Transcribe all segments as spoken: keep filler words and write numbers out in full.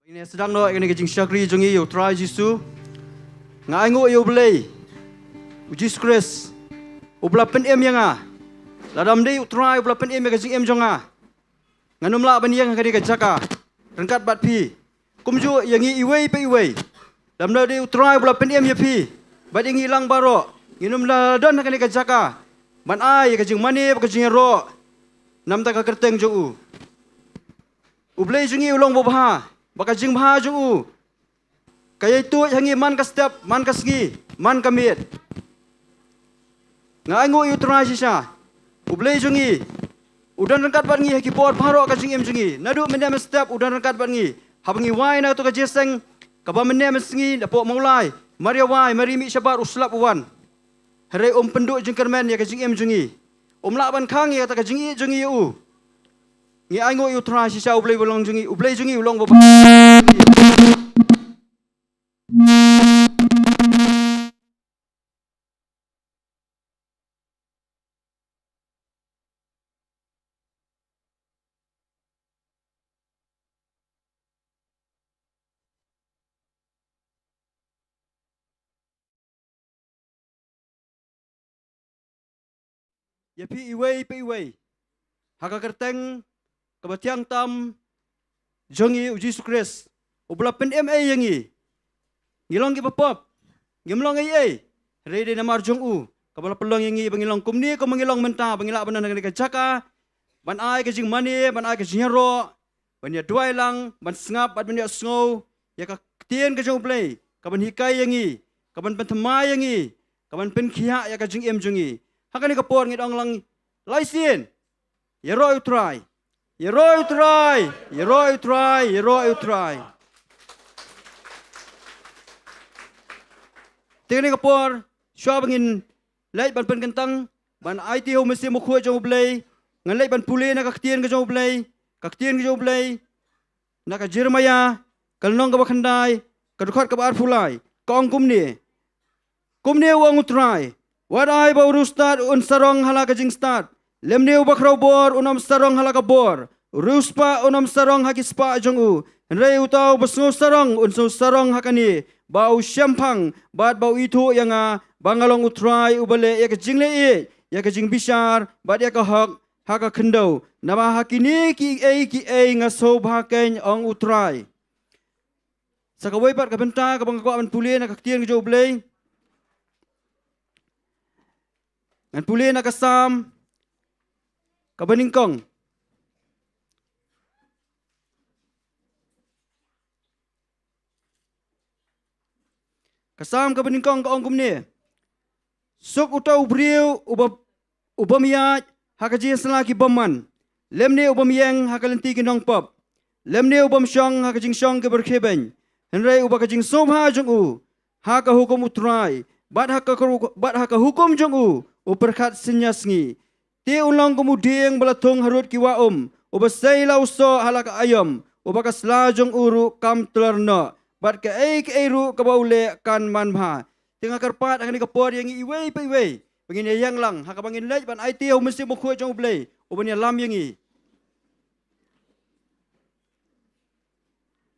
Ngin sdang noh ïa kane ka jingshakri jong ngi ïa U Trai Jisu. Nga ainguh ïa U Blei, U Jisu Khrist, uba la pynim ïa nga. Lada ym dei U Trai uba la pynim ïa ka jingim jong nga, ngan ym lah ban ïeng ha kane ka jaka ryngkat bad phi. Kumjuh ïa ngi iwei pa iwei. Lada ym dei U Trai uba la pynim ïa phi bad ïa ngi lang baroh, ngin ym lah don ha kane ka jaka ban ai ïa ka jingmane bad ka jingïaroh namar ka kyrteng jong U. U Blei jong ngi u long uba bha, bad ka jingbha jong U ka ïai tuid ha ngi man ka step, man ka sngi, man ka miet. Nga ainguh ïa U Trai shisha. U Blei jong ngi u don ryngkat bad ngi ha ki por baroh ka jingim jong ngi. Naduh mynne mynstep u don ryngkat bad ngi. Haba ngi wai na kato ka jingïaseng kaba mynne mynsngi napoh Mawlai, mar ïa wai, mar ïa mih shabar, u slap u wan. Hynrei um pynduh jingkyrmen ïa ka jingim jong ngi. Um lah ban khang ïa kata ka jingïeit jong ngi ïa U. Ngi ainguh ïa U Trai shisha. U Blei u long jong ngi, U Blei jong ngi u long uba ïa phi iwei pa iwei ha ka kyrteng kaba thiang tam jong ngi U Jisu Khrist, uba la pynim ei ïa ngi. Ngi long kiba pop, ngim long ei ei, hynrei dei namar jong U kaba la pynlong ïa ngi ba ngi long kumne kumba ngi long mynta, ba ngi lah ban don ha kane ka jaka ban ai ka jingmane, ban ai ka jingïaroh, ban ïa duwai lang, ban sngap bad ban ïa sngew ïa ka ktien ka jong U Blei kaban hikai ïa ngi, kaban pynthymmai ïa ngi, kaban pynkhiah ïa ka jingim jong ngi. Ha kane ka por ngin ong lang lai sien: Ïaroh ïa U Trai, ïaroh ïa U Trai, ïaroh ïa U Trai, ïaroh ïa U Trai. Te kane ka por, shuwa ba ngin leit ban pynkyntang, ban aiti ha U Mynsiem Bakhuid jong U Blei, ngan leit ban pule na ka ktien ka jong U Blei, ka ktien ka jong U Blei na ka Jeremaïah, ka lynnong kaba khyndai, ka dkhot kaba arphew lai, ka ong kumne: Kumne u ong U Trai: Wat ai ba u riewstad un sarong ha la ka jingstad, lymne u bakhrawbor un ym sarong ha la ka bor, u riewspah un ym sarong ha ki spah jong u. Hynrei uta uba sngew sarong un sngew sarong ha kane, ba u shemphang bad ba u ithuh ïa nga, ba nga long U Trai uba leh ïa ka jingleh ïeit, ïa ka jingbishar bad ïa ka hok ha ka khyndew. Namar ha kine kiei kiei nga sngewbha keiñ, ong U Trai. Sa kawei pat ka bynta kaba nga kwah ban pule na ka ktien ka jong U Blei, ngan pule na ka Salm kaba nyngkong. Ka Salm kaba nyngkong ka ong kumne: Suk uta u briew uba, u bym ïaid ha ka jingïasla ki bymman, lymne u bym ïeng ha ka lynti ki nongpop, lymne u bym shong ha ka jingshong kiba rkhiebeiñ. Hynrei uba ka jingsngewbha jong u ha ka hukum U Trai, bad ha ka, bad ha ka hukum jong u u pyrkhat synñia sngi. Te un long kum u dieng ba la thung harud ki wah um, uba sei la u soh ha la ka aïom, uba ka sla jong u ruh kam tlor noh, bad kaei kaei ruh kaba u leh kan manbha. Te nga kyrpad ha kane ka por ïa ngi iwei pa iwei ba ngin ïa ïeng lang ha kaba ngin leit ban aiti ha U Mynsiem Bakhuid jong U Blei uban ïalam ïa ngi.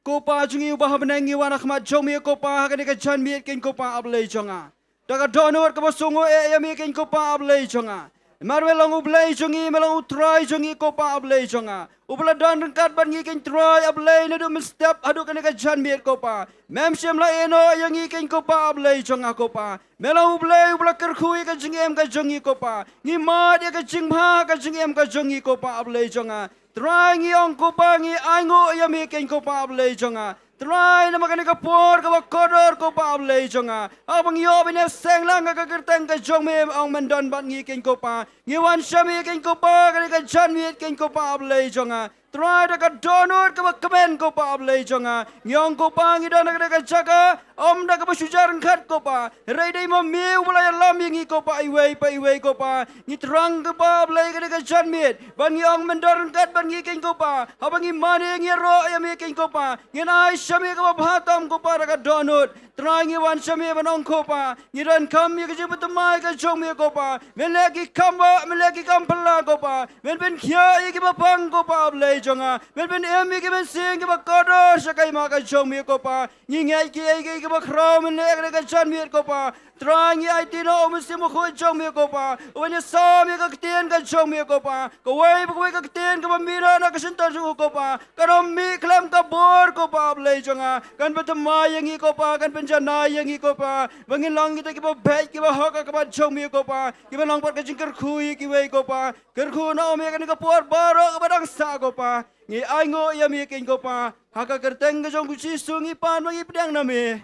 Ko Pa jong ngi uba ha bneng, ngi wan ha khmat jong me ko Pa ha kane ka janmiet keiñ ko Pa, A Blei jong nga. Da ka dohnud kaba sngewnguh eh ïa me keiñ ko Pa, A Blei jong nga. Namar me long U Blei jong ngi, me long U Trai jong ngi ko Pa, A Blei jong nga, uba la don ryngkat bad ngi keiñ Trai, A Blei, naduh mynstep haduh kane ka janmiet ko Pa. Mem shym la ïehnoh ïa ngi keiñ ko Pa, A Blei jong nga ko Pa. Me long U Blei uba la kyrkhu ïa ka jingim ka jong ngi ko Pa. Ngi mad ïa ka jingbha ka jingim ka jong ngi ko Pa, A Blei jong nga. Trai, ngi ong ko Pa, ngi ainguh ïa me keiñ ko Pa, A Blei jong nga. Trai, namar kane ka por kaba kordor ko Pa, A Blei jong nga, haba ngi ïoh ban ïaseng lang ha ka kyrteng ka jong me, ong men don bad ngi keiñ ko Pa. Ngi wan sha me keiñ ko Pa ha kane ka janmiet keiñ ko Pa, A Blei jong nga. Trai, da ka dohnud kaba kmen ko Pa, A Blei jong nga, ngi ong ko Pa, ngi don ha kane ka jaka ym da kaba shu jia ryngkat ko Pa, hynrei dei ma me uba la ïalam ïa ngi ko Pa, iwei pa iwei ko Pa. Ngi thrang ko Pa, A Blei, ha kane ka janmiet ba ngi ong men don ryngkat bad ngi keiñ ko Pa. Haba ngi mane, ngi ïaroh ïa me keiñ ko Pa, ngin ai sha me kaba bha tam ko Pa da ka dohnud. Trai, ngi wan sha me ban ong ko Pa, ngi donkam ïa ka jingpynthymmai ka jong me ko Pa. Men leh ki kam ba Pynleh ki kam phylla ko Pa. Men pynkhia ïa kiba pang ko Pa Blei jong nga. Men pynim ïa ki mynsiem kiba kordor sha ka hima ka jong me ko Pa. Ngi ngeit kiei kiei kiba khraw men leh ha ka janmiet ko Pa. Trai ngi aiti noh u Mynsiem Bakhuid jong me ko Pa. U ban ïasam ïa ka ktien ka jong me ko Pa. Kawei pa kawei ka ktien kaba mih na ka shyntur jong u ko Pa. Kan ym mih khlem ka bor ko Pa Blei jong nga. Kan pynthymmai ïa ngi ko Pa, kan pynjanai ïa ngi ko Pa. Ba ngin long kita kiba beit kiba hok ha khmat jong me ko Pa. Kiba long pat ka jingkyrkhu ïa kiwei ko Pa. Kyrkhu noh ïa kane ka por baroh kaba dang sah ko Pa. Ngi ainguh ïa me keiñ ko Pa. Ha ka kyrteng ka jong u Jisu ngi pan ba ngi pdiang na me.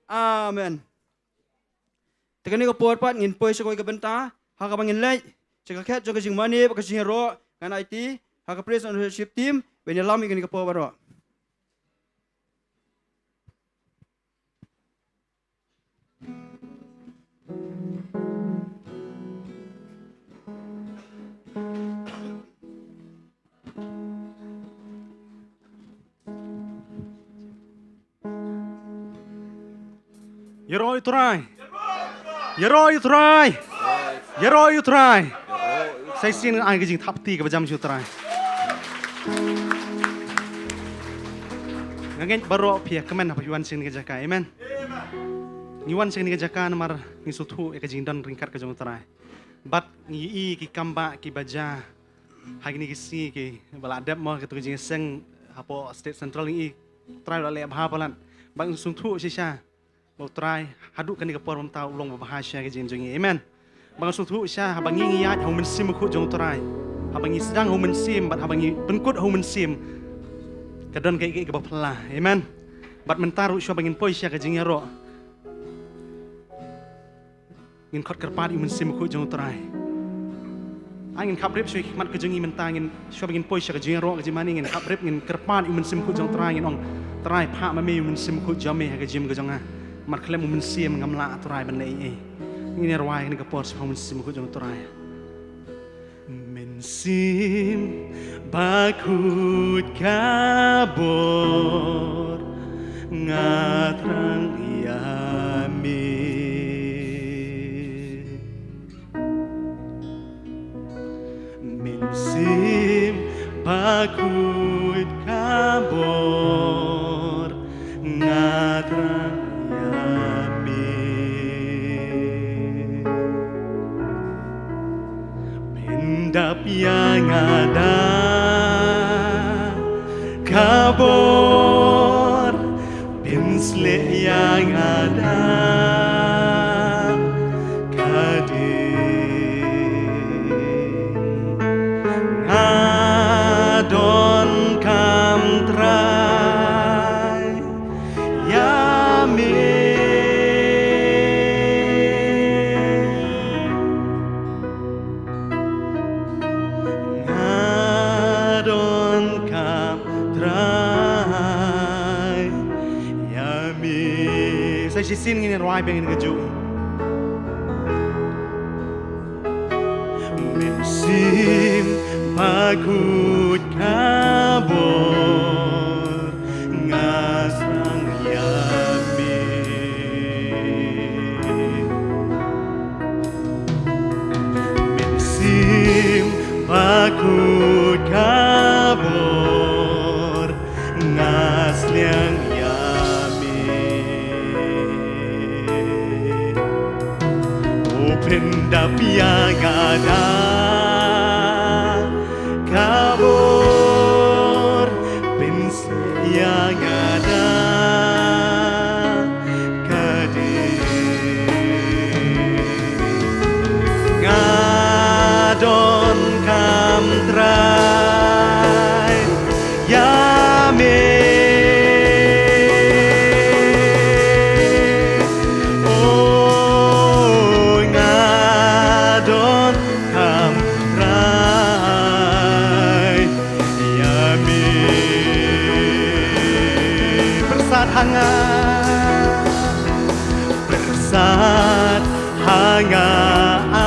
Amen. Te kane ka por pat ngin poi sha kawei ka bynta ha kaba ngin leit sha ka khet jong ka jingmane bad ka jingïaroh. Ngan aiti ha ka praise and worship team ban ïalam ïa kane ka por baroh. Ïaroh ïa u Trai. Ïaroh ïa u Trai. Ïaroh ïa u Trai. Sa shisien ai ka jingthap kti kaba jam sha u Trai. Nga ngeit baroh phi ïa kmen haba phi wan sha kane ka jaka. Amen. Ngi wan sha kane ka jaka namar ngi sngewthuh ïa ka jingdon ryngkat ka jong u Trai. Bad ngi ïohi ki kam ba kiba jia ha kine ki sngi kiba la dep mo, kito ki jingïaseng hapoh State Central ngi ïohi u Trai u la leh bha palat. Bad ngi sngewthuh shisha ba u Trai haduh kane ka por mynta u long ba bha sha ka jingim jong ngi. Amen. Bad ngi sngewthuh shisha haba ngi ïaid ha u Mynsiem Bakhuid jong u Trai, haba ngi sdang ha u Mynsiem bad haba ngi pynkut ha u Mynsiem, ka don kaei kaei kaba phylla. Amen. Bad mynta ruh shuwa ba ngin poi sha ka jingïaroh, ngin khot kyrpad ïa u Mynsiem Bakhuid jong u Trai. Ai ngin khapbrip shuwa ha khmat ka jong ngi mynta, ngin shuwa ba ngin poi sha ka jingïaroh ka jingmane, ngin khapbrip, ngin kyrpad ïa u Mynsiem Bakhuid jong u Trai, ngin ong, Trai, phah ma me ïa u Mynsiem Bakhuid jong me ha ka jingim ka jong nga. Namar khlem u Mynsiem ngam lah, Trai, ban leh ei ei. Ngin ïa rwai ha kane ka por shaphang u Mynsiem Bakhuid jong u Trai. Mynsiem Bakhuid ka bor nga thrang ïa me. Mynsiem Bakhuid ka bor nga thrang ïa me. Pyndap ïa nga da ka bor, pynsleh ïa nga da ka ding. Nga donkam Trai ïa me. Nga donkam Trai ïa me. Sa shisien ngin rwai biang ïa kajuh. Mynsiem Bakhuid ka bor nga sdang ïa me. Mynsiem Bakhuid ka bor nga sliang ïa me. Pyndap ïa nga da ka bor, pynsleh ïa nga da ka ding. Nga donkam Trai ïa me. O nga donkam Trai ïa me. Pyrsad ha nga, pyrsad ha nga, a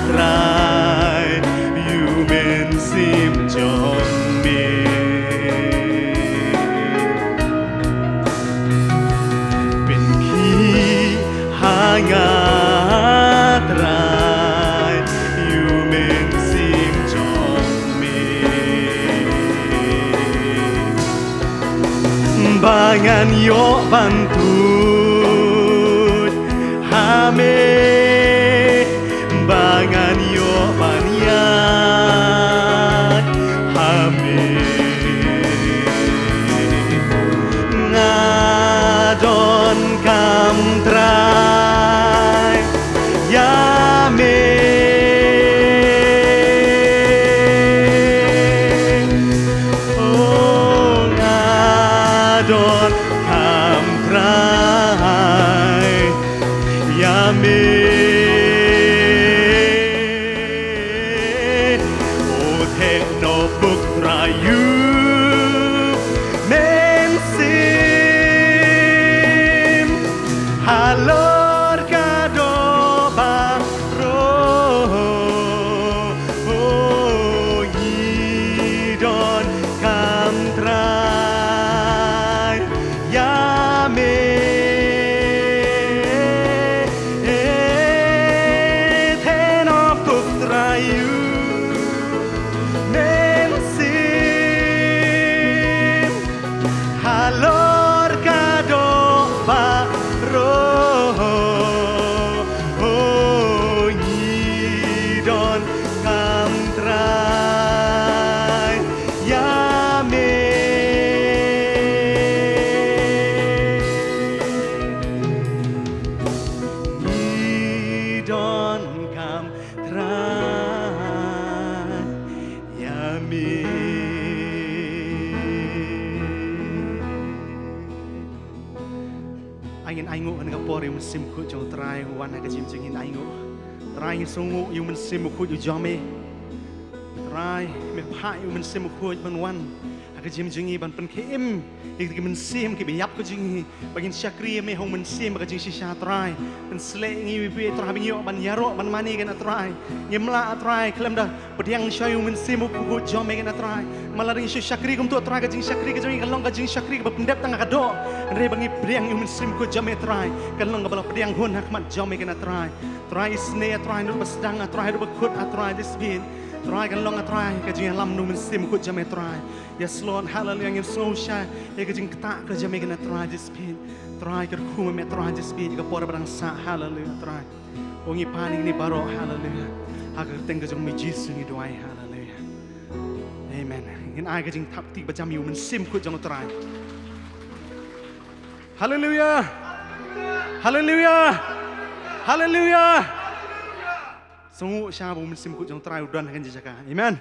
Trai, ïa u Mynsiem jong me. Pynkhih ha nga, a Trai, ïa Ngan ïoh ban tuid ha me, ba ngan ïoh ban ïaid ha me. Nga donkam Trai ïa me. Oh, nga donkam Trai ïa me. Oh, theh noh puk Trai ïa u Mynsiem halor ka doh baroh. Oh, ngi donkam Trai ïa me. Theh noh puk Trai ïa u Mynsiem halor ka doh baroh. Oh, ngi donkam Trai ïa me. Ngi donkam Trai ïa me. Ai ngin ainguh ha kane ka por ïa u Mynsiem Bakhuid jong u Trai, u wan ha ka jingim jong ngi, ngin ainguh. Trai, ngi sngewnguh ïa u Mynsiem Bakhuid u jong me. Trai, me phah ïa u Mynsiem Bakhuid ban wan ha ka jingim jong ngi, ban pynkhie im ïa ki mynsiem kiba ïap ka jong ngi, ba ngin shakri ïa me ha u Mynsiem bad ka jingshisha, Trai. Pynshlei ïa ngi, we phi, Trai, ba ngin ïoh ban ïaroh ban mane ïa kane, Trai. Ngim lah, Trai, khlem da pdiang shuwa ïa u Mynsiem Bakhuid jong me kane, Trai. Namar lada ngi shu shakri kumto, Trai, ka jingshakri ka jong ngi kan long ka jingshakri kaba pyndep tang ha ka doh. Hynrei ba ngi pdiang ïa u Mynsiem Bakhuid jong me, Trai, kan long kaba la pdiang hun ha khmat jong me kane, Trai. Trai, isynei, Trai, naduh ba sdang, Trai, haduh ba kut, Trai, Jisu Trai, kan long, Trai, ka jingïalam na u Mynsiem Bakhuid jong me, Trai. Yes, Lord, hallelujah, ngin sngew shai ïa ka jingktah ka jong me kane, Trai, Jisu. Trai, kyrkhu ma me, Trai, Jisu, ïa ka por ba dang sah, hallelujah, Trai. Oh, ngi pan ïa kine baroh, hallelujah. Ha ka kyrteng ka jong me Jisu ngi duwai, hallelujah. Amen. Ngin ai ka jingthap kti ba jam ïa u Mynsiem Bakhuid jong u Trai. Hallelujah. Hallelujah. Hallelujah. Sngewnguh shaba u Mynsiem Bakhuid jong u Trai u don ha kane ka jaka. Amen.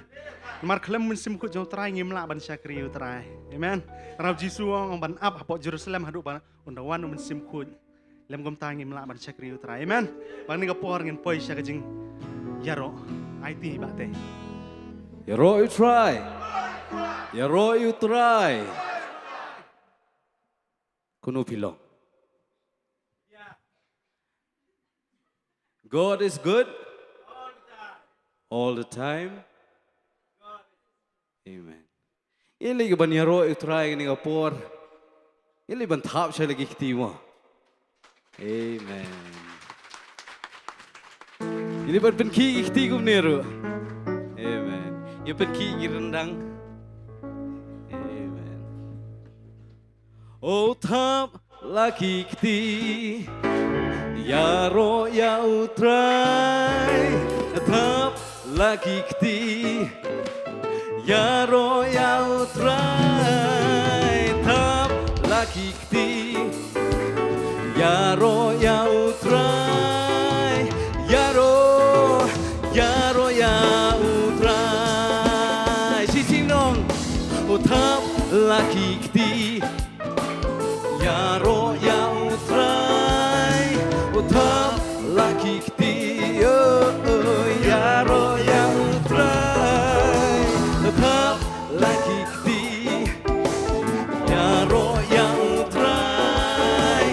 Namar khlem u Mynsiem Bakhuid jong u Trai ngim lah ban shakri ïa u Trai. Amen. Namar u Jisu u ong, u ong ban ap hapoh Jerusalem haduh ba un da wan u Mynsiem Bakhuid. Lym kumta ngim lah ban shakri ïa u Trai. Amen. Ba kane ka por ngin poi sha ka jingïaroh. Aiti ba te. Ïaroh ïa u Trai. Ïaroh ïa u Trai. Kumno phi long? God is good all the time. Amen. Ngi leit ban ïaroh ïa u Trai kane ka por. Ngi leit ban thap shai la ki kti mo. Amen. Ngi leit ban pynkhih ki kti kumne ruh. Amen. Ïa pynkhih ki ryndang. Amen. Oh, thap la ki kti, ïaroh ïa u Trai. Thap la ki kti, ïaroh ïa u Trai. Thap la ki kti, ïaroh ïa u Trai. Ïaroh, ïaroh ïa u Trai. Shisien nong. Oh, thap la ki kti, ïaroh ïa u Trai. Oh, thap la ki kti, oh, oh, ïaroh ïa u Trai. Oh, thap la ki kti, ïaroh ïa u Trai.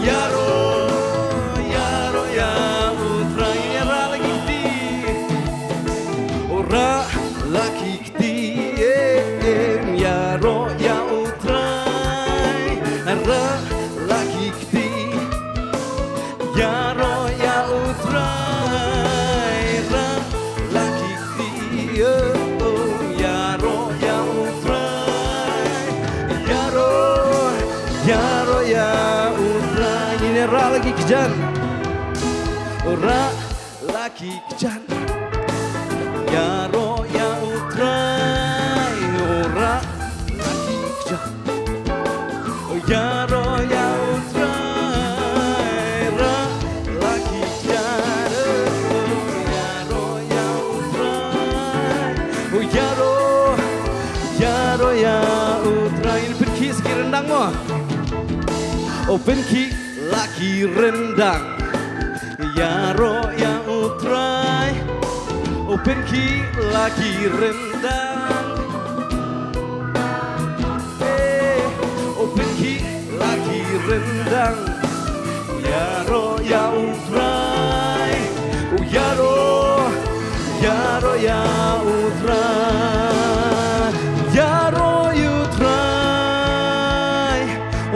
Ïaroh, ïaroh ïa u Trai. Ïa rah la ki kti. Oh, rah la ki kti, eh, eh, ïaroh ïa u Trai. Jan. Ora laki jan. Ïaroh ïa u Trai. Ora laki jan. Ïaroh ïa u Trai. Ora laki jan. Ïaroh ïa u Trai. Ïaroh. Ïaroh ïa u Trai. Pynkhih sa ki ryndang mo. O pynkhih la ki ryndang. Ïaroh ïa u Trai. O pynkhih la ki ryndang. Eh, o pynkhih la ki ryndang. Ïaroh ïa u Trai. Ïaroh, ïaroh ïa u Trai. Ïaroh ïa u Trai.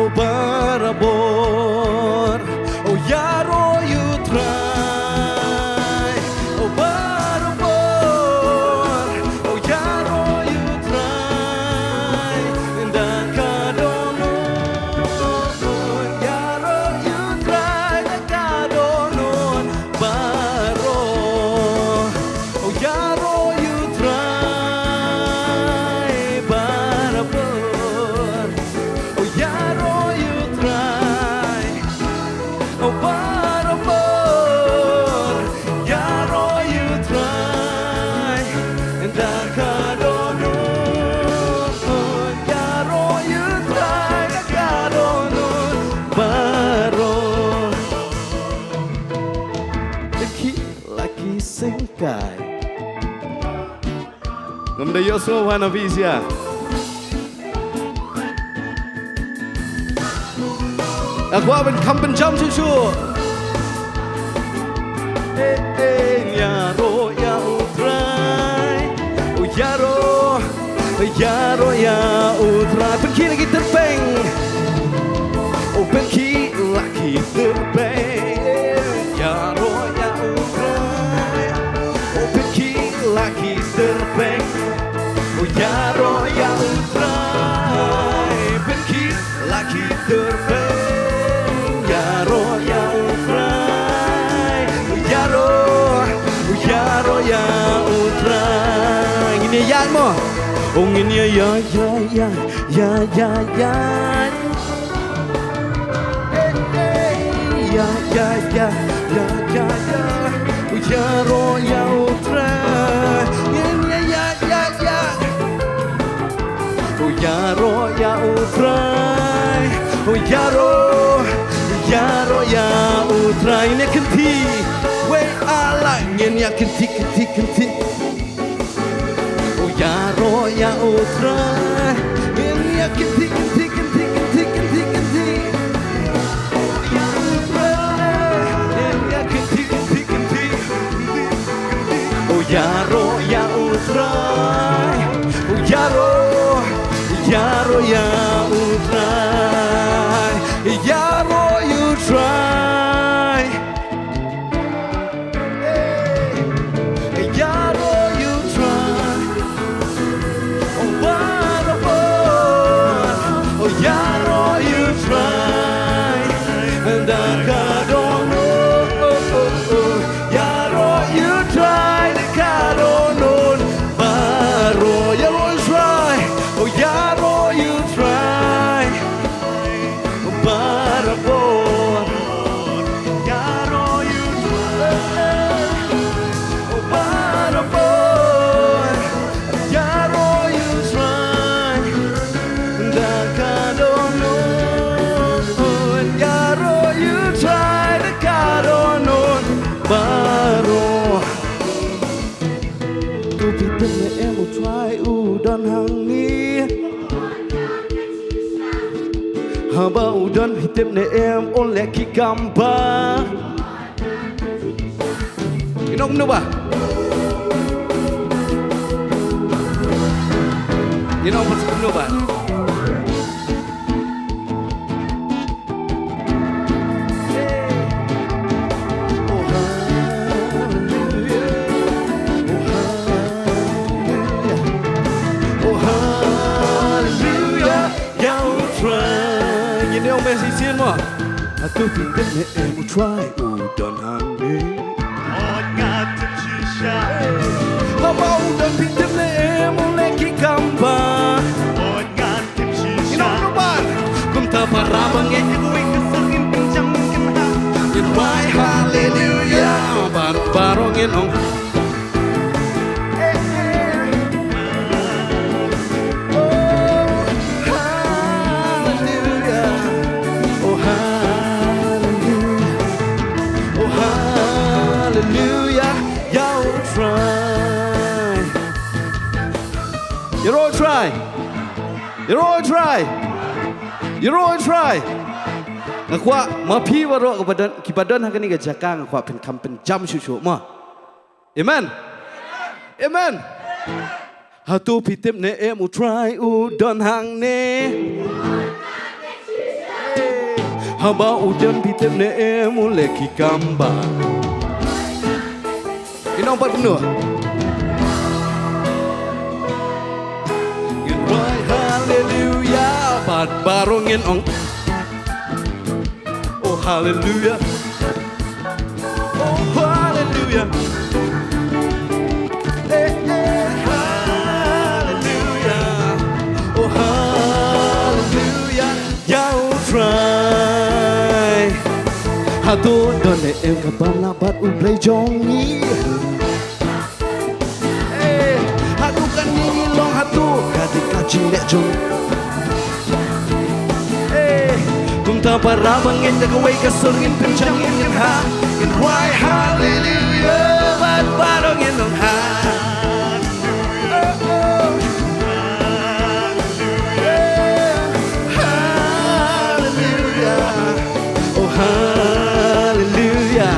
O barabor, o ïaroh ïa u Trai. O barabor, o ïaroh ïa u Trai. Da ka dohnud, ïaroh ïa u Trai. Da ka dohnud baroh. O ïaroh ïa u Trai barabor. O ïaroh ïa u Trai. O barabor. Ïaroh ïa u Trai. Da ka dohnud. Ïaroh ïa u Trai. Da ka dohnud baroh. Ki la ki seng kai. Ngam da ïohsngew ha na phi sha. Nga kwah ban kham pynjam shuh shuh. Eh, eh, ïaroh ïa u Trai. O ïaroh, ïaroh ïa u Trai. Pynkhih la ki tyrpeng. O pynkhih la ki tyrpeng. Ïaroh ïa u Trai. O pynkhih la ki tyrpeng. O ïaroh ïa u Trai. Pynkhih la ki tyrpeng. Ïaroh ïa u Trai. Ïaroh, ïaroh ïa u Trai. Ngin ïa ïaid mo. O ngin ïa ïaid, ïaid, ïaid, ïaid, ïaid. Ïa, ïa, ïa, ïa, ïa, ïa. Ïaroh ïa u Trai. Ïa, ïa, ïa, ïa, ïa. Ïaroh ïa u Trai. Ïaroh, ïaroh ïa u Trai. Ngin ïa kynti. Wei ala ngin ïa kynti, kynti, kynti. O ïaroh ïa u Trai. Ngin ïa kynti, kynti, kynti, kynti, kynti, kynti. O ïaroh ïa u Trai. Ngin ïa kynti, kynti, kynti. O ïaroh ïa u Trai. O ïaroh, ïaroh ïa u Trai. Ïaroh ïa u Trai. Ïaroh ïa u Trai. O barabor. O ïaroh ïa u Trai. Da ka dohnud. Ïaroh ïa u Trai. Da ka dohnud. Baroh ïa u Trai. O ïaroh ïa u Trai. Barabor. Ïaroh ïa u Trai. Barabor. Ïaroh ïa u Trai. Da ka dohnud. Ïaroh ïa u Trai. Da ka dohnud. Baroh. To phi tip ne em u Trai u don hangne. Haba u don phi tip ne em u leh ki kam ba. Ino kumno ba. Ino kumno ba. Ngin ïa ong message sien mo. Hato phi tip ne em u Trai u don hangne? Haba u don phi tip ne em u leh ki kam ba. Ino no bar. Kumta para ba ngeit. Ngin wai haleluya. Bad baroh ngin ong. Oh, haleluya. Oh, haleluya. Oh, haleluya. Ïa u Trai. Ïaroh u Trai. Ïaroh u Trai. Ïaroh u Trai. Nga kwah ma phi baroh kiba don, kiba don ha kane ka jaka, nga kwah phin kham pynjam shuh shuh mo. Amen. Amen. Hato phi tip ne em u Trai u don hangne? Haba u don phi tip ne em u leh ki kam ba. Ngin ong bad kumno? Ngin wai haleluya bad baroh ngin ong. Oh, haleluya. Oh, haleluya. Eh, eh, haleluya. Oh, haleluya. Ïa u Trai. Hato don ne em ka bym lah bad u Blei jong ngi? Eh, hato kane ngi long hato ka dei ka jingleh jong. Eh, kumta para ba ngeit da kawei ka sur ngin pynjam ngin ha. Ngin wai haleluya bad baroh ngin ong ha. Eh, haleluya. Oh haleluya.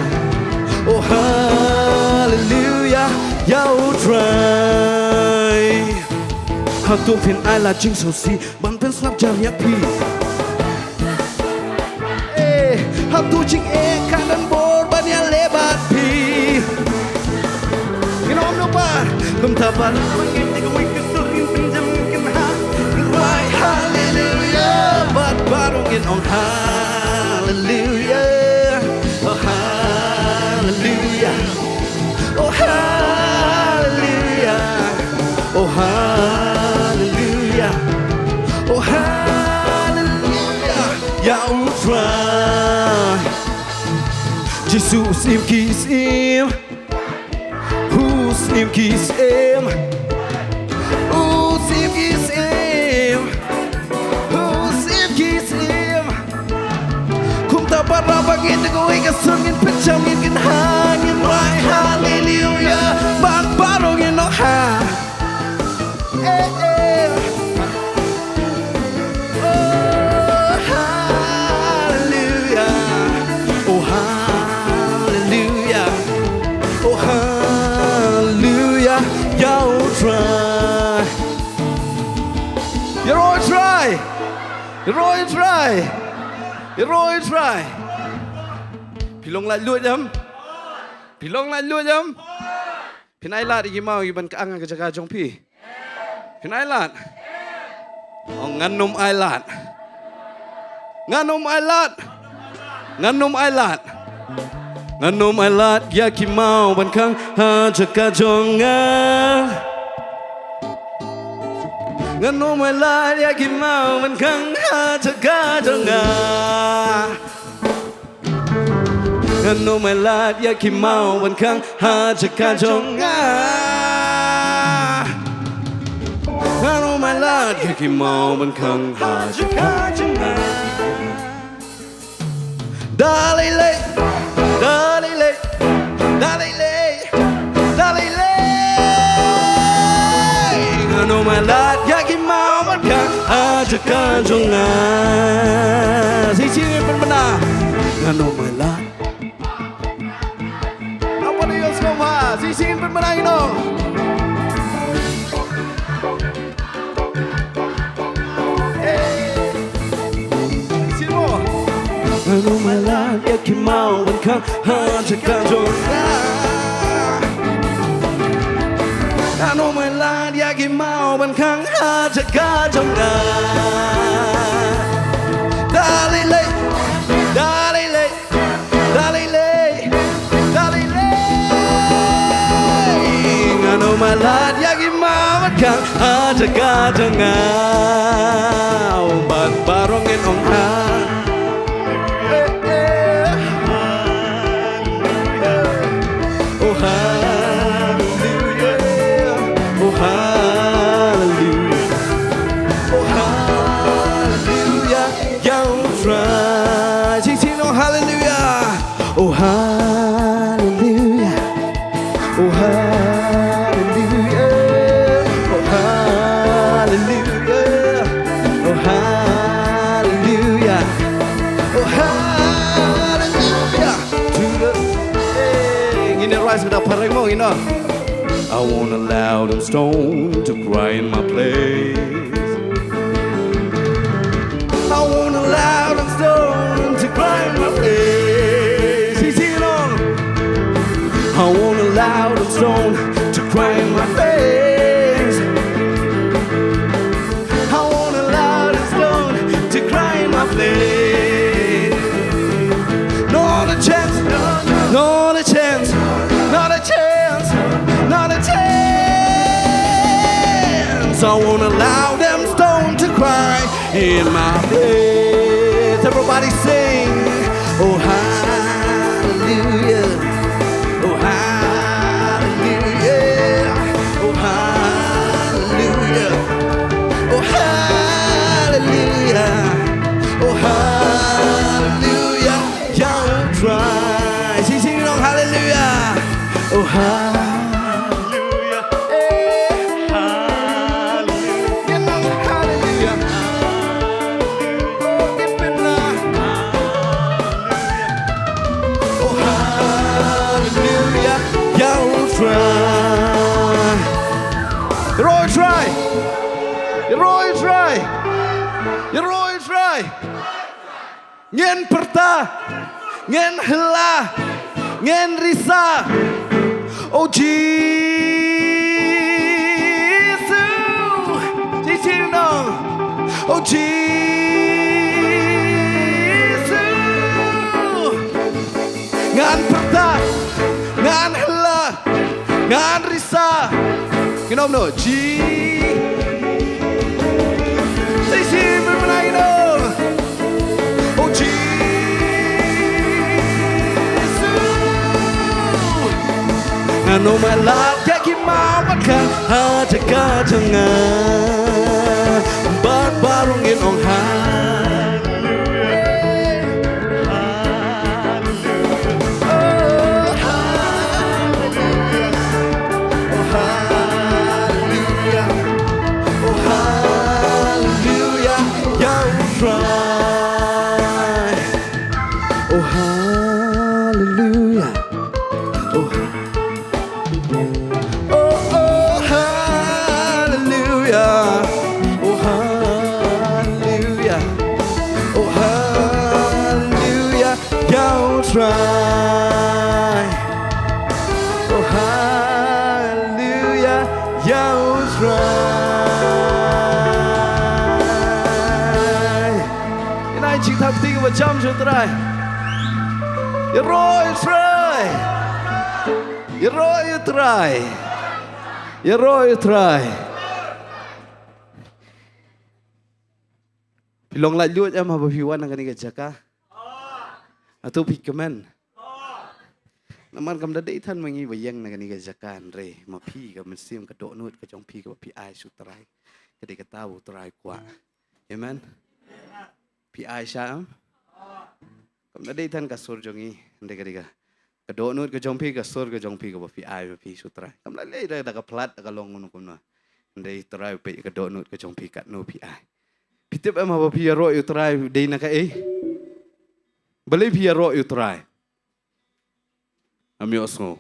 Oh haleluya. Ïa u Trai. Hato phin ai la jingsngewsih ban pynsngap jar ïa phi? Eh, hato jingeh ka don bor ban ïaleh bad phi? Ngin ong no ba, kumta ba la ngin ïa kawei ka sur ngin pynjam ngin ha. Ngin wai haleluya bad baroh ngin ong haleluya. Oh haleluya. Oh haleluya. Oh haleluya. Oh haleluya. Ïa u Trai. Jisu u Syiem ki syiem. U Syiem ki syiem. U Syiem ki syiem. U Syiem ki syiem. Kumta para ba ngeit da kawei ka sur ngin pynjam ngin ha ngin wai haleluya. Bad baroh ngin ong ha. Eh, eh. Oh, haleluya. Oh, haleluya. Oh, haleluya. Ïa u Trai. Ïaroh u Trai. Ïaroh u Trai. Ïaroh u Trai. Phi long laitluid em? Phi long laitluid em? Phin ai lad ïa ki maw ki ban kyang ha ka jaka jong phi? Phin ai lad? Oh, ngan ym ai lad. Ngan ym ai lad. Ngan ym ai lad. Ngan ym ai lad ïa ki maw ban khang ha jaka jong nga. Ngan ym ai lad ïa ki maw ban khang ha jaka jong nga. Ngan ym ai lad ïa ki maw ban khang ha jaka jong nga. Ngan ym ai lad ïa ki maw ban khang ha jaka jong nga. Da lei lei, da lei lei, da lei lei, da lei lei. Ngan ym ai lad ïa ki maw ban khang ha jaka jong nga. Shisien pynbna. Ngan ym ai lad. Apa ni yos koma? Shisien pynbna ino. Ngan ym ai lad ïa ki maw ban khang ha jaka jong nga. Ngan ym ai lad ïa ki maw ban khang ha jaka jong nga. Da lei lei, da lei Ïa ki mawat kang ha jaka jong nga. Bad baroh ngin ong ha. Eh, eh. Oh hallelujah. Oh hallelujah. Oh hallelujah. Ïa u Trai. Sing sing ong hallelujah. Oh hallelujah. Oh hallelujah. Oh hallelujah. Oh hallelujah. Oh hallelujah. To the, hey, ngin ïa rise with a pareng mo, you know. I won't allow them stone to cry in my place. I won't allow them stone to cry in my face. Sing, sing along. I won't allow them stone to cry in my face. I won't allow them stone to cry in my face. Not a chance, not a chance, not a chance, not a chance. I won't allow them stone to cry in my place. Everybody sing. Oh hallelujah. Oh hallelujah. Oh hallelujah. Oh hallelujah. Oh hallelujah. Ïa u Trai. Sing sing ong hallelujah. Oh hallelujah. Eh. Hallelujah. Hallelujah. Oh, hallelujah. Ïa u Trai. Ïaroh ïa u Trai. Ïaroh ïa u Trai. Ïaroh ïa u Trai. Ngin pyrta, ngin hla, ngin risa. Oh Jisu, Jisu no. Oh Jisu, ngan pyrta, ngan hla, ngan risa. Ngin ong no, Ji. Sisi, bym nai no. Oh Jisu. Ngan ong ma lad ïa ki mawat kang ha jaka jong nga. Bad baroh ngin ong ha. Oh, hallelujah. Oh, hallelujah. Oh, hallelujah. Ïa u Trai. Oh, hallelujah. Oh, oh, oh, hallelujah. Oh, hallelujah. Oh, hallelujah. Ïa u Trai. Oh, hallelujah. Ïa u Trai. Ngin ai jingthap kti kaba jam sha u Trai. Ïaroh ïa u Trai. Ïaroh ïa u Trai. Ïaroh ïa u Trai. Phi long laitluid em haba phi wan na kane ka jaka? Hato phi kmen? Namar kam da dei than ma ngi ba ïeng na kane ka jaka, hynrei ma phi ka mynsiem, ka dohnud ka jong phi kaba phi ai sha u Trai, ka dei kata ba u Trai u kwah. Amen. Phi ai sha em? Kam da dei than ka sur jong ngi, hynrei ka dei ka, ka dohnud ka jong phi, ka sur ka jong phi kaba phi ai ma phi sha u Trai. Kam da lei da, da ka plat, da ka long kumno kumno. Hynrei u Trai u peit ka dohnud ka jong phi, katno phi ai. Phi tip em haba phi ïaroh ïa u Trai dei na kaei? Balei phi ïaroh ïa u Trai? Ngam ïohsngew.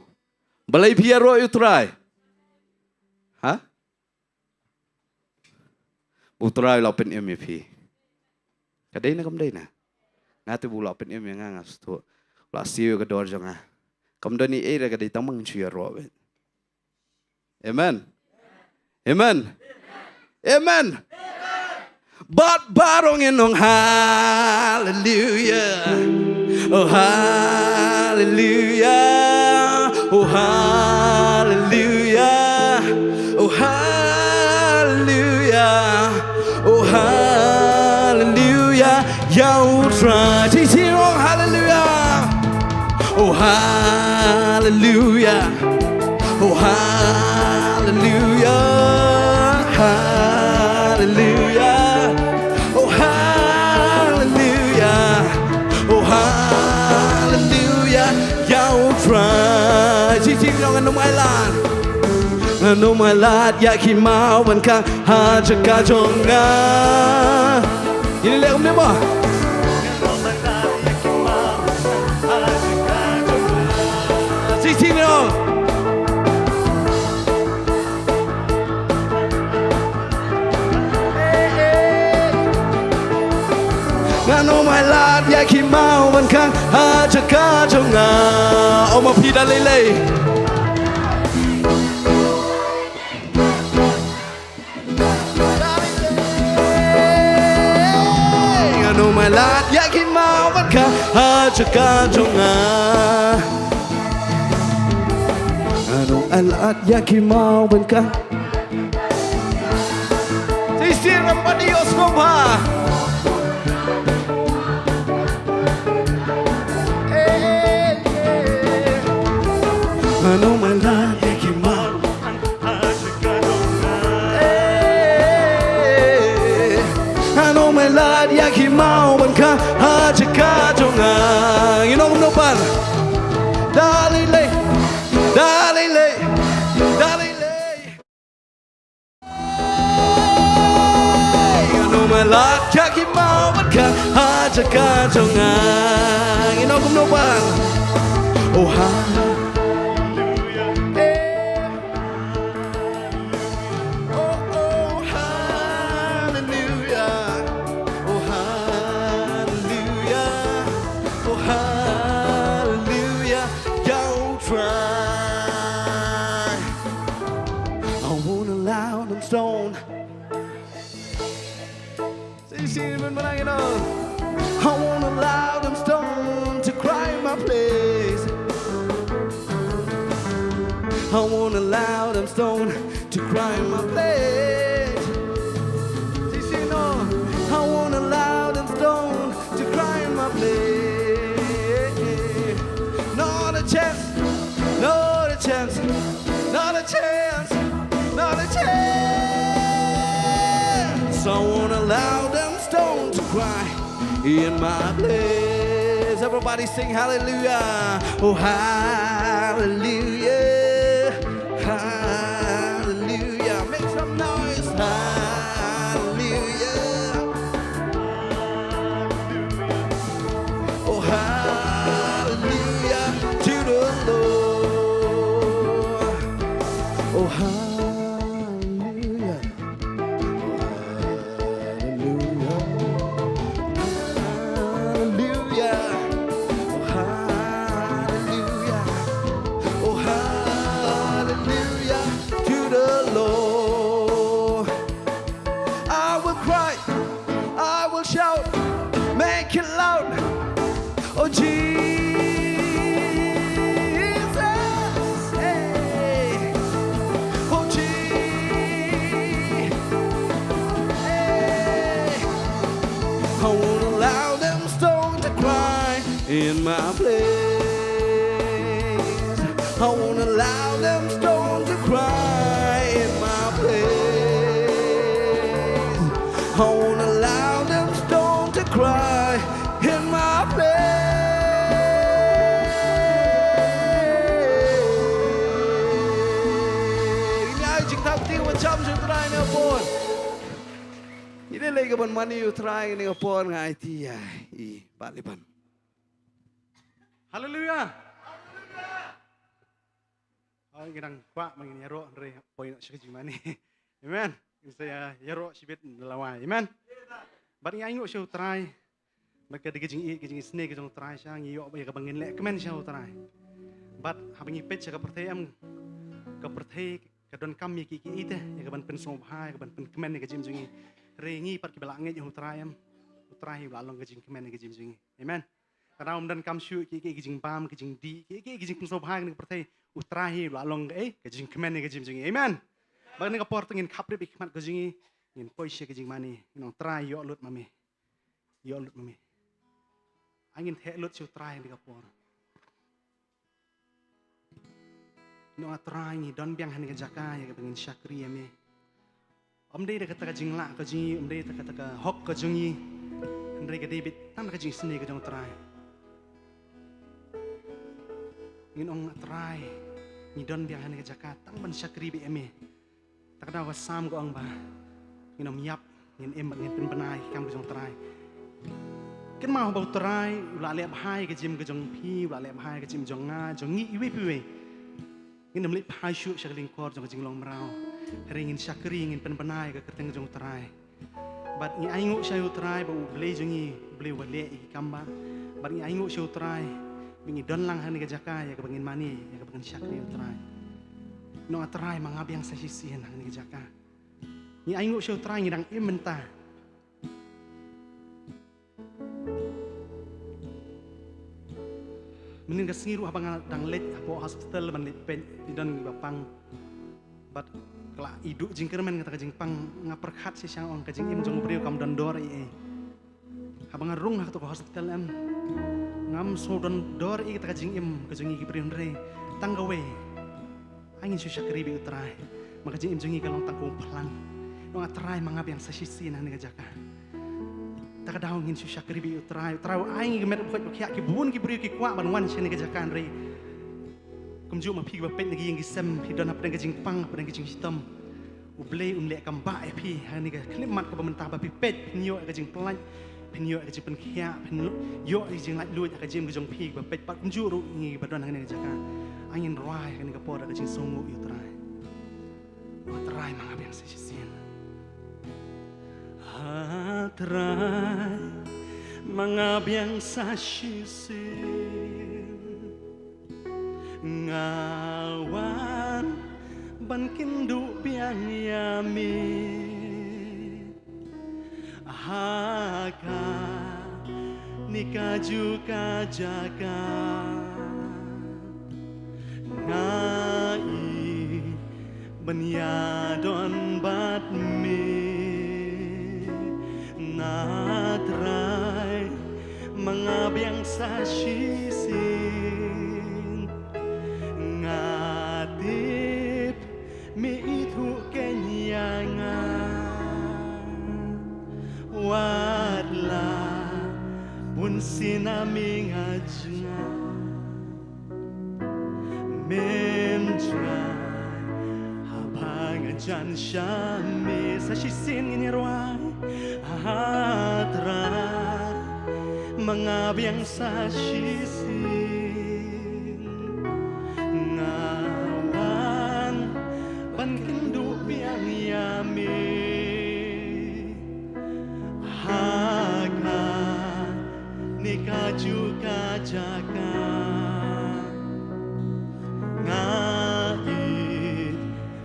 Balei phi ïaroh ïa u Trai? Ha? Ba u Trai u la pynim ïa phi. Ka dei na kam dei na? Nga te ba u la pynim ïa nga, nga sngewthuh. U la siew ïa ka dor jong nga. Kam don ei ei re, ka dei tang ba ngan shu ïaroh beit. Amen. Amen. Amen. Bad baroh ngin ong hallelujah. Oh hallelujah. Oh hallelujah. Oh hallelujah, oh hallelujah, ïa U Trai. Sing, sing, oh hallelujah. Oh hallelujah, oh hallelujah, hallelujah. Oh hallelujah, oh hallelujah, ïa U Trai. Sing, sing, ngan ym ailad. Ngan ym ailad ïa ki maw ban khang ha jaka jong nga. Ïa leh kumne mo. Sing, sing, no. Ngan ym ailad ïa ki maw ban khang ha jaka jong nga. Oh ma phi, da lei lei. Ngan ym ailad ïa ki maw ban khang ha jaka jong nga. Ngan ym ailad ïa ki maw ban khang. Shisien ngam pat ïohsngew bha. Ngan ym ailad ïa ki maw. Ngan ym ailad ïa ki maw ban khang ha jaka jong nga. Ngi ong kumno pat? Da lei lei, da lei lei, da lei lei. Ngan ym ailad ïa ki maw ban khang ha jaka jong nga. Ngi ong kumno pat? Oh hallelujah. Oh, oh, hallelujah. Oh, hallelujah. Oh, hallelujah. Don't try. I won't allow them stone. Sing, sing, man, man, you know. I won't allow them stone to cry in my place. I won't allow them stone to cry in my place. Sing, sing, no. I won't allow them stone to cry in my place. Not a chance, not a chance, not a chance, not a chance. I won't allow them stone to cry in my place. Everybody sing hallelujah. Oh, hallelujah. Hallelujah. Make some noise. Hallelujah. Oh, hallelujah to the Lord. Oh, hallelujah. Hallelujah. Hallelujah. Oh, hallelujah. Oh, hallelujah to the Lord. I will cry, I will shout, make it loud. Oh Jesus, hey. Oh Jesus, hey. I won't allow them stone to cry in my place. I won't allow them stone to cry in my place. I won't allow them stone to cry in my place. Ngi ai jingthaw kti kaba jam sha U Trai ne por. Ngi dei lei kaban mane ïa U Trai ne por, nga aiti ïa i Bah Liban. Haleluya. Haleluya. Ngi dang kwah ba ngin ïaroh hynrei poi noh sha ka jingmane. Amen. Ngin sa ïa, ïaroh shibit na lawei. Amen. Bad ngi ainguh sha U Trai. Bad ka dei ka jingïeit, ka jingisynei ka jong U Trai sha ngi ïoh ba ïa kaba ngin leh kmen sha U Trai. Bad haba ngi peit sha ka pyrthei em, ka pyrthei ka donkam ïa ki, ki, ite, ïa kaban pynsngewbha, ïa kaban pynkmen ïa ka jingim jong ngi. Hynrei ngi pat kiba la ngeit ïa U Trai em, U Trai hi u la long ka jingkmen ïa ka jingim jong ngi. Amen. Ka dang ym donkam shuh ki, ki, ki jingbam, ki jingdih, ki, ki, ki jingpynsngewbha kane ka pyrthei. U Trai hi u la long ka, eh, ka jingkmen ïa ka jingim jong ngi. Amen. Bad ha kane ka por te ngin khapdep ïa ki khmat ka jong ngi, ngin poi sha ka jingmane, ngin ong Trai ïoh lut ma me. Ïoh lut ma me. Ai ngin theh lut sha u Trai ha kane ka por. Ngin ong A Trai ngi don biang ha kane ka jaka ïa kaba ngin shakri ïa me. Ym dei da kata ka jinglah ka jong ngi, ym dei da kata ka hok ka jong ngi. Hynrei ka dei beit tang da ka jingisynei ka jong U Trai. Ngin ong A Trai, ngi don biang ha kane ka jaka tang ban shakri beit ïa me. Ta ka daw ka Salm ka ong ba ngin ym ïap, ngin im bad ngin pynbna ïa ki kam ka jong U Trai. Kynmaw ba U Trai u la leh bha ïa ka jingim ka jong phi, u la leh bha ïa ka jingim jong nga, jong ngi iwei pa iwei. Ngin ym leit phai shuh sha ka lyngkor jong ka jinglong mraw. Hynrei ngin shakri, ngin pynbna ïa ka kyrteng jong U Trai. Bad ngi ainguh sha U Trai ba U Blei jong ngi, U Blei uba leh ïa ki kam ba. Bad ngi ainguh sha U Trai ba ngi don lang ha kane ka jaka ïa kaba ngin mane, ïa kaba ngin shakri U Trai. Ngin ong A Trai, ma nga biang sa shisien ha kane ka jaka. Ngi ainguh sha U Trai, ngi dang im mynta. Mynhynnin ka sngi ruh haba nga dang leit hapoh hospital ban leit peit, i don iba pang. Bad ka la i duh jingkyrmen kata ka jingpang, nga pyrkhat shisha, nga ong ka jingim jong u briew kam don dor ei ei. Haba nga rung ha kato ka hospital em, ngam shu don dor ei kata ka jingim ka jong ngi ki briew, hynrei tang kawei. Ai ngin shu shakri beit U Trai. Ma ka jingim jong ngi ka long tang kum u phlang. Ngin ong A Trai, ma nga biang sa shisien ha kane ka jaka. Ta ka daw ngin shu shakri beit U Trai. U Trai u ai ngi ka met u khoit u khiah, ki bun ki briew ki kwah ban wan sha kane ka jaka, hynrei kumjuh ma phi kiba peit na ki ïing ki sem, phi don hapdeng ka jingpang, hapdeng ka jingshitom. U Blei un leh kam bah ïa phi ha kane ka khyllipmat kaba mynta, ba phi peit phin ïoh ïa ka jingpyllait, phin ïoh ïa ka jingpynkhiah, phin ïoh ïa ka jinglaitluid ha ka jingim ka jong phi ba peit, bad kumjuh ruh ngi ba don ha kane ka jaka. Ai ngin rwai ha kane ka por da ka jingsngewnguh ïa U Trai. A Trai, ma nga biang sa shisien. A Trai, ma nga biang sa shisien. Nga wan ban kynduh biang ïa me ha kane kajuh ka jaka. Nga ïeit ban ïadon bad me. A Trai, ma nga biang sa shisien. Nga tip me ithuh keiñ ïa nga. Wat la bunsien ma me nga jngai. Mem jngai haba nga jan sha me. Sa shisien ngin ïa rwai. A Trai, ma nga biang sa shisien. Nga wan ban kynduh biang ïa me ha kane kajuh ka jaka. Nga ïeit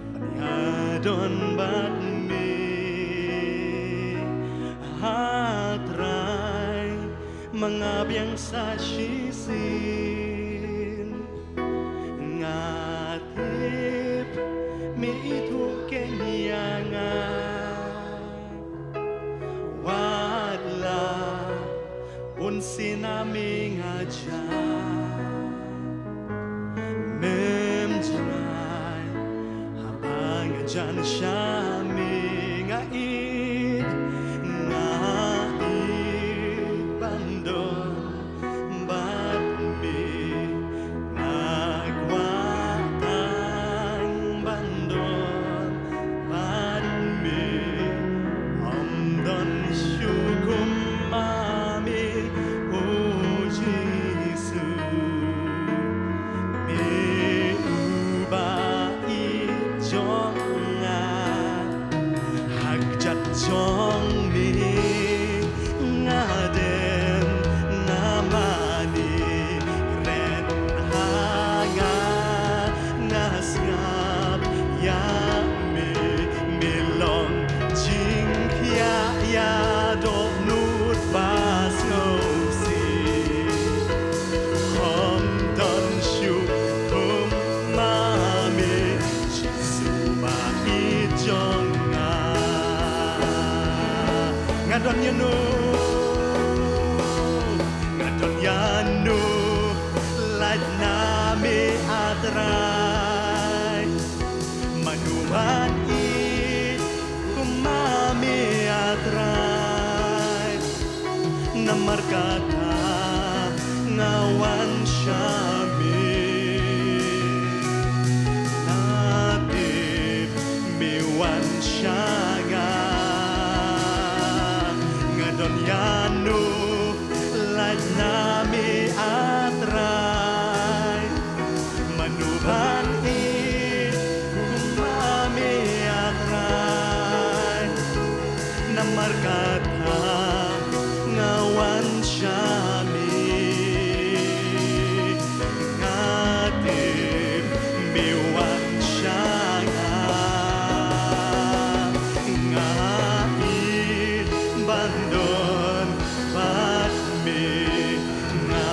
ban ïadon bad me. A Trai, ma nga biang sa shisien. Nga tip me ithuh keiñ ïa nga. Wat la bunsien ma me nga jan. Mem jngai haba nga jan sha me. Nga ïeit, nga ïeit ban don bad me. Nga kwah tang ban don bad me. Ym don shuh kum ma me, O Jisu. Me uba ïeit jong nga. Ha kjat jong me nga dem, nga mane, kren ha nga, nga sngap ïa me. Me long jingkhiah ïa dohnud ba sngewsih. Ym don shuh kum ma me, Jisu ba ïeit Don ïano, nga don ïano, lait na me A Trai. Mano ban ïeit kum ma me A Trai. Namar kata nga wan sha me. Nga tip me wan sha nga. Nga don ïano, lait na me A Trai. Mano ban ïeit kum ma me A Trai. Namar kata nga wan sha me. Nga tip me wan sha nga. Nga ïeit ban don bad me. Nga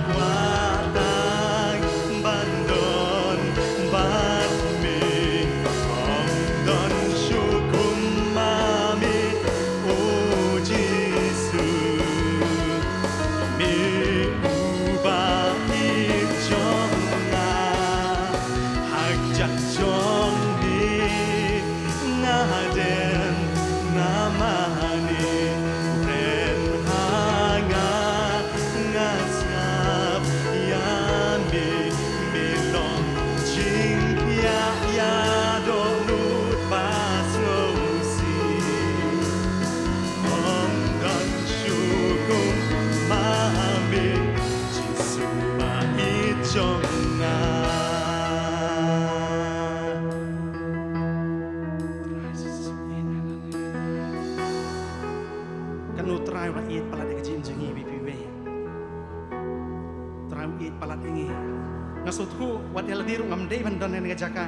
kwah tang ban don bad me. Ong don shuh kum ma me, O Jisu. Me uba ïeit jong nga, ha kjat jong me nga don, nga mane, kren ha nga, nga sngap ïa me. Me long jingpynïaid ïa dohnud ba sngewsih. Ong don shuh kum ma me, Jisu ba ïeit jong nga. Kano Trai ba ïeit palat ïa ka jingim jong ngi iwei pa iwei. Trai u ïeit palat ïa ngi. Nga sngewthuh wat ïa lade ruh ngam dei ban don ha kane ka jaka.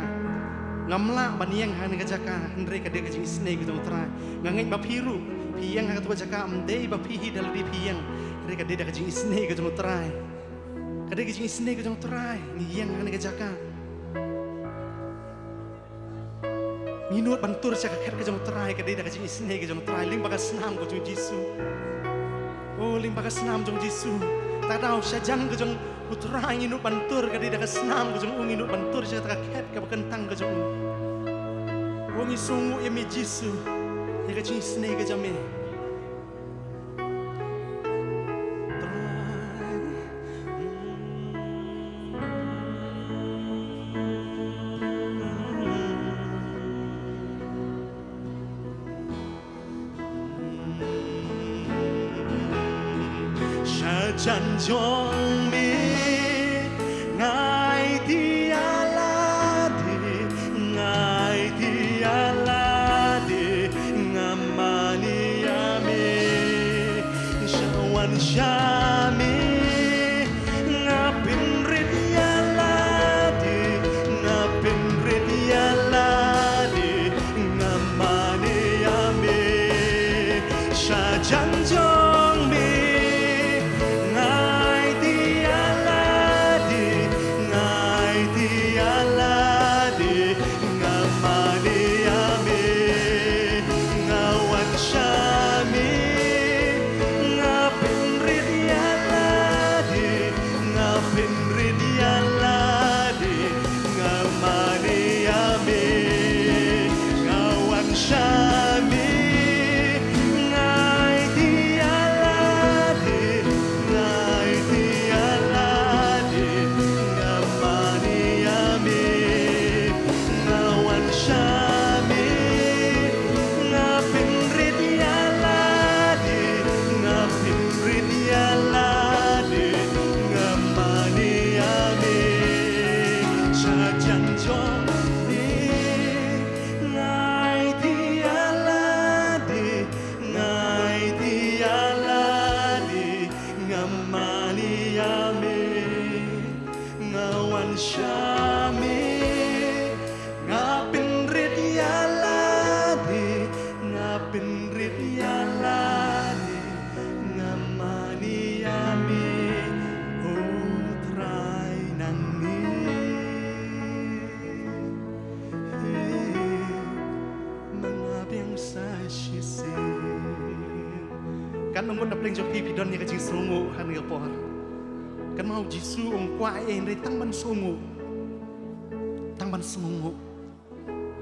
Ngam lah ban ïeng ha kane ka jaka, hynrei ka dei ka jingisynei ka jong u Trai. Nga ngeit ba phi ruh phi ïeng ha kato ka jaka, ym dei ba phi hi da lade phi ïeng, hynrei ka dei da ka jingisynei ka jong u Trai. Ka dei ka jingisynei ka jong u Trai ngi ïeng ha kane ka jaka. Ngi nud ban tur sha ka khet ka jong u Trai, ka dei da ka jingisynei ka jong u Trai, lyngba ka snam ka jong u Jisu. O, lyngba ka snam jong u Jisu. Ta daw shajan ka jong u Trai ngi nud ban tur, ka dei da ka snam ka jong u ngi nud ban tur sha ka khet kaba kyntang ka jong u. O, ngi sngewnguh ïa me Jisu, ïa ka jingisynei ka jong me. Shajan jong me, nga aiti ïa lade, nga aiti ïa lade, nga mane ïa me. Sha wan sha me, nga pynrit ïa lade, nga pynrit ïa lade, nga mane ïa me. Shajan jong me, nga aiti Katno ngut na pdeng jong phi phi don ïa ka jingsngewnguh ha kane ka por? Kynmaw, Jisu um kwah ei ei hynrei tang ban sngewnguh. Tang ban sngewnguh.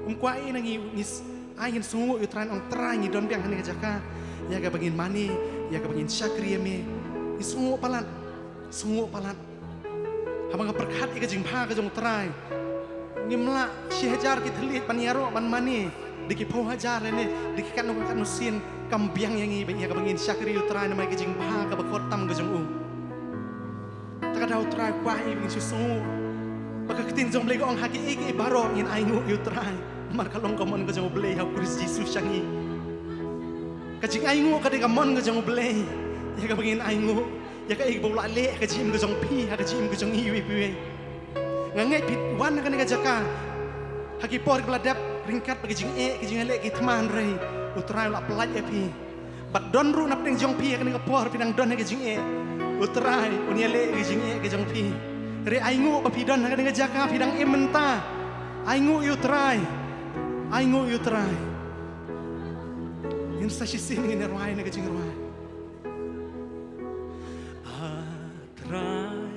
Um kwah ei ei na ngi, ngi s-, ai ngin sngewnguh ïa U Trai, ong Trai ngi don biang ha kane ka jaka ïa kaba ngin mane, ïa kaba ngin shakri ïa me. Ngi sngewnguh palat. Sngewnguh palat. Haba nga pyrkhat ïa ka jingbha ka jong U Trai, ngim lah shi hajar ki thylliej ban ïaroh ban mane, da ki phew hajar lane da ki katno katno sien kam biang ïa ngi ba ïa kaba ngin shakri ïa U Trai namar ka jingbha kaba kordor tam ka jong u. Ta ka daw U Trai u kwah ïa ngi shu sngewnguh. Ba ka ktien jong U Blei ka ong ha kiei kiei baroh ngin ainguh ïa U Trai, namar ka long ka mon ka jong U Blei ha U Khrist Jisu sha ngi. Ka jingainguh ka dei ka mon ka jong U Blei ïa kaba ngin ainguh ïa kaei kaba u la leh ha ka jingim ka jong phi, ha ka jingim ka jong ngi iwei pa iwei. Nga ngeit phi wan ha kane ka jaka ha ki por kiba la dep ryngkat bad ka jingeh, ka jingïaleh ki thma, hynrei U Trai u la pyllait ïa phi. Bad don ruh na pdeng jong phi ha kane ka por phi dang don ha ka jingeh. U Trai un ïaleh ïa ka jingeh ka jong phi. Hynrei ainguh ba phi don ha kane ka jaka phi dang im mynta. Ainguh ïa U Trai. Ainguh ïa U Trai. Ngin sa shisien ngin ïa rwai na ka jingrwai. A Trai,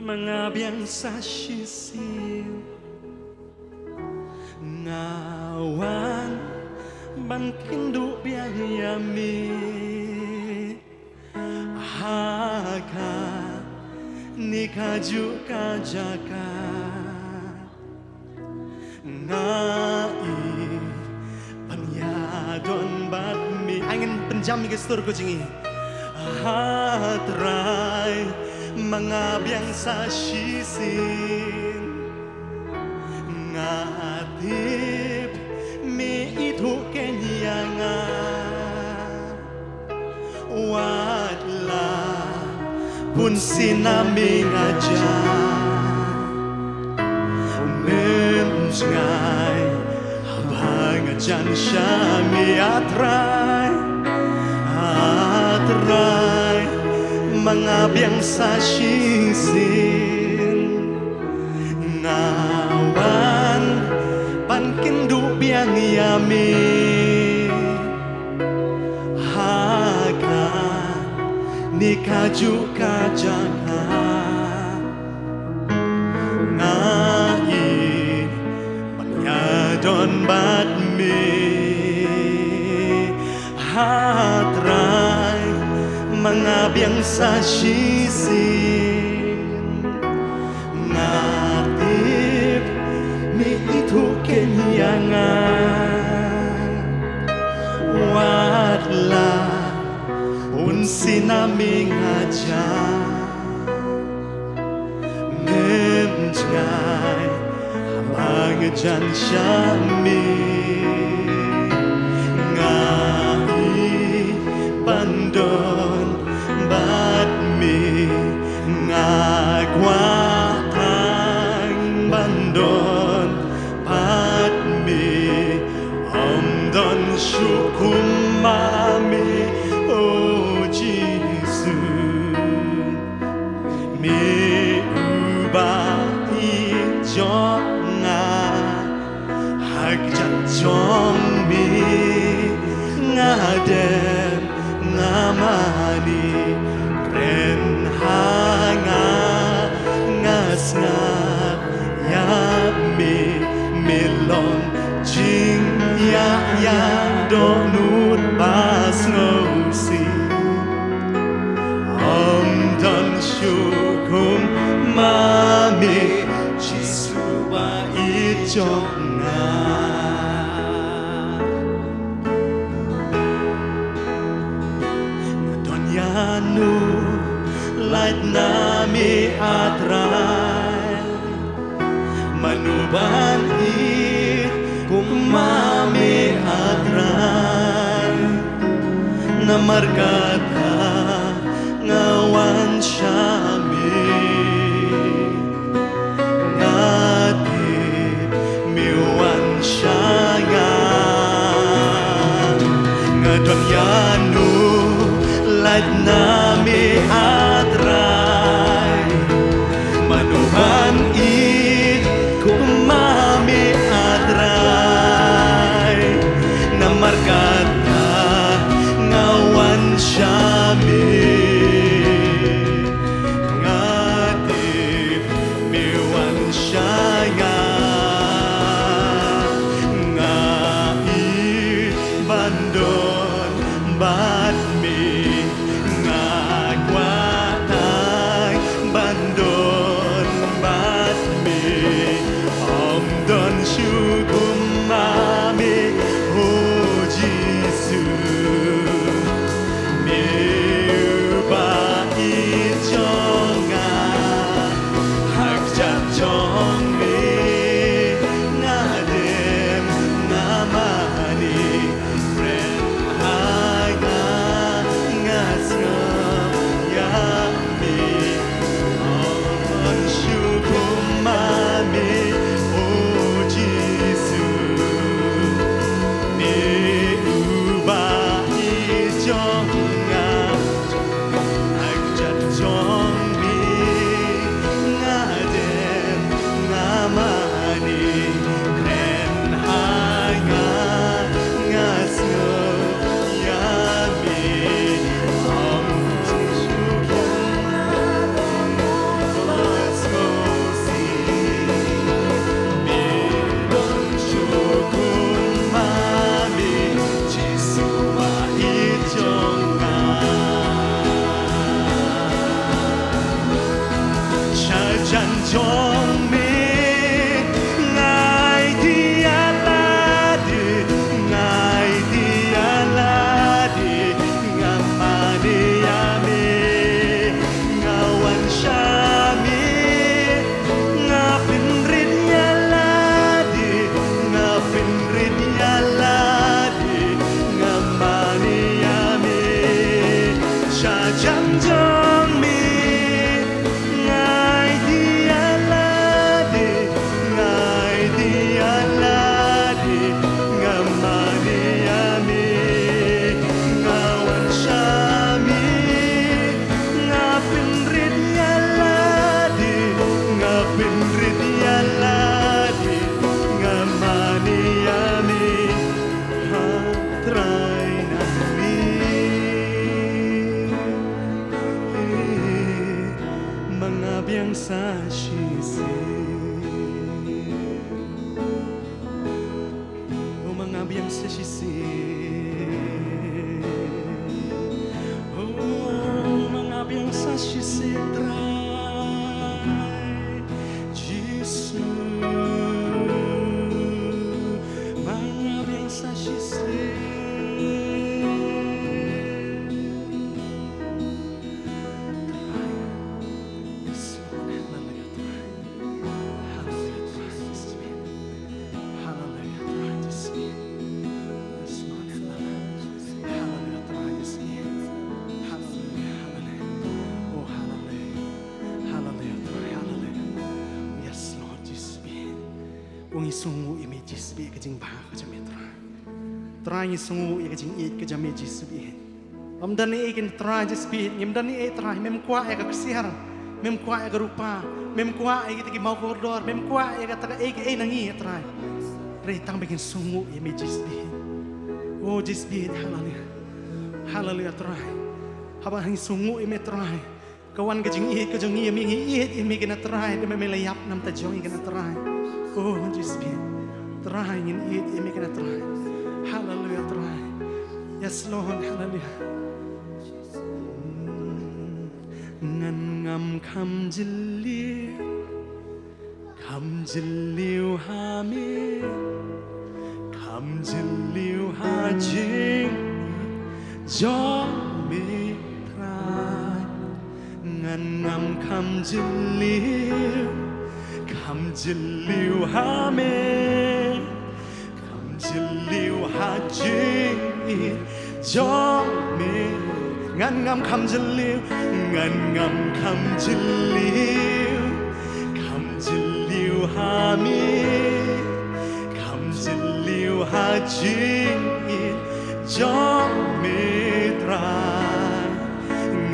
ma nga biang sa shisien nga wan ban kynduh biang ïa me ha kane kajuh ka jaka. Nga ïeit ban ïadon bad me. Ai ngin pynjam ïa ki sur ko jong ngi. A Trai, ma nga biang sa shisien nga tip me ithuh keiñ ïa nga. Wat la bunsien na me nga jia, mem jngai haba nga jan sha me. A Trai, A Trai, ma nga biang sa shisien nga wan ban kynduh biang ïa me ha kane kajuh ka jaka. Nga ïeit ban ïadon bad me. A Trai, ma nga biang sa shisien nga tip me ithuh keiñ ïa nga. Wat la bunsien na me nga jia, mem jngai haba nga jan sha me. Nga ïeit ban don bad me, nga kwah tang ban don bad me. Ym don shuh kum ma me, O Jisu. Me uba ïeit jong nga, ha kjat jong me nga dem nga mane. Kren ha nga, nga sngap ïa me. Me long jingïaid ïa dohnud ba sngewsih. Ym don shuh kum ma me, Jisu ba ïeit jong nga. Nga don ïano lait na me, A Trai. Mano ban ïeit kum ma me, A Trai. Namar kata nga wan sha me. Nga tip me wan sha nga. Nga don ïano lait na me, A Trai. Mano ban ïeit kum ma me, A Trai. Namar kata nga wan sha biang sa shisien. Oh, ma nga biang sa shisien Trai Jisu. Ma nga biang sa shisien. Yes, Lord. Hallelujah, Trai. Hallelujah, Trai Jisu. Hallelujah, Trai Jisu. Yes, Lord. Hallelujah, Trai Jisu. Hallelujah, hallelujah. Oh, hallelujah. Hallelujah, Trai. Hallelujah. Yes, Lord Jisu. Ngi sngewnguh ïa me Jisu ïa ka jingbha ka jong me Trai. Trai ngi sngewnguh ïa ka jingïeit ka jong me Jisu. Ym don ei ei Trai Jisu, ngim don ei ei Trai, mem kwah ïa ka ksiar, mem kwah ïa ka rupa, mem kwah ïa kita ki mawkordor, mem kwah ïa kata kaei kaei na ngi Trai. Hynrei tang ba ngin sngewnguh ïa me Jisu. Oh Jisu, haleluya. Haleluya Trai. Haba ngi sngewnguh ïa me Trai, ka wan ka jingïeit ka jong ngi ïa me, ngi ïeit ïa me kane Trai, da me la ïap namar jong ngi kane Trai. Oh Jisu, Trai ngin ïeit ïa me kane Trai. Haleluya Trai. Yes Lord, haleluya. Ngan ngam kham jylliew, kham jylliew ha me, kham jylliew ha jingïeit jong me Trai. Ngan ngam kham jylliew, kham jylliew ha me, kham jylliew ha jingïeit jong me. Ngan ngam kham jylliew, ngan ngam kham jylliew, kham jylliew ha me, kham jylliew ha jingïeit jong me Trai.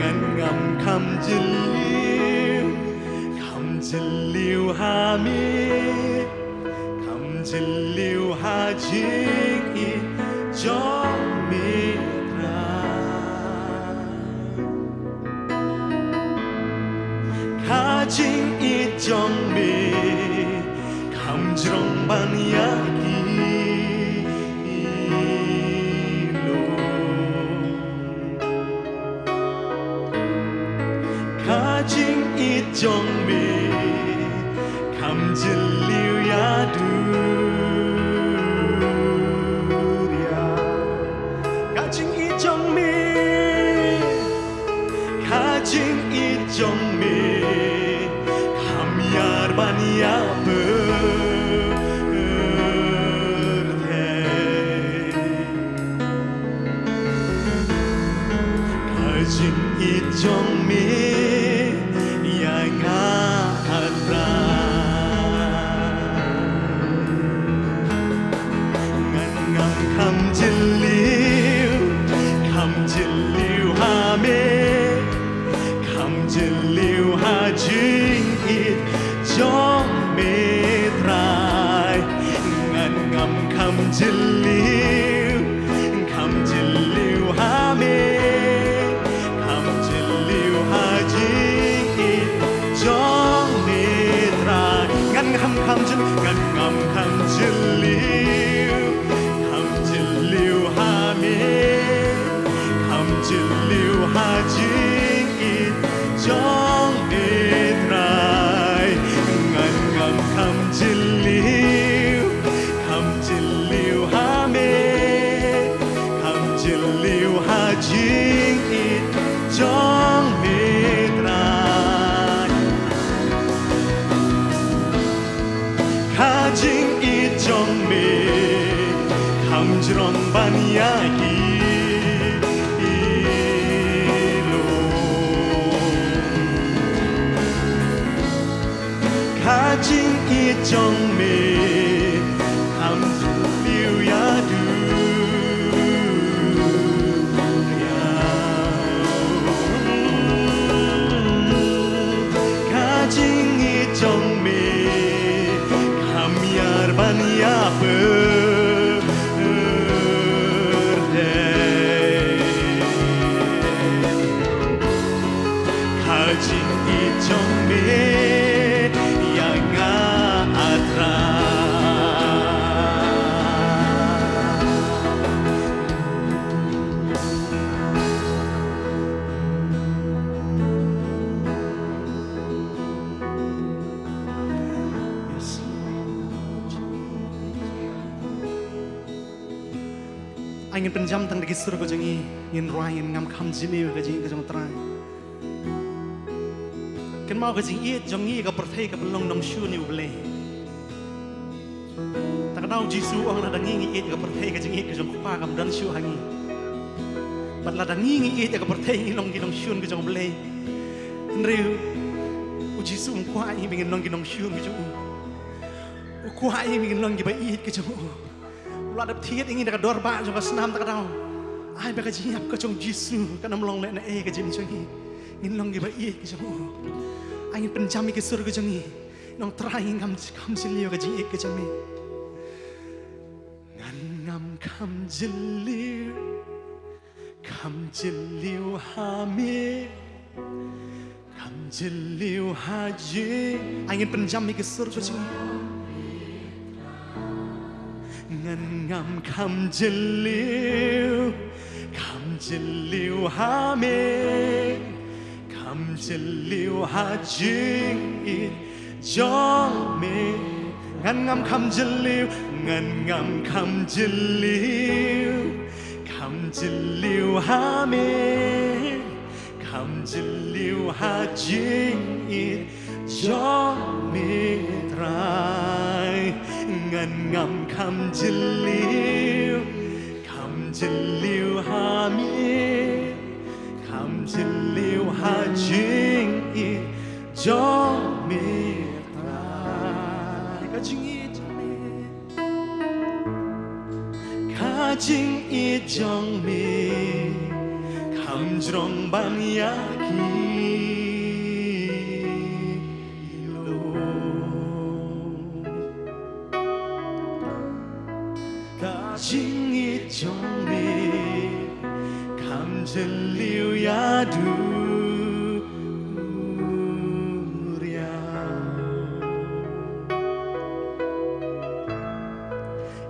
Ngan ngam kham jylliew, kham jylliew ha me, kham jylliew ha jingïeit jong me Trai. Ka jingïeit jong me kham jrong ban ïa ki lum. Ka jingïeit jong me kham jylliew ïa duriaw. Ka jingïeit jong me, ka jingïeit jong me kham ïar ban ïa pyrthei. Ka jingïeit jong me ïa nga, ah Trai. Ngan ngam kham jylliew, kham jylliew ha me, kham jylliew ha jingïeit jong me Trai. Ngan ngam kham jylliew, kham jylliew ha me, kham jylliew ha jingïeit jong me Trai. Ngan ngam kham jylliew, ngan ngam kham jylliew, kham jylliew ha me, kham jylliew ha jingïeit jong me Trai. Ngan ngam kham jylliew, kham jylliew ha me, kham jylliew ha jingïeit jong me Trai. Ka jingïeit jong me kham jrong ban ïa ki lum. Ka jingïeit jong me kham jylliew ïa duriaw. Ka jingïeit jong me kham ïar ban ïa pyrthei. Ai ngin pynjam tang da ki sur ka jong ngi, ngin rwai, ngin ngam kham jylliew ka jingïeit ka jong U Trai. Kynmaw ka jingïeit jong ngi ka pyrthei ka pynlong nongshun ïa U Blei. Te ka daw U Jisu u ong lada ngi ngi ïeit ïa ka pyrthei, ka jingïeit ka jong U Kpa kam don shuh ha ngi. Bad lada ngi ngi ïeit ïa ka pyrthei ngi long ki nongshun ka jong U Blei. Hynrei U Jisu um kwah ïa ngi ba ngin long ki nongshun ka jong u. U kwah ïa ngi ba ngin long kiba ïeit ka jong u. U la dep thied ïa ngi da ka dor bah jong ka snam, te ka daw ai ba ka jingïap ka jong U Jisu kan ym long lehnohei ha ka jingim jong ngi. Ngin long kiba ïeit ka jong u. Ai ngin pynjam ïa ki sur ka jong ngi. Nong Trai, ngin ngam kham jylliew ka jingïeit ka jong me. Ngan ngam kham jylliew, kham jylliew ha me, kham jylliew ha jing. Ai ngin pynjam ïa ki sur ka jong ngi. Ngan ngam kham jylliew, kham jylliew ha me, kham jylliew ha jingïeit jong me. Ngan ngam kham jylliew, ngan ngam kham jylliew, kham jylliew ha me, kham jylliew ha jingïeit jong me Trai. Ngan ngam kham jylliew, kham jylliew ha me, kham jylliew ha jingïeit jong me Trai. Ka jingïeit jong me, ka jingïeit jong me kham jrong ban ïa ki. Ka jingïeit jong me kham jylliew ïa duriaw.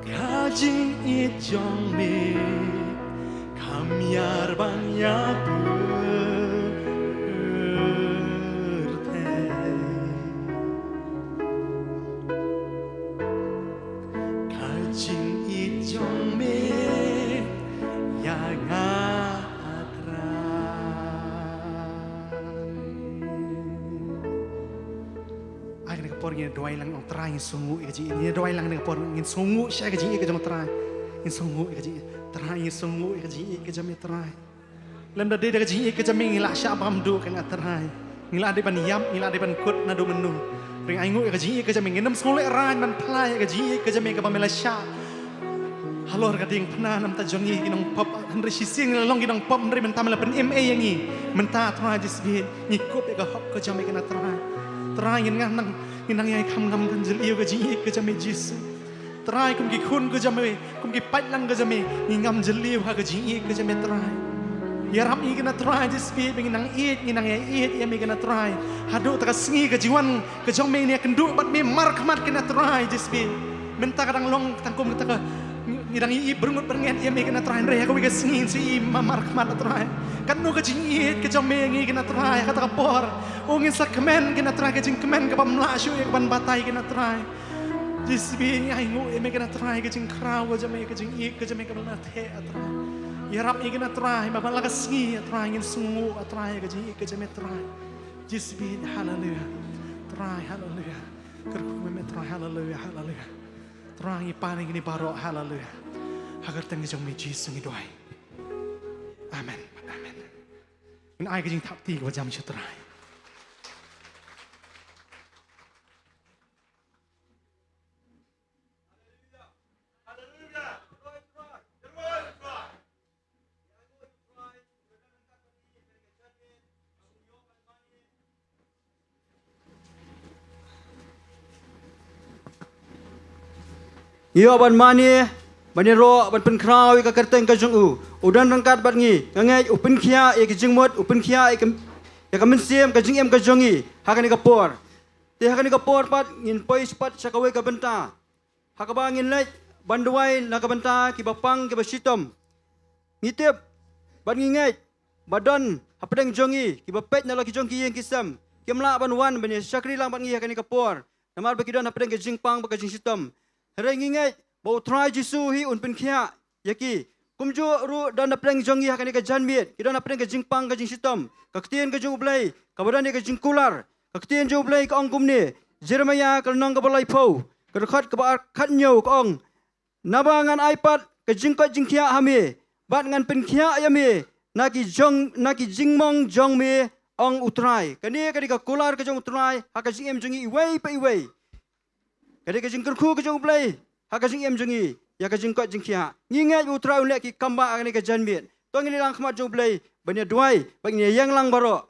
Ka jingïeit jong me kham ïar ban ïa pyrthei. Ka jingïeit jong me ïa nga, A Trai. Ai kane ka por ngin duwai lang, Ong Trai, ngin sngewnguh ïa ka jingïeit. Ngin duwai lang kane ka por, ngin sngewnguh sha ka jingïeit ka jong Trai. Ngin sngewnguh ïa ka jingïeit Trai, ngin sngewnguh ïa ka jingïeit ka jong me Trai. Lymda dei da ka jingïeit ka jong me ngi lah shah bam duh, kane A Trai. Ngi lah dei ban ïap, ngi lah dei ban kut naduh mynno. Hynrei ainguh ïa ka jingïeit ka jong me, ngin ym sngewlehrain ban phla ïa ka jingïeit ka jong me kaba me la shah halor ka diengphna na ka bynta jong ngi ki nongpop. Hynrei shisien ngi la long ki nongpop, hynrei mynta me la pynim ei ïa ngi. Mynta Trai Jisu, ngi kup ïa ka hok ka jong me, kane A Trai. Trai, ngin nang, ngin nang ïai kham ngam kham jylliew ka jingïeit ka jong me Jisu. Trai, kum ki khun ka jong me, kum ki paidlang ka jong me, ngi ngam jylliew ha ka jingïeit ka jong me Trai. Ïarap ïa ngi, kane A Trai Jisu, ba ngin nang ïeit, ngin nang ïaieit ïa me, kane A Trai. Haduh kata ka sngi ka jingwan ka jong me ngin ïakynduh bad me markhmat, kane A Trai Jisu. Mynta ka dang long tang kum kata ka, ngi dang ïohi byrngut byrnget ïa me, kane A Trai, hynrei ha kawei ka sngi ngin sa ïohi ma-, markhmat, A Trai. Katno ka jingïeit ka jong me ïa ngi, kane A Trai, ha kata ka por. O, ngin sa kmen, kane A Trai, ka jingkmen kabym lah shuh ïa kaban batai, kane A Trai. Jisu, ngi ainguh ïa me, kane A Trai, ka jingkhraw ka jong me, ka jingïeit ka jong me kaba la theh, A Trai. Ïarap ïa ngi, kane A Trai, ba man la ka sngi, A Trai, ngin sngewnguh, A Trai, ka jingïeit ka jong me Trai. Jisu, haleluya. Trai, haleluya. Kyrkhu ïa me Trai, haleluya, haleluya. Trai, ngi pan ïa kine baroh, haleluya. Ha ka kyrteng ka jong me Jisu ngi duwai. Amen. Amen. Ngin ai ka jingthap kti kaba jam sha Trai. Ïoh ban mane, ban ïaroh, ban pynkhraw ïa ka kyrteng ka jong u. U don ryngkat bad ngi, nga ngeit u pynkhiah ïa ka jingmut, u pynkhiah ïa ka, ïa ka mynsiem, ka jingim ka jong ngi ha kane ka por. Te ha kane ka por pat ngin poi pat sha kawei ka bynta ha kaba ngin leit ban duwai na ka bynta kiba pang kiba shitom. Ngi tip bad ngi ngeit ba don hapdeng jong ngi kiba peit na la ki jong ki ïing ki sem, kim lah ban wan ban ïa shakri lang bad ngi ha kane ka por, namar ba ki don hapdeng ka jingpang bad ka jingshitom. Hynrei ngi ngeit ba U Trai Jisu hi un pynkhiah ïa ki, Kumjuh ruh don napdeng jong ngi ha kane ka janmiet, ki don napdeng ka jingpang ka jingshitom. Ka ktien ka jong U Blei kaba don ïa ka jingkular, ka ktien jong U Blei ka ong kumne, Jeremiah ka lynnong kaba laiphew, ka dkhot kaba ar, khathynñiew, ka ong, naba ngan ai pat ka jingkoit jingkhiah ha me, bad ngan pynkhiah ïa me na ki jong, na ki jingmong jong me, ong U Trai. Kane ka dei ka kular ka jong U Trai ha ka jingim jong ngi iwei pa iwei. Ka dei ka jingkyrkhu ka jong U Blei ha ka jingim jong ngi ïa ka jingkoit jingkhiah. Ngi ngeit ba U Trai un leh ki kam ba ha kane ka janmiet. To ngin ïalang khmat jong U Blei ban ïa duwai, ban ïa ïeng lang baroh.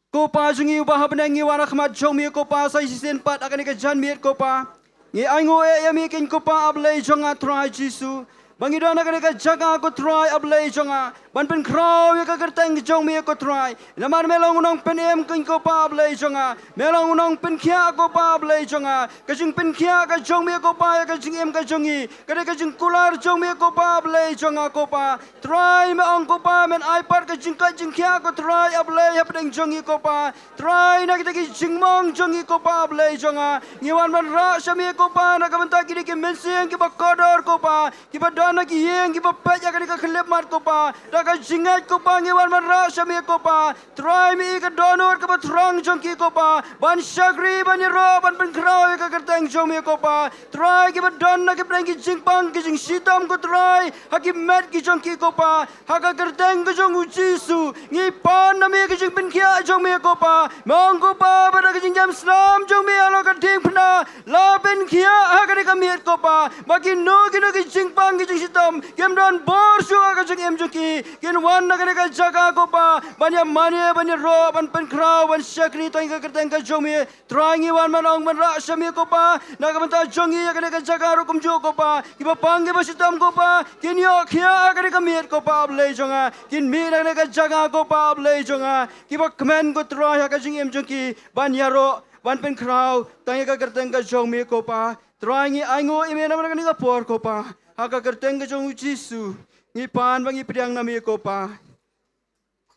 Ko Pa jong ngi uba ha bneng, ngi wan ha khmat jong me ko Pa sa shisien pat ha kane ka janmiet ko Pa. Ngi ainguh ïa me keiñ ko Pa, A Blei jong nga Trai Jisu, ba ngi don ha kane ka jaka ko Trai, A Blei jong nga, ban pynkhraw ïa ka kyrteng ka jong me ko Trai. Namar me long u nongpynim keiñ ko Pa, A Blei jong nga. Me long u nongpynkhiah ko Pa, A Blei jong nga. Ka jingpynkhiah ka jong me ko Pa ïa ka jingim ka jong ngi, ka dei ka jingkular jong me ko Pa, A Blei jong nga ko Pa. Trai, me ong ko Pa, men ai pat ka jingkoit jingkhiah ko Trai, A Blei, hapdeng jong ngi ko Pa. Trai, na kita ki jingmong jong ngi ko Pa, A Blei jong nga, ngi wan ban rah sha me ko Pa na ka bynta kine ki mynsiem kiba kordor ko Pa, kiba don ha ki ïing kiba peit ïa kane ka khyllipmat ko Pa. Da ka jingngeit ko Pa ngi wan ban rah sha me ko Pa. Trai, me i ka dohnud kaba thrang jong ki ko Pa, ban shakri, ban ïaroh, ban pynkhraw ïa ka kyrteng jong me ko Pa. Trai, kiba don na ki bneng ki jingpang ki jingshitom ko Trai, ha ki met ki jong ki ko Pa, ha ka kyrteng ka jong u Jisu ngi pan na me ka jingpynkhiah jong me ko Pa. Me ong ko Pa ba da ka jingïam snam jong me halor ka diengphna, la pynkhiah ha kane ka miet ko Pa, ba kino kino ki jingpang ki jingshitom kim don bor shuh ha ka jingim jong ki. Kin wan na kane ka jaka ko Pa ban ïa mane, ban ïaroh, ban pynkhraw, ban shakri tang ïa ka kyrteng ka jong me. Trai, ngi wan ban ong ban rah sha me ko Pa na ka bynta jong ngi ïa kane ka jaka ruh kumjuh ko Pa. Kiba pang kiba shitom ko Pa kin ïoh khiah ha kane ka miet ko Pa, A Blei jong nga. Kin mih na kane ka jaka ko Pa, A Blei jong nga, kiba kmen ko Trai ha ka jingim jong ki ban ïaroh, ban pynkhraw tang ïa ka kyrteng ka jong me ko Pa. Trai, ngi ainguh ïa me namar kane ka por ko Pa. Ha ka kyrteng ka jong u Jisu ngi pan ba ngi pdiang na me ko Pa.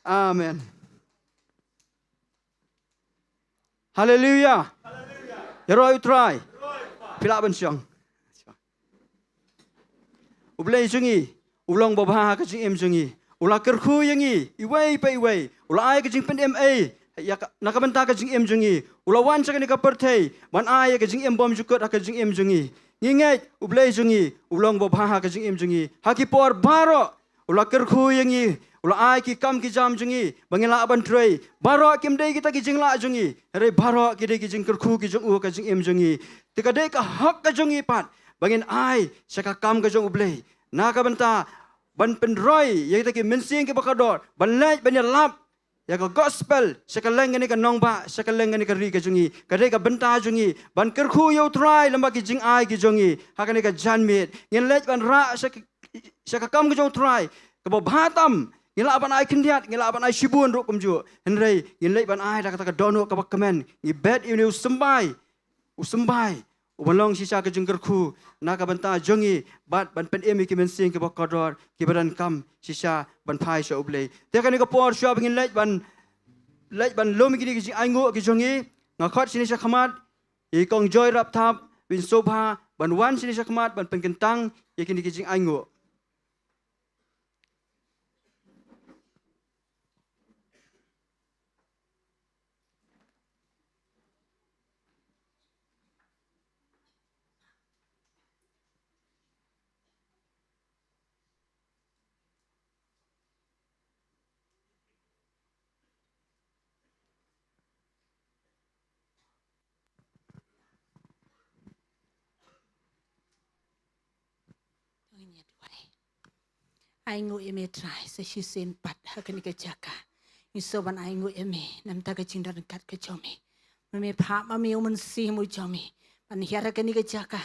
Amen. Haleluya. Ïaroh ïa u Trai. Phi lah ban shong. U Blei jong ngi u long babha ha ka jingim jong ngi. U la kyrkhu ïa ngi iwei pa iwei. U la ai ka jingpynim ei ïa ka, na ka bynta ka jingim jong ngi. U la wan sha kane ka pyrthei ban ai ïa ka jingim bymjukut ha ka jingim jong ngi. Ngi ngeit U Blei jong ngi u long babha ha ka jingim jong ngi. Ha ki por baroh u la kyrkhu ïa ngi, u la ai ki kam ki jam jong ngi ba ngin lah ban trei. Baroh kim dei kita ki jinglah jong ngi, hynrei baroh ki dei ki jingkyrkhu ki jong u ha ka jingim jong ngi. Te ka dei ka hok ka jong ngi pat ba ngin ai sha ka kam ka jong U Blei na ka bynta ban pynroi ïa kita ki mynsiem kiba kordor, ban leit ban ïalap ïa ka gospel sha kylleng kane ka nongbah, sha kylleng kane ka ri ka jong ngi. Ka dei ka bynta jong ngi ban kyrkhu ïa u Trai lem bad ki jingai ki jong ngi. Ha kane ka janmiet ngin leit ban rah sha ka, sha ka kam ka jong u Trai kaba bha tam. Ngi lah ban ai khyndiat, ngi lah ban ai shibun ruh kumjuh, hynrei ngin leit ban ai da kata ka dohnud kaba kmen. Ngi bet ïa une u symbai, u symbai uba long shisha ka jingkyrkhu na ka bynta jong ngi bad ban pynim ïa ki mynsiem kiba kordor kiba donkam shisha ban phai sha U Blei. Te kane ka por shuwa ba ngin leit ban, leit ban lum ïa kine ki jingainguh ki jong ngi, nga khot shane sha khmat ïa i Kong Joy Rapthap, Win Sobha, ban wan shane sha khmat ban pynkyntang ïa kine ki jingainguh. Ngin ïa duwai. Ainguh ïa me Trai sa shisien pat ha kane ka jaka. Ngi sngewbha ban ainguh ïa me na ka bynta ka jingdon ryngkat ka jong me. Ma me phah ma me u Mynsiem u jong me ban hiar ha kane ka jaka.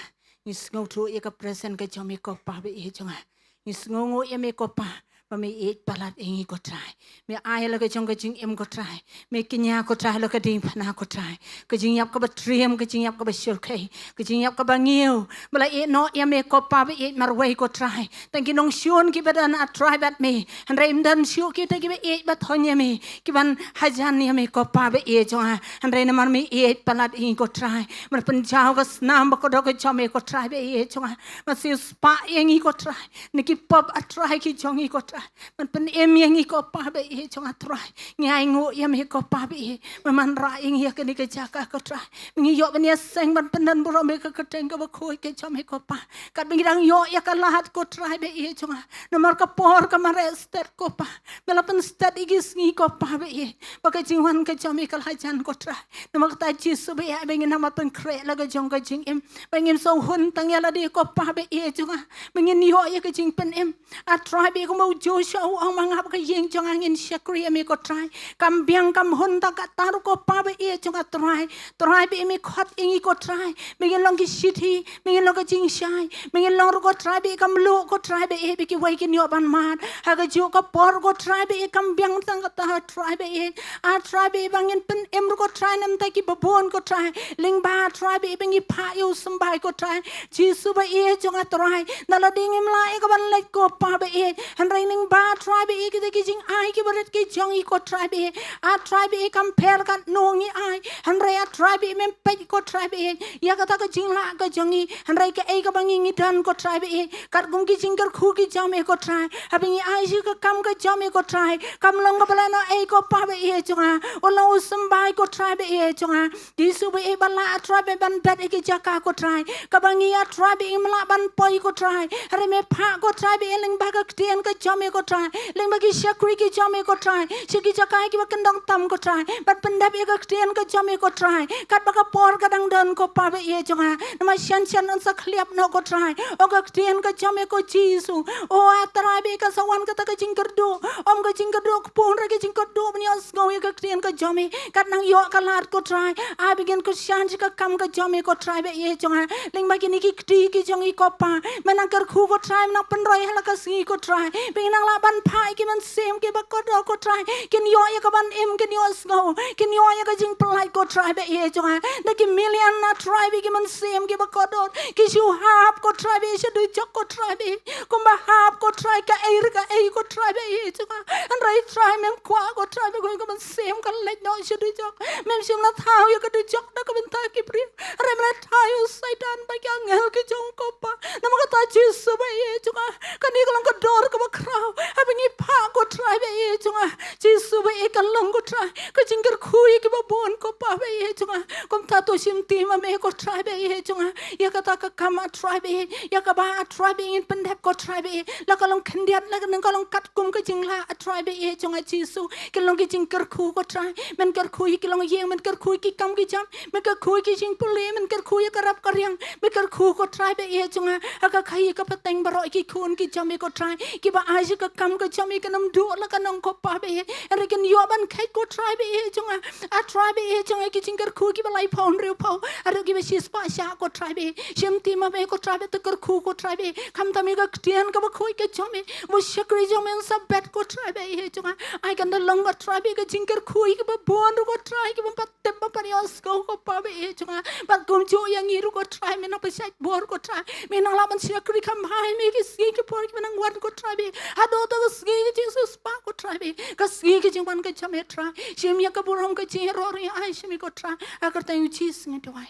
Ngi sngewthuh ïa ka presence ka jong me ko Pa ba ïeit jong nga. Ngi sngewnguh ïa me ko Pa ba me ïeit palat ïa ngi ko Trai. Me ai la ka jong ka jingim ko Trai. Me kñia ko Trai la ka diengphna ko Trai. Ka jingïap kaba triem, ka jingïap kaba shyrkhei, ka jingïap kaba ngiew. Ba la ïeh noh ïa me ko Pa ba ïeit marwei ko Trai. Tang ki nongshun kiba don A Trai bad me. Hynrei ym don shuh kita kiba ïeit ba thon ïa me, kiban hajan ïa me ko Pa ba ïeit jong nga. Hynrei namar me ïeit palat ïa ngi ko Trai, me pynjaw ka snam ba kordor ka jong me ko Trai ba ïeit jong nga. Me siewspah ïa ngi ko Trai na ki pop A Trai ki jong ngi ko Trai. Me pynim ïa ngi ko Pa ba ïeit jong nga Trai. Ngi ainguh ïa me ko Pa ba ïeit. Me wanrah ïa ngi ïa kane ka jaka ko Trai. Me ngi ïoh ban ïaseng ban pyndonburom ïa ka kyrteng kaba khuid ka jong me ko Pa. Katba ngi dang ïoh ïa ka lad ko Trai ba ïeit jong nga. Namar ka por ka mareh stet ko Pa. Me la pynstet ïa ki sngi ko Pa ba ïeit, ba ka jingwan ka jong me ka la jan ko Trai. Namar kata Jisu ba ïeit, ba ngin nang ban pynkhreh la ka jong ka jingim. Ba ngim sngewhun tang ïa lade ko Pa ba ïeit jong nga. Ba ngin ïoh ïa ka jingpynim. A Trai ba ïeit, kumba u Joshua u ong ma nga bad ka ïing jong nga ngin shakri ïa me ko Trai. Kam biang kam hun tang katta ruh ko Pa ba ïeit jong nga Trai. Trai ba ïeit, me khot ïa ngi ko Trai. Ba ngin long ki shithi, ba ngin long ka jingshai, ba ngin long ruh ko Trai ba ïeit ka mluh ko Trai ba ïeit, ba kiwei kin ïoh ban mad. Ha kajuh ka por ko Trai ba ïeit, kam biang tang katta Trai ba ïeit. A Trai ba ïeit, ba ngin pynim ruh ko Trai na bynta kiba bun ko Trai. Lyngba Trai ba ïeit, ba ngi phah ïa u symbai ko Trai. Jisu ba ïeit jong nga Trai, na lade ngim lah ïa ka ban leit ko Pa ba ïeit. Hynrei lyngba Trai ba ïeit kita ki jingai kiba rit ki jong ngi ko Trai ba ïeit. A Trai ba ïeit, kam pher katno ngi ai, hynrei A Trai ba ïeit, mem peit ko Trai ba ïeit ïa kata ka jinglah ka jong ngi. Hynrei kaei kaba ngi ngi don ko Trai ba ïeit, katkum ki jingkyrkhu ki jong me ko Trai, haba ngi ai sha ka kam ka jong me ko Trai, kam long kaba lehnohei ko Pa ba ïeit jong nga. U long u symbai ko Trai ba ïeit jong nga. Jisu ba ïeit, ba lah A Trai ba ïeit ban bet ïa ki jaka ko Trai kaba ngi A Trai ba ïeit ngim lah ban poi ko Trai. Hynrei me phah ko Trai ba ïeit lyngba ka ktien ka jong me ko Trai, lyngba ki shakri ki jong me ko Trai, sha ki jaka kiba kyndong tam ko Trai, ban pyndep ïa ka ktien ka jong me ko Trai. Katba ka por ka dang don ko Pa ba ïeit jong nga, namar shen shen yn sa khliap noh ko Trai. Ong ka ktien ka jong me ko Jisu, o A Trai ba ïeit, kan sa wan kata ka jingkyrduh. Ym ka jingkyrduh kpu, hynrei ka jingkyrduh ban ïohsngew ïa ka ktien ka jong me. Kat nang ïoh ka lad ko Trai, ai ba ngin kyrshan sha ka kam ka jong me ko Trai ba ïeit jong nga. Lyngba kine ki kti ki jong ngi ko Pa, me nang kyrkhu ko Trai, me nang pynroi ha la ka sngi ko Trai, ba ngin nang lah ban phah ïa ki mynsiem kiba kordor ko Trai, kin ïoh ïa ka ban im, kin ïohsngew, kin ïoh ïa ka jingpyllait ko Trai ba ïeit jong nga. Da ki million A Trai ba ïeit ki mynsiem kiba kordor ki shu hap ko Trai ba ïeit sha dujok ko Trai ba ïeit. Kumba hap ko Trai kaei re kaei ko Trai ba ïeit jong nga. Hynrei Trai mem kwah ko Trai ba kum ka mynsiem ka leit noh sha dujok. Mem shym la thaw ïa ka dujok na ka bynta ki briew. Hynrei me la thaw ïa u Soitan bad ki angel ki jong u ko Pa. Namar kata Jisu ba ïeit jong nga, kane ka long ka dor kaba khraw haba ngi phah ko Trai ba ïeit jong nga. Jisu ba ïeit, ka long ko Trai ka jingkyrkhu ïa kiba bun ko Pa ba ïeit jong nga. Kumta to shim ti ma me ko Trai ba ïeit jong nga ïa kata ka kam A Trai ba ïeit, ïa kaba A Trai ba ïeit ngin pyndep ko Trai ba ïeit. La ka long khyndiat, la ka long katkum ka jinglah A Trai ba ïeit jong nga Jisu, ki long ki jingkyrkhu ko Trai. Men kyrkhu ïa ki longïing, men kyrkhu ïa ki kam ki jam, men kyrkhu ïa ki jingpule, men kyrkhu ïa ka rap ka riang, men kyrkhu ko Trai ba ïeit jong nga. Ha ka khaïi ka pateng baroh ki khun ki jong me ko Trai, kiba ai sha ka kam ka jong me, kan ym duh la ka nong ko Pa ba ïeit. Hynrei kin ïoh ban kheit ko Trai ba ïeit jong nga. A Trai ba ïeit jong nga, ki jingkyrkhu kiba laiphew hynriewphew, haduh kiba shispah shah ko Trai ba ïeit. Shim ti ma me ko Trai ba to kyrkhu ko Trai ba ïeit. Khamtam ïa ka ktien kaba khuid ka jong me, ba u shakri jong me un sa bet ko Trai ba ïeit jong nga. Ai kan da long ko Trai ba ïeit ka jingkyrkhu ïa kiba bun ruh ko Trai, kiba pat tip ba pat ïohsngew ko Pa ba ïeit jong nga. Bad kumjuh ïa ngi ruh ko Trai, me nang pynshait bor ko Trai, me nang lah ban shakri kham bha ïa me ki sngi ki por kiba nang wan ko Trai ba ïeit. Haduh to ka sngi ka jingsiewspah ko Trai ba ïeit, ka sngi ka jingwan ka jong me Trai. Shim ïa ka burom ka jingïaroh ruh ai sha me ko Trai. Ha ka kyrteng u Jisu ngi duwai.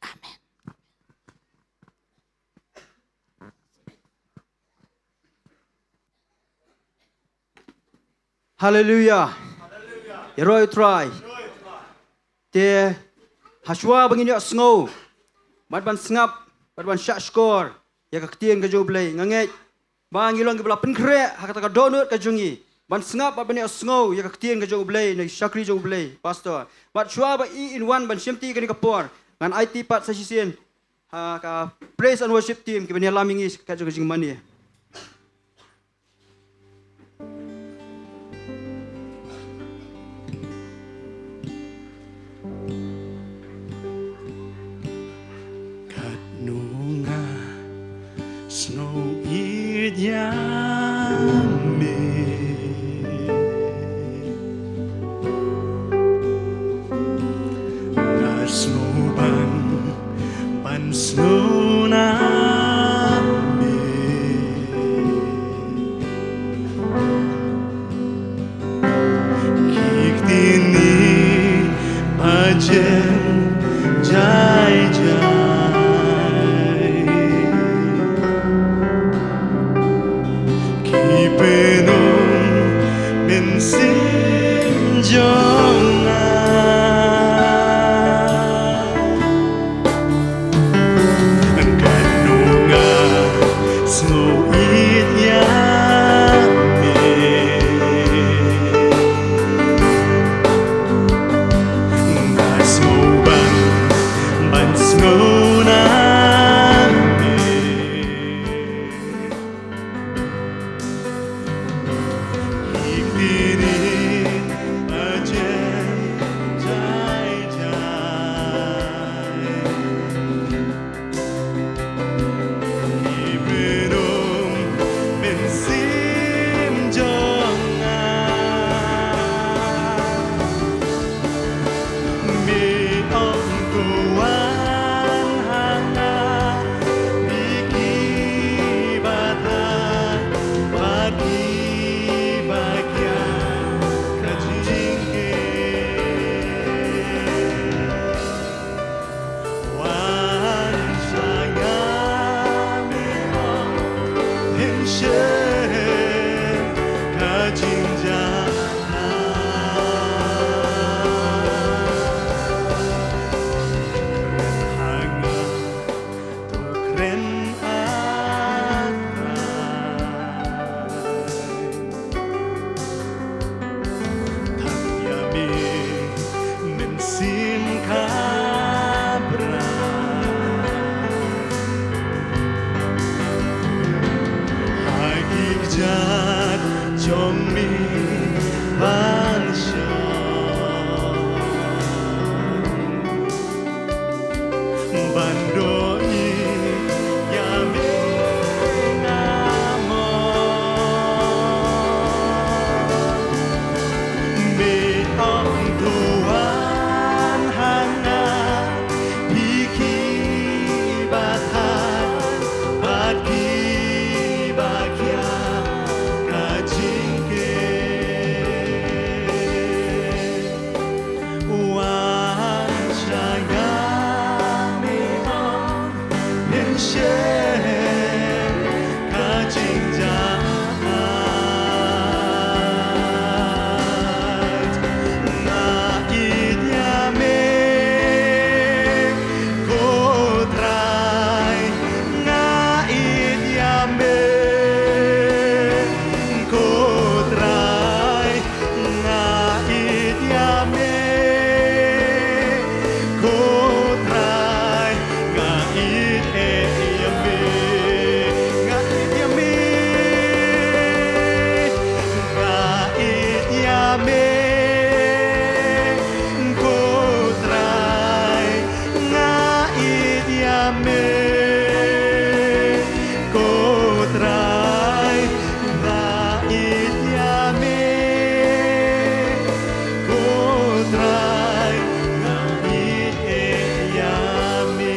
Amen. Haleluya. Ïaroh ïa u Trai. Te hashwa ba ngin ïohsngew bad ban sngap bad ban shahshkor ïa ka ktien ka jong U Blei, nga ngeit ba ngi long kiba la pynkhreh ha kata ka dohnud ka jong ngi ban sngap bad ban ïohsngew ïa ka ktien ka jong U Blei na ki shakri jong U Blei, pastor. Bad shuwa ba i in wan ban shimti kane ka por, ngan aiti pat sa shisien ha ka praise and worship team kiban ïalam ïa ngi ka jong ka jingmane. Katno nga sngew ïeit ïa Nga sngewbang ban sngew na me. Ki ktien ba jem jai jai. Ki pynlong mynsiem jong nga. Katno nga sngew ïeit ïa me. Nga sngewbang ban sngew na me. Ki ktien ba jem jai jai. Ki pynlong mynsiem jong nga. Me ong to wan ha nga, ïa kiba thait bad kiba kiar ka jingkit. Wan sha nga, me ong, pynshai ka jingjahap. Kren ha nga, to kren ha nga. Tang ïa me mynsiem ka bra. Ha ki kjat jong me ban shong. Ban ïohi ïa me nga mo. Me ong to wan ha nga, ïa kiba thait bad kiba kiar ka jingkit. Wan sha nga, me ong, pynshai ka jingjahap. Nga ïeit ïa me, ko Trai, nga ïeit ïa me, ko Trai. Nga ïeit ïa me, ko Trai, nga ïeit ïa me, nga ïeit ïa me, nga ïeit ïa me, ko Trai, nga ïeit ïa me, ko Trai, nga ïeit ïa me, ko Trai, nga ïeit ïa me.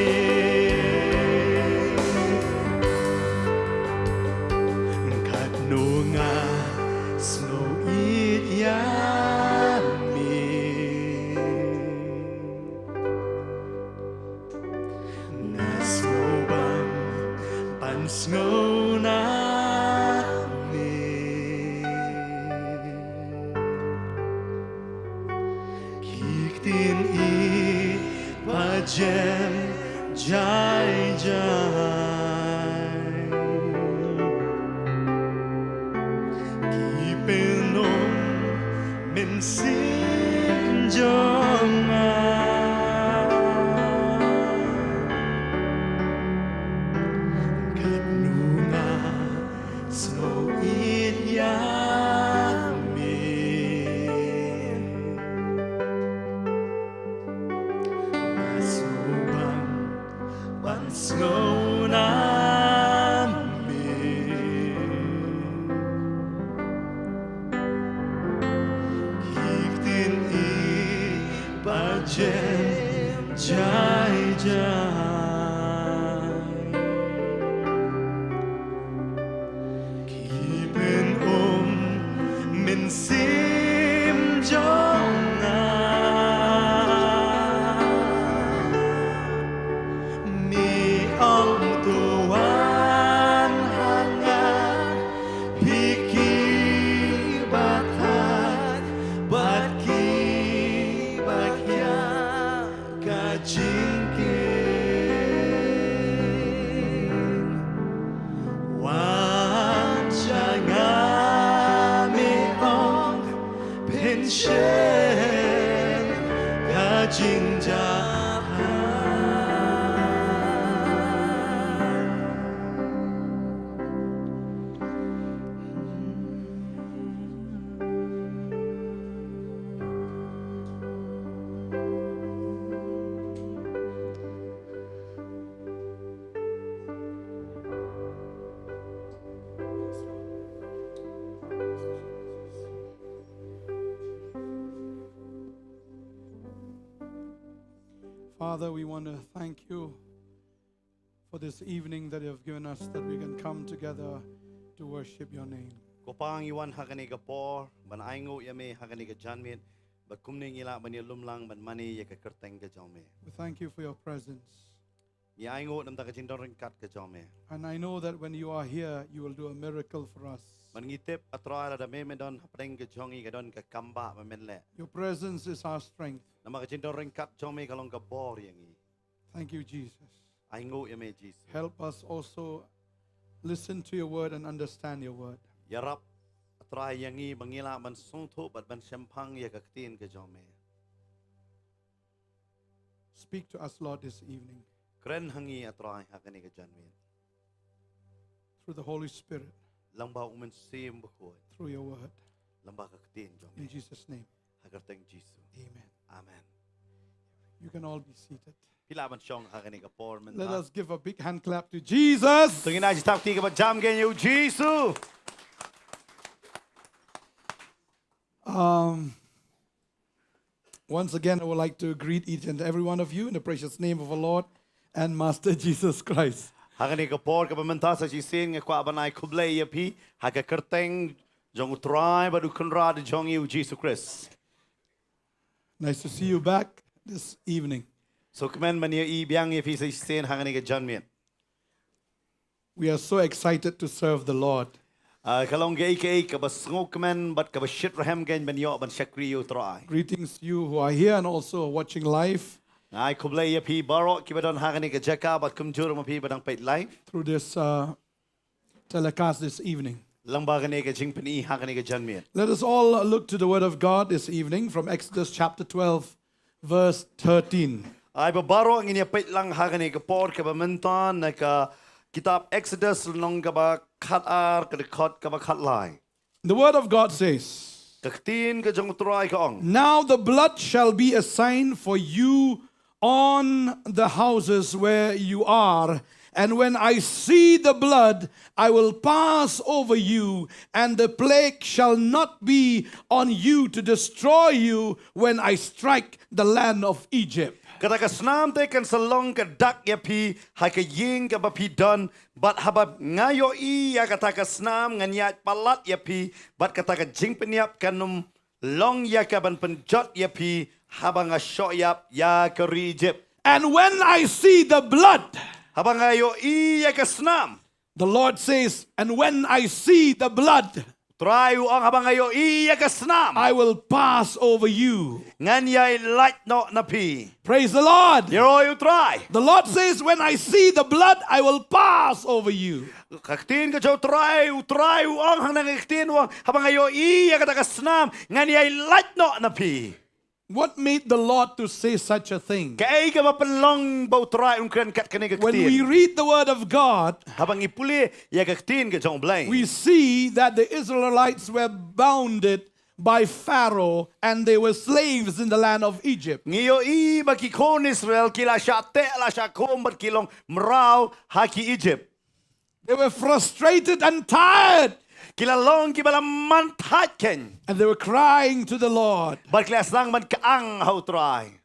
Katno nga sngew ïeit ïa me. Nga sngewbang ban sngew na me. Ki ktien ïeit ba jem jai jai. Ki pynlong mynsiem jong nga. Katno nga sngew ïeit ïa me. Nga sngewbang ban sngew na me. Jai jai. Ki pynum mynsiem jong nga. Mi ong to wan ha nga. Phi ki ba thait bad ki ba kiar ka jingkyrkhu. Wan sha nga, me ong, pynshai ka jingjahap. Father, we want to thank you for this evening that you have given us, that we can come together to worship your name. Ko Pa, ngi wan ha kane ka por ban ainguh ïa me ha kane ka janmiet, ba kumne ngi lah ban ïalumlang ban mane ïa ka kyrteng ka jong me. We thank you for your presence. Ngi ainguh namar ka jingdon ryngkat ka jong me. And I know that when you are here, you will do a miracle for us. Bad ngi tip, A Trai, lada me me don hapdeng ka jong ngi, ka don ka kambah ba men leh. Your presence is our strength. Namar ka jingdon ryngkat jong me ka long ka bor ïa ngi. Thank you, Jesus. Ainguh ïa me, Jisu. Help us also listen to your word and understand your word. Ïarap, A Trai, ïa ngi ba ngi lah ban sngewthuh bad ban shemphang ïa ka ktien ka jong me. Speak to us, Lord, this evening. Kren ha ngi, A Trai, ha kane ka janmiet. Through the Holy Spirit. Lyngba U Mynsiem Bakhuid. Through your word. Lyngba ka ktien jong me. In Jesus' name. Ha ka kyrteng Jisu. Amen. Amen. You can all be seated. Phi lah ban shong ha kane ka por mynta. Let us give a big hand clap to Jesus. To ngin ai jingtap kti kaba jam kein ïa U Jisu. Um, once again, I would like to greet each and every one of you in the precious name of our Lord and Master Jesus Christ. Ha kane ka por kaba mynta sa shisien nga kwah ban ai khublei ïa phi ha ka kyrteng jong U Trai bad U Kynrad jong ngi U Jisu Khrist. Nice to see you back this evening. Sngewkmen ban ïohi biang ïa phi sa shisien ha kane ka janmiet. We are so excited to serve the Lord. Ah, ka long kaei kaei kaba sngewkmen bad kaba shitrhem kein ban ïoh ban shakri ïa U Trai. Greetings to you who are here and also watching live. Nga ai khublei ïa phi baroh kiba don ha kane ka jaka bad kumjuh ruh ma phi ba dang peit live through this, uh, telecast this evening. Lyngba kane ka jingpyni ha kane ka janmiet. Let us all look to the word of God this evening from Exodus chapter twelve, verse thirteen. Ai ba baroh ngin ïa peit lang ha kane ka por kaba mynta na ka kitab Exodus lynnong kaba khatar, ka dkhot kaba khatlai. The word of God says, ka ktien ka jong U Trai ka ong. Now the blood shall be a sign for you on the houses where you are. And when I see the blood, I will pass over you, and the plague shall not be on you to destroy you when I strike the land of Egypt. Kata ka snam te kan sa long ka dak ïa phi ha ka ïing kaba phi don, bad haba nga ïohi ïa kata ka snam ngan ïaid palat ïa phi, bad kata ka jingpynïap kan ym long ïa ka ban pynjot ïa phi haba nga shoh ïap ïa ka ri Egypt. And when I see the blood, haba nga ïohi ïa ka snam. The Lord says, and when I see the blood, Trai u ong, haba nga ïohi ïa ka snam, I will pass over you. Ngan ïai lait noh na phi. Praise the Lord. Ïaroh ïa U Trai. The Lord says, when I see the blood, I will pass over you. Ka ktien ka jong U Trai, U Trai u ong hangne, ka ktien u ong, haba nga ïohi ïa kata ka snam, ngan ïai lait noh na phi. What made the Lord to say such a thing? Kaei kaba pynlong ba U Trai un kren kat kane ka ktien? When we read the word of God, haba ngi pule ïa ka ktien ka jong U Blei, we see that the Israelites were bounded by Pharaoh and they were slaves in the land of Egypt. Ngi ïohi ba ki khun Israel ki la shah teh la shah khum bad ki long mraw ha ki Egypt. They were frustrated and tired. Ki la long kiba la man thait kein. And they were crying to the Lord. Bad ki la sdang ban kyang ha U Trai.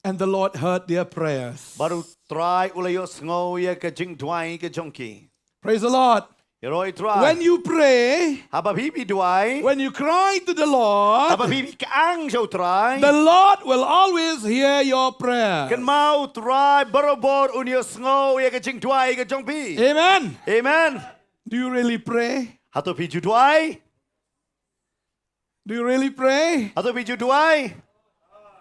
And the Lord heard their prayers. Bad U Trai u la ïohsngew ïa ka jingduwai ka jong ki. Praise the Lord. Ïaroh ïa U Trai. When you pray, Haba phi phi duwai. When you cry to the Lord, Haba phi phi kyang sha U Trai. The Lord will always hear your prayer. Kynmaw U Trai barabor un ïohsngew ïa ka jingduwai ka jong phi. Amen. Amen. Do you really pray? Hato phi ju duwai? Do you really pray? Hato phi ju duwai?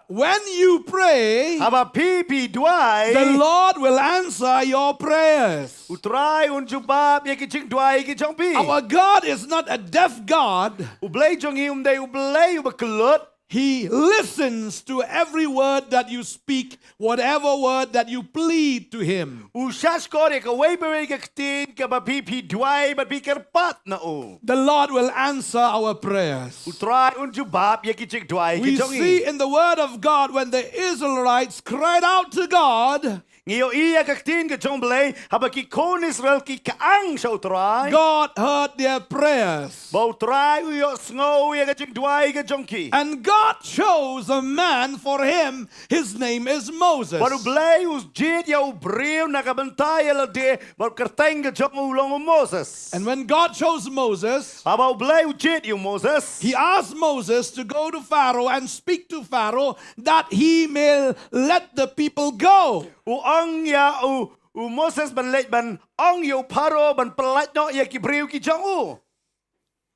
When you pray, Haba phi phi duwai. The Lord will answer your prayers. U Trai un jubab ïa ki jingduwai ki jong phi. Our God is not a deaf God. U Blei jong ngi um dei U Blei uba kyllut. He listens to every word that you speak, whatever word that you plead to Him. U shahshkor ïa kawei pa kawei ka ktien kaba phi phi duwai bad phi kyrpad na u. The Lord will answer our prayers. U Trai un jubab ïa ki jingduwai ki We jong ngi. See in the Word of God when the Israelites cried out to God, Ngi ïohi ïa ka ktien ka jong U Blei, haba ki khun Israel ki kyang sha U Trai. God heard their prayers. Ba U Trai u ïohsngew ïa ka jingduwai ka jong ki. And God chose a man for him. His name is Moses. Bad U Blei u jied ïa u briew na ka bynta ïa lade, bad u kyrteng ka jong u long u Moses. And when God chose Moses, Haba U Blei u jied ïa u Moses. He asked Moses to go to Pharaoh and speak to Pharaoh that he may let the people go. U ong ïa u, u Moses ban leit ban ong ïa u Pharaoh ban pyllait noh ïa ki briew ki jong u.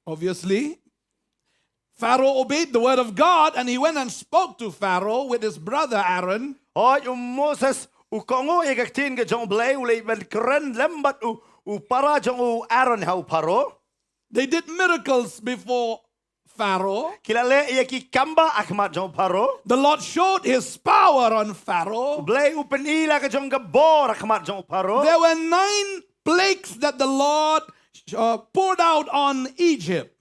Obviously, Pharaoh obeyed the word of God and he went and spoke to Pharaoh with his brother Aaron. Hooid, u Moses u kohnguh ïa ka ktien ka jong U Blei, u leit ban kren lem bad u, u para jong u Aaron ha u Pharaoh. They did miracles before Pharaoh. Ki la leh ïa ki kambah ha khmat jong u Pharaoh. The Lord showed his power on Pharaoh. U Blei u pyni la ka jong ka bor ha khmat jong u Pharaoh. There were nine plagues that the Lord uh, poured out on Egypt.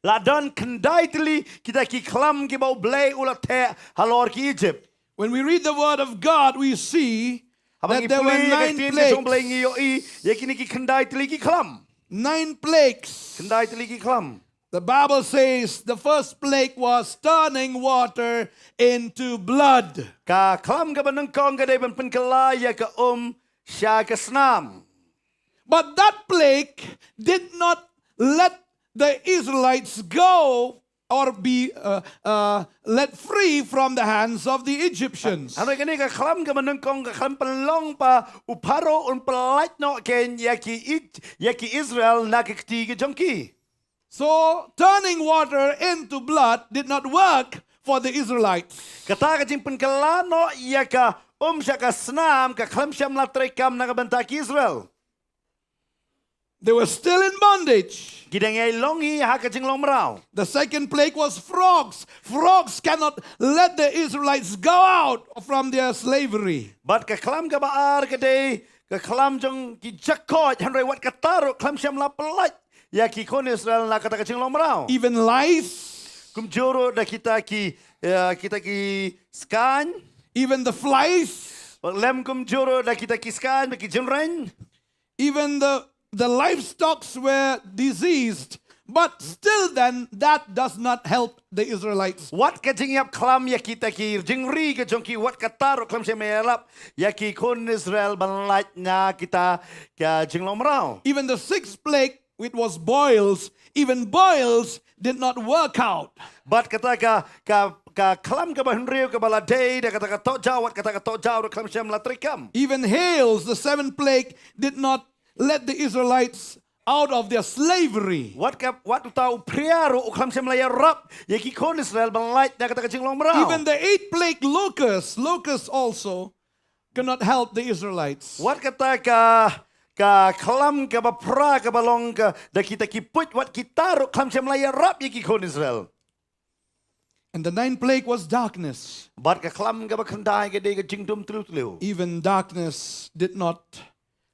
La don khyndai tylli kita ki khlam kiba U Blei u la theh halor ki Egypt. When we read the word of God, we see Haba that ngi there were pule ïa ka nine ktien ka jong U Blei ngi plagues. ïohi ïa kine ki khyndai tylli ki khlam. Nine plagues. Khyndai tylli ki khlam. The Bible says the first plague was turning water into blood. Ka khlam kaba nyngkong ka dei ban pynkylla ïa ka um sha ka snam. But that plague did not let the Israelites go or be uh, uh, let free from the hands of the Egyptians. Hynrei kane ka khlam kaba nyngkong ka khlam pynlong ba u Pharaoh un pyllait noh kein ïa ki Ij-, ïa ki Israel na ka kti ka jong ki. So turning water into blood did not work for the Israelites. Kata ka jingpynkylla noh ïa ka um sha ka snam ka khlem shym la treikam na ka bynta ki Israel. They were still in bondage. Ki dang ïai long hi ha ka jinglong mraw. The second plague was frogs. Frogs cannot let the Israelites go out from their slavery. Bad ka khlam kaba ar ka dei ka khlam jong ki jakoit, hynrei wat kata ruh khlem shym la pyllait ïa ki khun Israel na kata ka jinglong mraw. Even lice, Kumjuh ruh da kita ki, eh, kita ki skaiñ. Even the flies, Lem kumjuh ruh da kita ki skaiñ bad ki jingreng. Even the, the livestocks were diseased. But still then, that does not help the Israelites. Wat ka jingïap khlam ïa kita ki jingri ka jong ki, wat kata ruh khlem shym ïarap ïa ki khun Israel ban lait na kita ka jinglong mraw. Even the sixth plague, it was boils. Even boils did not work out. Bad kata ka, ka, ka khlam kaba hynriew kaba la dei da kata ka tohjaw, wat kata ka tohjaw ruh khlem shym la treikam. Even hails, the seventh plague, did not let the Israelites out of their slavery. Wat ka, wat uta u phria ruh u khlem shym la ïarap ïa ki khun Israel ban lait na kata ka jinglong mraw. Even the eighth plague, locusts, locusts also cannot help the Israelites. Wat kata ka, ka khlam kaba phra kaba long ka da kita ki puit, wat kita ruh khlem shym la ïarap ïa ki khun Israel. And the ninth plague was darkness. Bad ka khlam kaba khyndai ka dei ka jingdum tliw tliw. Even darkness did not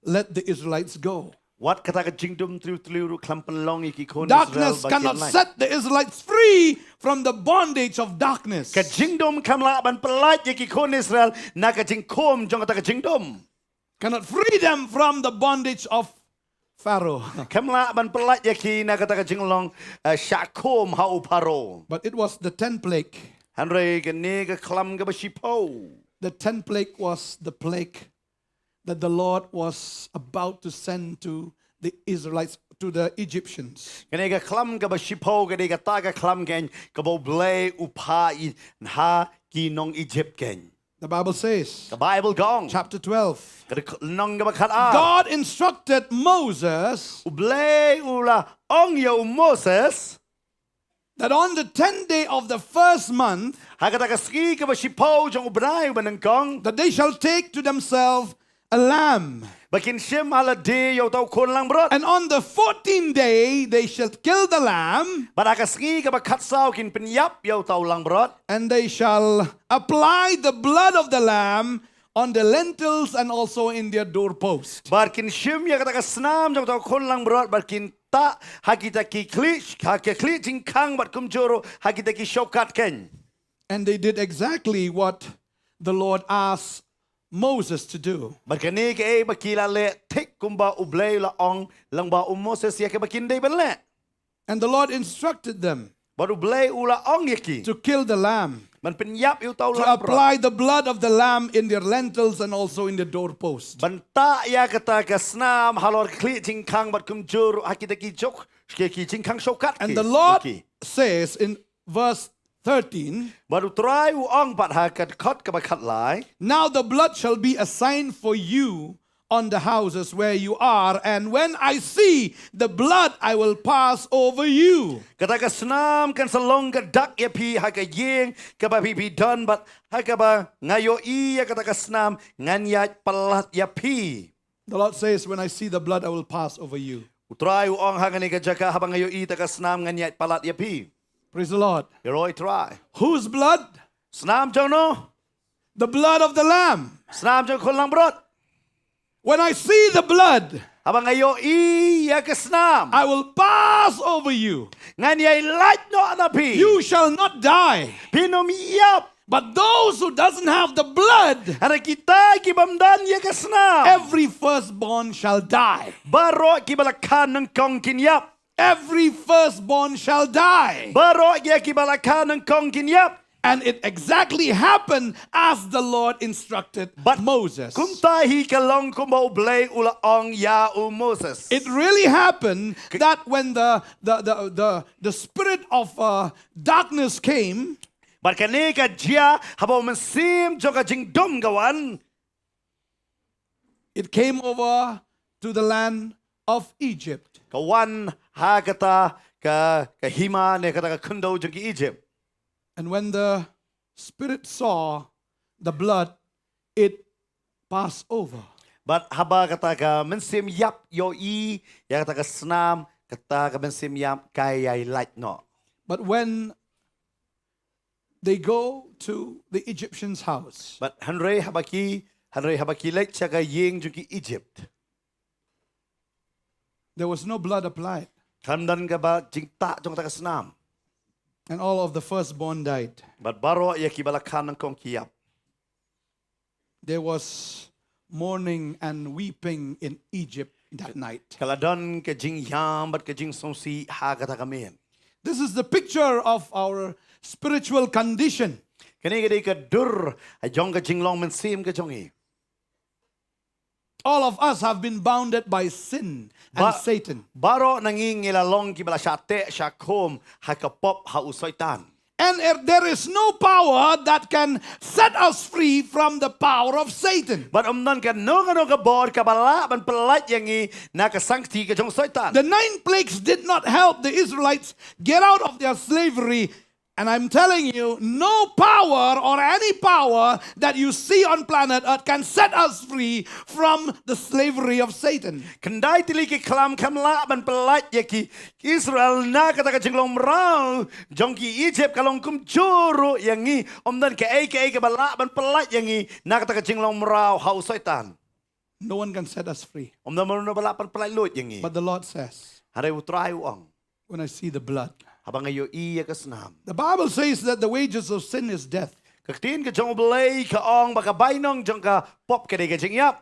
let the Israelites go. Wat kata ka jingdum tliw tliw ruh khlem pynlong ïa ki khun Israel Darkness ba cannot kin lait. Set the Israelites free from the bondage of darkness. Ka jingdum kam lah ban pyllait ïa ki khun Israel na ka jingkhum jong kata ka jingdum. Cannot free them from the bondage of Pharaoh. Kam lah ban pyllait ïa ki na kata ka jinglong, eh, shah khum ha u Pharaoh. But it was the tenth plague. Hynrei kane ka khlam kaba shiphew. The tenth plague was the plague that the Lord was about to send to the Israelites, to the Egyptians. Kane ka khlam kaba shiphew ka dei kata ka khlam keiñ kaba U Blei u phah ïa ha ki nong Egypt keiñ. The Bible says, ka Bible ka ong, chapter twelve, ka dei ka lynnong kaba khat ar, God instructed Moses, U Blei u la ong ïa u Moses, that on the tenth day of the first month, ha kata ka sngi kaba shiphew jong u bnai uba nyngkong, that they shall take to themselves a lamb. Ba kin shim ha lade ïa uta u khun langbrot. And on the fourteenth day they shall kill the lamb. Bad ha ka sngi kaba khatsaw kin pynïap ïa uta u langbrot. And they shall apply the blood of the lamb on the lintels and also in their doorpost. Bad kin shim ïa kata ka snam jong uta u khun langbrot bad kin tah ha kita ki khlieh, ha ki khlieh jingkhang bad kumjuh ruh ha kita ki shongkat keiñ. And they did exactly what the Lord asked Moses to do. Bad kane kaei ba ki la leh thik kumba U Blei u la ong lyngba u Moses ïa kaba kin dei ban leh. And the Lord instructed them, bad U Blei u la ong ïa ki, to kill the lamb, ban pynïap ïa uta u langbrot, to apply the blood of the lamb in their lintels and also in the doorpost. Ban tah ïa kata ka snam halor khlieh jingkhang bad kumjuh ruh ha kita ki jok, ki, ki jingkhang shongkat. And ki, the Lord ki, says in verse thirteen, bad U Trai u ong pat ha ka dkhot kaba khatlai, now the blood shall be a sign for you on the houses where you are, and when I see the blood, I will pass over you. Kata ka snam kan sa long ka dak ïa phi ha ka ïing kaba phi, phi don, bad ha kaba nga ïohi ïa kata ka snam ngan ïaid palat ïa phi. The Lord says, when I see the blood, I will pass over you. U Trai u ong ha kane ka jaka, haba nga ïohi ïa kata ka snam ngan ïaid palat ïa phi. Praise the Lord. Ïaroh ïa U Trai. Whose blood? Snam jong no? The blood of the lamb. Snam jong u khun langbrot. When I see the blood, haba nga ïohi ïa ka snam, I will pass over you. Ngan ïai lait noh na phi. You shall not die. Phin ym ïap. But those who doesn't have the blood, hynrei kita ki bym don ïa ka snam, every firstborn shall die. Baroh kiba la kha nyngkong kin ïap. Every firstborn shall die. Baroh ïa kiba la kha nyngkong kin ïap. And it exactly happened as the Lord instructed Moses. Bad kumta hi ka long kumba U Blei u la ong ïa u Moses. It really happened that when the, the, the, the, the spirit of, uh, darkness came, bad kane ka jia haba u mynsiem jong ka jingdum ka wan. It came over to the land of Egypt. Ka wan ha kata ka, ka hima ne kata ka khyndew jong ki Egypt. And when the spirit saw the blood, it passed over. Bad haba kata ka mynsiem ïap ïohi ïa kata ka snam, kata ka mynsiem ïap ka ïai lait noh. But when they go to the Egyptian's house, bad hynrei haba ki, hynrei haba ki leit sha ka ïing jong ki Egypt, there was no blood applied. Kam don kaba jingtah jong kata ka snam. And all of the firstborn died. Bad baroh ïa kiba la kha nyngkong ki ïap. There was mourning and weeping in Egypt that night. Ka la don ka jingïam bad ka jingsngewsih ha kata ka miet. This is the picture of our spiritual condition. Kane ka dei ka dur jong ka jinglong mynsiem ka jong ngi. All of us have been bounded by sin and Satan. Baroh na ngi ngi la long kiba la shah teh shah khum ha ka pop ha u Soitan. And there is no power that can set us free from the power of Satan. Bad ym don kano kano ka bor kaba lah ban pyllait ïa ngi na ka sangkti ka jong u Soitan. The nine plagues did not help the Israelites get out of their slavery. And I'm telling you, no power or any power that you see on planet Earth can set us free from the slavery of Satan. Khyndai tylli ki khlam kam lah ban pyllait ïa ki Israel na kata ka jinglong mraw jong ki Egypt, ka long kumjuh ruh ïa ngi. Ym don kaei kaei kaba lah ban pyllait ïa ngi na kata ka jinglong mraw ha u Soitan. No one can set us free. Ym don mano ba lah ban pyllait lut ïa ngi. But the Lord says, hynrei u Trai u ong, when I see the blood, haba nga ïohi ïa ka snam. The Bible says that the wages of sin is death. Ka ktien ka jong U Blei ka ong ba ka bainong jong ka pop ka dei ka jingïap.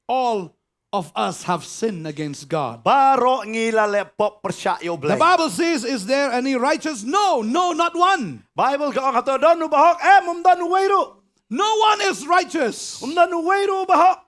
All of us have sinned against God. Baroh ngi la leh pop pyrshah ïa U Blei. The Bible says, "Is there any righteous?" No, no, not one. Bible ka ong, hato don uba hok? Em, um don uwei ruh. No one is righteous. Um don uwei ruh uba hok.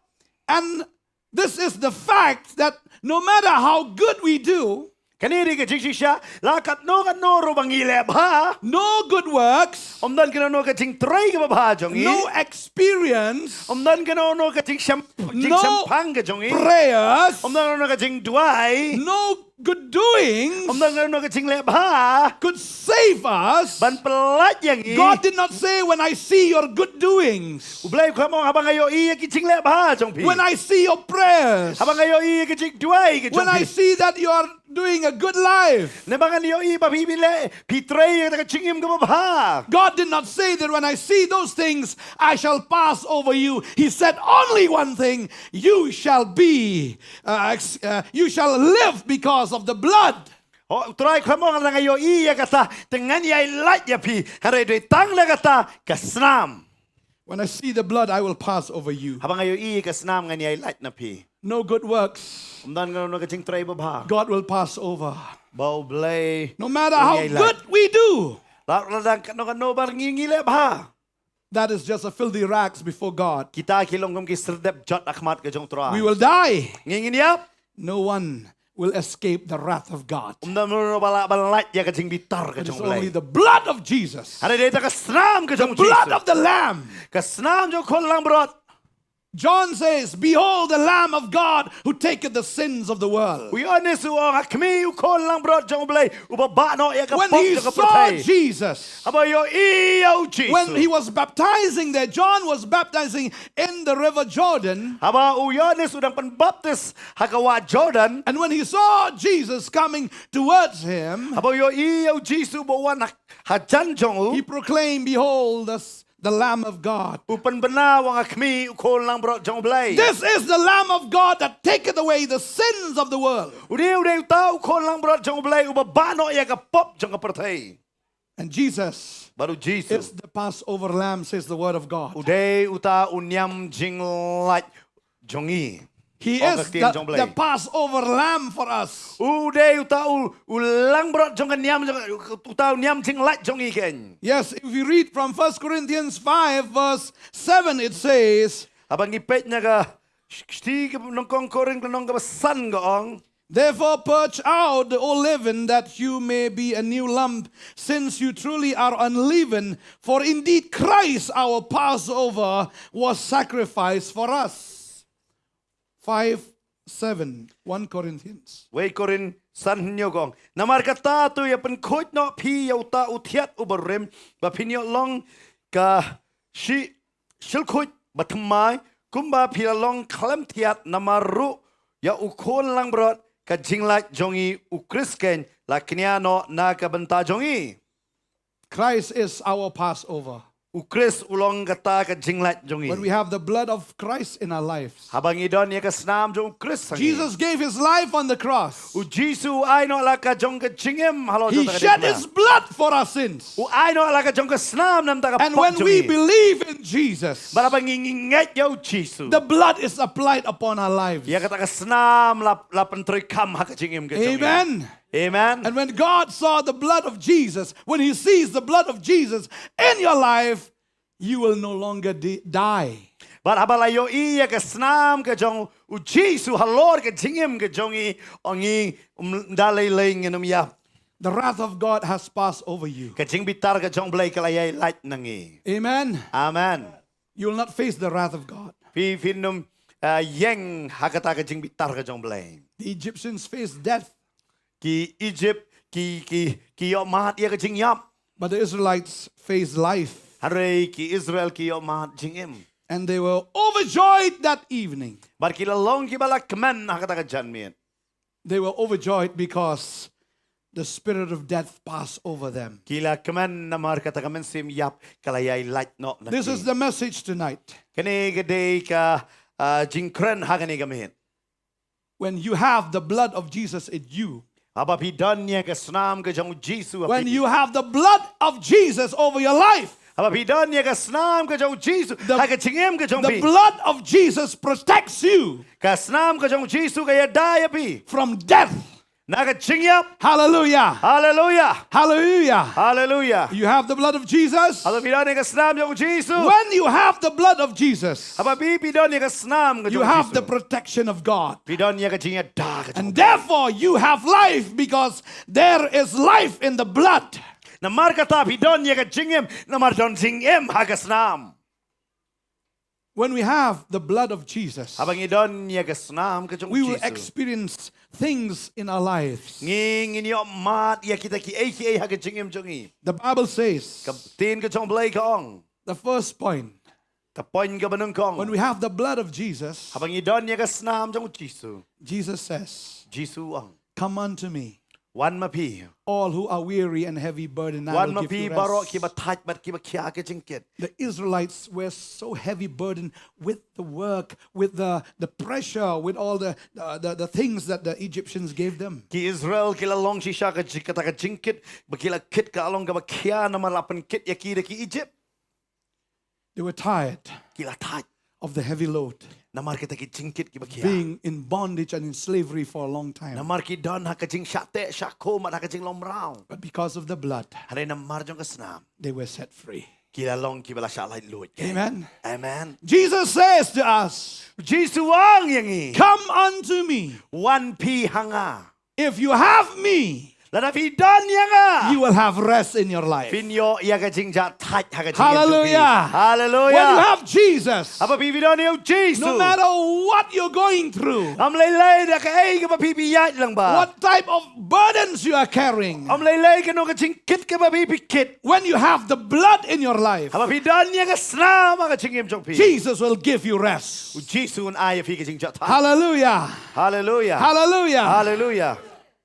And this is the fact that no matter how good we do, Kane dei ka jingshisha, la katno katno ruh ba ngi leh bha, no good works, um don kano kano ka jingtrei kaba bha jong ngi, no experience, um don kano kano ka jingshem, no jingshemphang ka jong ngi, prayers, um don kano kano ka jingduwai, no good doings, um don kano kano ka jingleh bha, could save us. Ban pyllait ïa ngi. God did not say, "When I see your good doings, U Blei u khlem ong, haba nga ïohi ïa ki jingleh bha jong phi, when I see your prayers, haba nga ïohi ïa ki jingduwai ka jong phi, when I see that you are doing a good life." Naba ngan ïohi ba phi, phi leh, phi trei ïa ka jingim kaba bha. God did not say that, "When I see those things, I shall pass over you." He said only one thing, "You shall be, uh, ex- uh, you shall live because of the blood." Oh, U Trai u khlem ong, haba nga ïohi ïa kata, te ngan ïai lait ïa phi. Hynrei dei tang da kata ka snam. "When I see the blood, I will pass over you." Haba nga ïohi ka snam ngan ïai lait na phi. No good works. Um don kano kano ka jingtrei ba bha. God will pass over. Ba U Blei, no matter how good we do, la, la dang kano kano ba ngi, ngi leh bha. That is just a filthy rags before God. Kita ki long kum ki syrdep jot ha khmat ka jong U Trai. We will die. Ngi, ngin ïap. No one will escape the wrath of God. Um don uno uno ba lah ban lait ïa ka jingbitar ka jong U Blei. It is only the blood of Jesus. Hynrei dei tang ka snam ka jong U Jisu. The blood of the Lamb. Ka snam jong u khun langbrot. John says, "Behold the Lamb of God who taketh the sins of the world." U Ïoannis u ong, ha khmih u khun langbrot jong U Blei uba bah noh ïa ka pop jong ka pyrthei. When he saw Jesus, haba u ïohi ïa U Jisu. When he was baptizing there, John was baptizing in the river Jordan. Haba u Ïoannis u dang pynbaptis ha ka wah Jordan. And when he saw Jesus coming towards him, haba u ïohi ïa U Jisu ba wan ha, hajan jong u, he proclaimed, "Behold the s-, the Lamb of God." U pynbna, u ong, ha khmih u khun langbrot jong U Blei. This is the Lamb of God that taketh away the sins of the world. U dei, u dei uta u khun langbrot jong U Blei uba bah noh ïa ka pop jong ka pyrthei. And Jesus, bad U Jisu, is the Passover Lamb, says the word of God. U dei uta u niam jinglait jong ngi. He is the, the Passover Lamb for us. U dei uta u, u langbrot jong ka niam jong, uta u niam jinglait jong ngi keiñ. Yes, if we read from First Corinthians five verse seven, it says, haba ngi peit na ka Shithi ka nyngkong Korinth ka lynnong kaba san ka ong, "Therefore purge out the old leaven, that you may be a new lump, since you truly are unleavened. For indeed Christ our Passover was sacrificed for us." Five seven, One Corinthians. Wei Korinth san hynñiew ka ong, "Namar kata to ïa pynkhuid noh phi ïa uta u thiat uba rim, ba phin ïoh long ka shi-, shilkhuid ba thymmai, kumba phi la long khlem thiat, namar ruh ïa u khun langbrot ka jinglait jong ngi U Khrist keiñ la kñia noh na ka bynta jong ngi." Christ is our Passover. U Khrist u long kata ka jinglait jong ngi. When we have the blood of Christ in our lives, haba ngi don ïa ka snam jong U Khrist ha ngi. Jesus gave his life on the cross. U Jisu u ai noh la ka jong ka jingim halor jong ka ding. He shed his blood for our sins. U ai noh la ka jong ka snam namar ka pop jong ngi. And when we believe in Jesus, bad haba ngi, ngi ngeit ïa U Jisu, the blood is applied upon our lives. Ïa kata ka snam la, la pyntreikam ha ka jingim ka jong ngi. Amen. Amen. And when God saw the blood of Jesus, when he sees the blood of Jesus in your life, you will no longer di-, die. Bad haba la ïohi ïa ka snam ka jong U Jisu halor ka jingim ka jong ngi, ong ngi, ym da lei lei ngin ym ïap. The wrath of God has passed over you. Ka jingbitar ka jong U Blei ka la ïai lait na ngi. Amen. Amen. You will not face the wrath of God. Phi, phin ym, uh, ïeng ha kata ka jingbitar ka jong U Blei. The Egyptians faced death. Ki Egypt, ki, ki, ki ïoh mad ïa ka jingïap. But the Israelites faced life. Hynrei ki Israel ki ïoh mad jingim. And they were overjoyed that evening. Bad ki la long kiba la kmen ha kata ka janmiet. They were overjoyed because the spirit of death passed over them. Ki la kmen namar kata ka mynsiem ïap ka la ïai lait noh na ki. This is the message tonight. Kane ka dei ka, uh, jingkren ha kane ka miet. When you have the blood of Jesus in you, haba phi don ïa ka snam ka jong U Jisu ha phi, when you have the blood of Jesus over your life, Haba phi don ïa ka snam ka jong u Jisu ha ka jingim ka jong phi. The blood of Jesus protects you. Ka snam ka jong u Jisu ka ïada ïa phi from death. Na ka jingïap. Hallelujah. Hallelujah. Hallelujah. Hallelujah. You have the blood of Jesus. Haba phi don ïa ka snam jong u Jisu. When you have the blood of Jesus, haba phi phi don ïa ka snam ka jong u Jisu, you have the protection of God. Phi don ïa ka jingïada ka jong u Jisu. And therefore you have life because there is life in the blood. Namar kata phi don ïa ka jingim, namar don jingim ha ka snam. When we have the blood of Jesus, haba ngi don ïa ka snam ka jong u Jisu, we will experience things in our lives. Ngi ngin ïoh mad ïa kita kiei kiei ha ka jingim jong ngi. The Bible says, ka ktien ka jong u Blei ka ong. The first point. Ka point kaba nyngkong. When we have the blood of Jesus, haba ngi don ïa ka snam jong u Jisu, Jesus says, Jisu u ong. Come unto me. Wan ma phi. All who are weary and heavy burden, I will give you rest. Wan ma phi baroh kiba thait bad kiba khia ka jingkit. The Israelites were so heavy burden with the work, with the, the pressure, with all the, the, the, the things that the Egyptians gave them. Ki Israel ki la long shisha ka jing-, kata ka jingkit, ba ki la kit ka long kaba khia namar la pynkit ïa ki da ki Egypt. They were tired. Ki la thait. Of the heavy load. Namar kita ki jingkit kiba khia. Being in bondage and in slavery for a long time. Namar ki don ha ka jingshah teh shah khum bad ha ka jinglong mraw. But because of the blood, hynrei namar jong ka snam, they were set free. Ki la long kiba la shah laitluid. Amen. Amen. Jesus says to us, Jisu u ong ïa ngi, come unto me. Wan phi ha nga. If you have me, lada phi don ïa nga, you will have rest in your life. Phin ïoh ïa ka jingjahthait ha ka jingim jong phi. Hallelujah. Hallelujah. When you have Jesus, haba phi phi don ïa u Jisu, no matter what you're going through, ym lei lei da kaei kaba phi phi ïaid lyngba, what type of burdens you are carrying, ym lei lei kano ka jingkit kaba phi phi kit, when you have the blood in your life, haba phi don ïa ka snam ha ka jingim jong phi, Jesus will give you rest. U Jisu un ai ïa phi ka jingjahthait. Hallelujah. Hallelujah. Hallelujah. Hallelujah.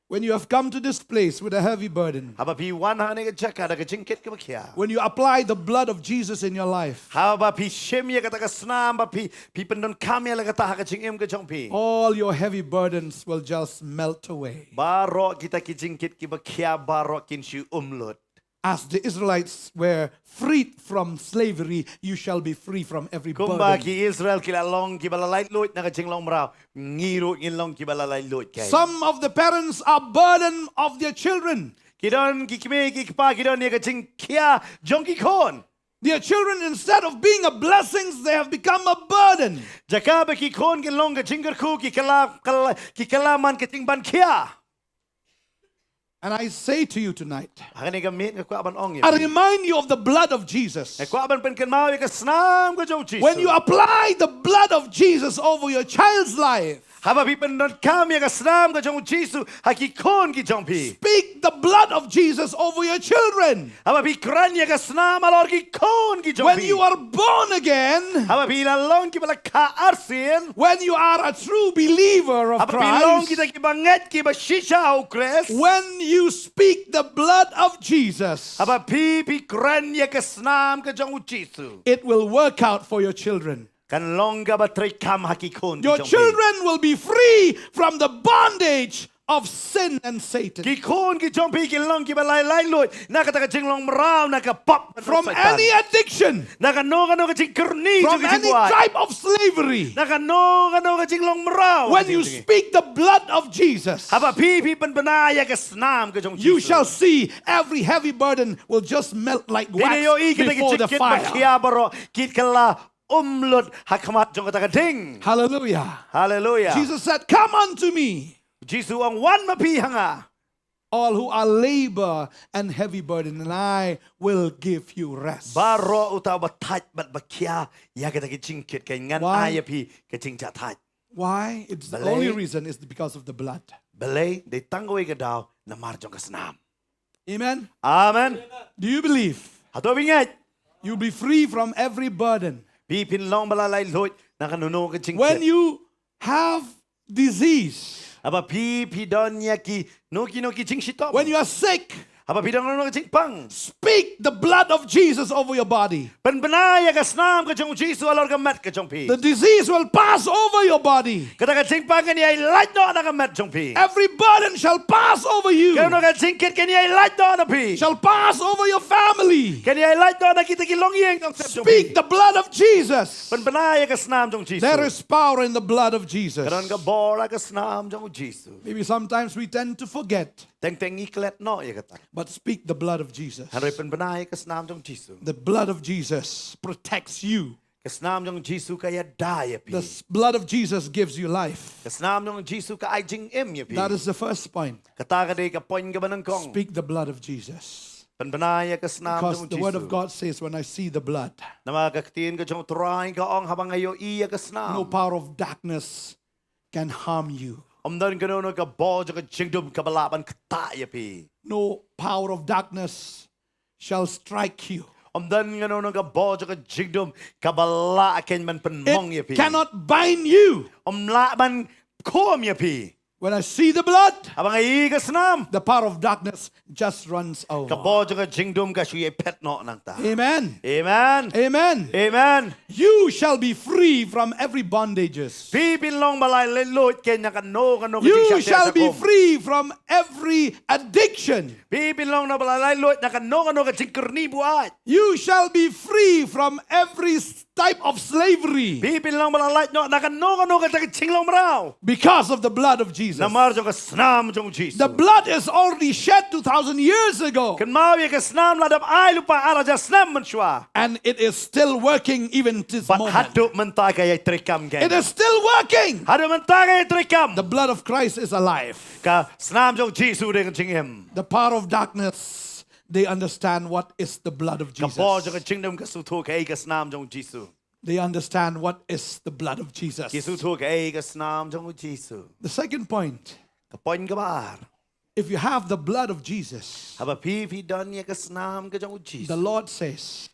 When you have come to this place with a heavy burden, haba phi wan ha kane ka jaka da ka jingkit kaba khia, when you apply the blood of Jesus in your life, haba phi shim ïa kata ka snam, ba phi, phi pyndonkam ïa la kata ha ka jingim ka jong phi, all your heavy burdens will just melt away. Baroh kita ki jingkit kiba khia baroh kin shu um lut. As the Israelites were freed from slavery, you shall be free from every burden. Kumba ki Israel ki la long kiba la laitluid na ka jinglong mraw, ngi ruh ngin long kiba la laitluid kein. Some of the parents are burden of their children. Ki don ki kmie ki kpa ki don ïa ka jingkhia jong ki khun. Their children, instead of being a blessing, they have become a burden. Jaka ba ki khun ki long ka jingkyrkhu, ki kylla, kylla, ki kylla man ka jingban khia. And I say to you tonight, ha kane ka miet nga kwah ban ong ïa phi, I remind you of the blood of Jesus. Nga kwah ban pynkynmaw ïa ka snam ka jong u Jisu. When you apply the blood of Jesus over your child's life, haba phi pyndonkam ïa ka snam ka jong u Jisu ha ki khun ki jong phi, speak the blood of Jesus over your children. Haba phi kren ïa ka snam halor ki khun ki jong phi. When you are born again, haba phi la long kiba la kha arsien, when you are a true believer of Christ, haba phi long kita kiba ngeit kiba shisha ha u Khrist, when you speak the blood of Jesus, haba phi phi kren ïa ka snam ka jong u Jisu, it will work out for your children. Kan long kaba treikam ha ki khun ki jong phi. Your children will be free from the bondage of sin and Satan. Ki khun ki jong phi kin long kiba la laitluid na kata ka jinglong mraw, na ka pop, na ka Saitan. From any addiction. Na kano kano ka jingkyrni jong ka jingbuaid. From any type of slavery. Na kano kano ka jinglong mraw. When you speak the blood of Jesus, haba phi phi pynbna ïa ka snam ka jong u Jisu, you shall see every heavy burden will just melt like wax before the fire. Phin ïohi kita ki jingkit ba khia baroh ki kylla um lut ha khmat jong kata ka ding. Hallelujah. Hallelujah. Jesus said, come unto me. Jisu u ong, wan ma phi ha nga. All who are labor and heavy burden, and I will give you rest. Baroh uta uba thait bad ba khia ïa kita ki jingkit, kein ngan ai ïa phi ka jingjahthait. Why? It's the only reason is because of the blood. Balei? Dei tang kawei ka daw, namar jong ka snam. Amen. Amen. Do you believe? Hato phi ngeit? You'll be free from every burden. Phi phin long ba la laitluid na kano kano ka jingkit. When you have disease, haba phi phi don ïa kino kino ki jingshitom. When you are sick, Haba phi don kano kano ka jingpang, speak the blood of Jesus over your body. Pynbna ïa ka snam ka jong u Jisu halor ka met ka jong phi. The disease will pass over your body. Kata ka jingpang kan ïai lait noh na ka met jong phi. Every burden shall pass over you. Kano kano ka jingkit kan ïai lait noh na phi. Shall pass over your family. Kan ïai lait noh na kita ki longïing jong ka met jong phi. Speak the blood of Jesus. Pynbna ïa ka snam jong u Jisu. There is power in the blood of Jesus. Ka don ka bor ha ka snam jong u Jisu. Maybe sometimes we tend to forget. Teng teng ngi klet noh ïa kata. But speak the blood of Jesus. Hynrei pynbna ïa ka snam jong u Jisu. The blood of Jesus protects you. Ka snam jong u Jisu ka ïada ïa phi. The s- blood of Jesus gives you life. Ka snam jong u Jisu ka ai jingim ïa phi. That is the first point. Kata ka dei ka point kaba nyngkong. Speak the blood of Jesus. Pynbna ïa ka snam jong u Jisu. Because the word of God says, "When I see the blood," namar ka ktien ka jong u Trai ka ong, haba nga ïohi ïa ka snam, no power of darkness can harm you. Ym don kano kano ka bor jong ka jingdum kaba lah ban ktah ïa phi. No power of darkness shall strike you. Ym don kano kano ka bor jong ka jingdum kaba lah ken ban pynmong ïa phi. It cannot bind you. Ym lah ban khum ïa phi. When I see the blood, haba nga ïohi ka snam, the power of darkness just runs over. Ka bor jong ka jingdum ka shu ïai phet noh nangta. Amen. Amen. Amen. Amen. You shall be free from every bondages. Phi phin long ba la laitluid ken na kano kano ka jingshah teh shah khum. You shall be free from every addiction. Phi phin long ba la laitluid na kano kano ka jingkyrni buaid. You shall be free from every s- type of slavery. Phi phin long ba la lait noh na kano kano kata ka jinglong mraw. Because of the blood of Jesus. Namar jong ka snam jong u Jisu. The blood is already shed two thousand years ago. Kynmaw ïa ka snam la dep ai lypa ar hajar snem mynshuwa. And it is still working even this moment. Bad haduh mynta ka ïai treikam ken. It is still working. Haduh mynta ka ïai treikam. The blood of Christ is alive. Ka snam jong u Jisu dei ka jingim. The power of darkness, they understand what is the blood of Jesus. Ka bor jong ka jingdum ka sngewthuh kaei ka snam jong u Jisu. They understand what is the blood of Jesus. Ki sngewthuh kaei ka snam jong u Jisu. The second point, ka point kaba ar. If you have the blood of Jesus, haba phi phi don ïa ka snam ka jong u Jisu, the Lord says,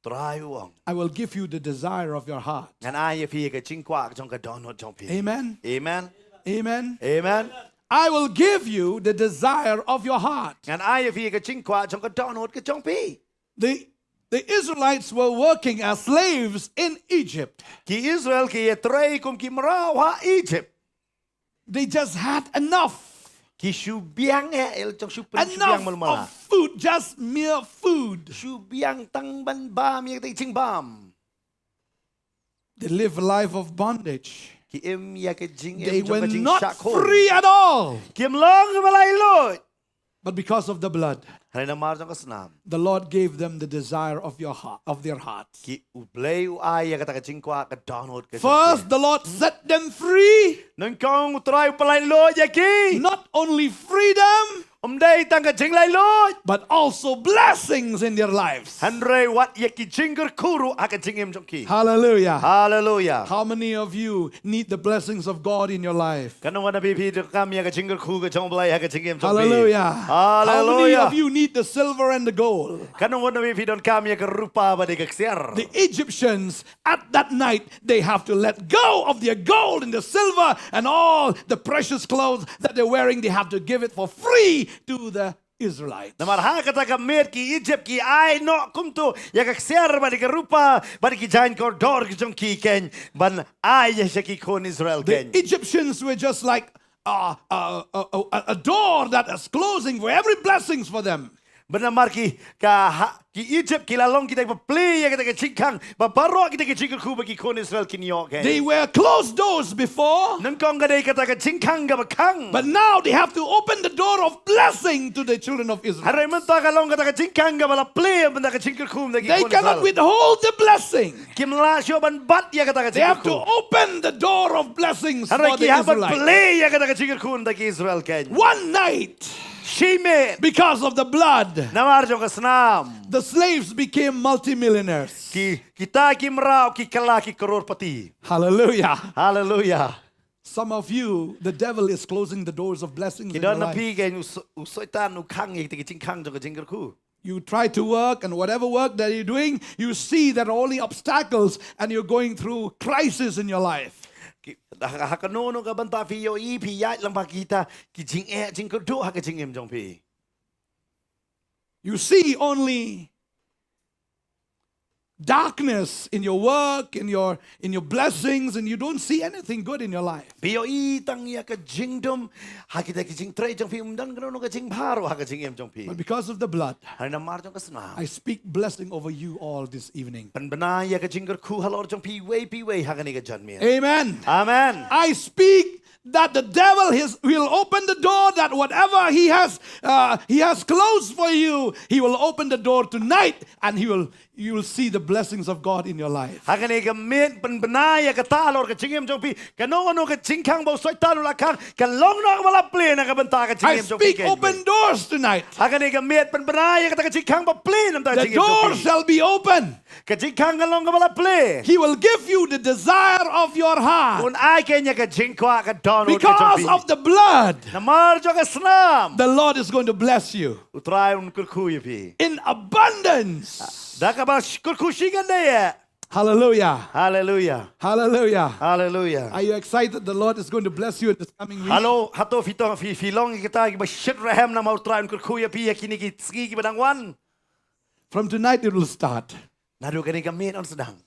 Trai u ong, "I will give you the desire of your heart." Ngan ai ïa phi ka jingkwah jong ka dohnud jong phi. Amen. Amen. Amen. Amen. "I will give you the desire of your heart." Ngan ai ïa phi ka jingkwah jong ka dohnud ka jong phi. The, the Israelites were working as slaves in Egypt. Ki Israel ki ïatrei kum ki mraw ha Egypt. They just had enough. Ki shu biang eh, el jong shu pyn shu biang. Enough of food, just mere food. Shu biang tang ban bam ïa ka jingbam. They live a life of bondage. Ki im ïa ka jingim jong ka jingshah khum. They were not free at all. Kim long ba laitluid. But because of the blood, hynrei namar jong ka snam, the Lord gave them the desire of your heart, of their hearts. Ki U Blei u ai ïa kata ka jingkwah ka dohnud ka jong ki. First, the Lord set them free. Nyngkong u Trai u pyllait luid ïa ki. Not only freedom, ym dei tang ka jinglaitluid, but also blessings in their lives. Hynrei wat ïa ki jingkyrkhu ruh ha ka jingim jong ki. Hallelujah. Hallelujah. How many of you need the blessings of God in your life? Katno ngut na phi phi donkam ïa ka jingkyrkhu ka jong U Blei ha ka jingim jong phi? Hallelujah. Hallelujah. How many of you need the silver and the gold? Katno ngut na phi phi donkam ïa ka rupa bad ïa ka ksiar? The Egyptians, at that night, they have to let go of their gold and the silver and all the precious clothes that they're wearing. They have to give it for free to the Israelites. Namar ha kata ka miet ki Egypt ki ai noh kumto ïa ka ksiar bad ïa ka rupa bad ïa ki jaiñ kordor ki jong ki ken ban ai ïa ki khun Israel ken. The Egyptians were just like a, a, a, a, a door that is closing for every blessings for them. Bad namar ki ka ha, ki Egypt ki la long kita kiba plie ïa kata ka jingkhang ba baroh kita ki jingkyrkhu ba ki khun Israel kin ïoh ken. They were closed doors before. Nyngkong ka dei kata ka jingkhang kaba khang. But now they have to open the door of blessing to the children of Israel. Hynrei mynta ka long kata ka jingkhang kaba la plie mynta ka jingkyrkhu mynta ki khun Israel. They cannot withhold the blessing. Kim lah shuh ban bat ïa kata ka jingkyrkhu. They have to open the door of blessings for the Israelites. Hynrei ki hap ban plie ïa kata ka jingkyrkhu mynta ki Israel ken. One night, shi miet, because of the blood, namar jong ka snam, the slaves became multimillionaires. Ki, kita ki mraw ki kylla ki crorepati. Hallelujah. Hallelujah. Some of you, the devil is closing the doors of blessings in your life. Ki don na phi ken u s-, u Soitan u khang ïa kita ki jingkhang jong ka jingkyrkhu. You try to work, and whatever work that you're doing, you see there are only obstacles and you're going through crisis in your life. Ki, ha, ha kano kano ka bynta phi ïohi phi ïaid lang bad kita ki jingeh jingkyrduh ha ka jingim jong phi. You see only darkness in your work, in your in your blessings, and you don't see anything good in your life. Phi ïohi tang ïa ka jingdum ha kita ki jingtrei jong phi, ym don kano kano ka jingbha ruh ha ka jingim jong phi. But because of the blood, hynrei namar jong ka snam, I speak blessing over you all this evening. Pynbna ïa ka jingkyrkhu halor jong phi iwei pa iwei ha kane ka janmiet. Amen. Amen. I speak that the devil is, will open the door, that whatever he has uh, he has closed for you, he will open the door tonight, and he will you will see the blessings of God in your life. Ha kane ka miet, pynbna ïa kata halor ka jingim jong phi. Kano kano ka jingkhang ba u Soitan u la khang, ka long noh kaba la plie na ka bynta ka jingim jong phi. I speak open doors tonight. Ha kane ka miet, pynbna ïa kata ka jingkhang ba plie na ka bynta ka jingim jong phi. The door shall be open. Ka jingkhang ka long kaba la plie. He will give you the desire of your heart. Un ai keiñ ïa ka jingkwah ka dohnud ka jong phi. Because of the blood, namar jong ka snam, the Lord is going to bless you. U Trai un kyrkhu ïa phi in abundance. Da kaba kyrkhu shikatdei. Hallelujah. Hallelujah. Hallelujah. Hallelujah. Are you excited? The Lord is going to bless you in this coming week. Hello, hato phi to, phi, phi long kita kiba shit rhem namar U Trai un kyrkhu ïa phi ïa kine ki sngi kiba dang wan? From tonight it will start. Naduh kane ka miet yn sdang.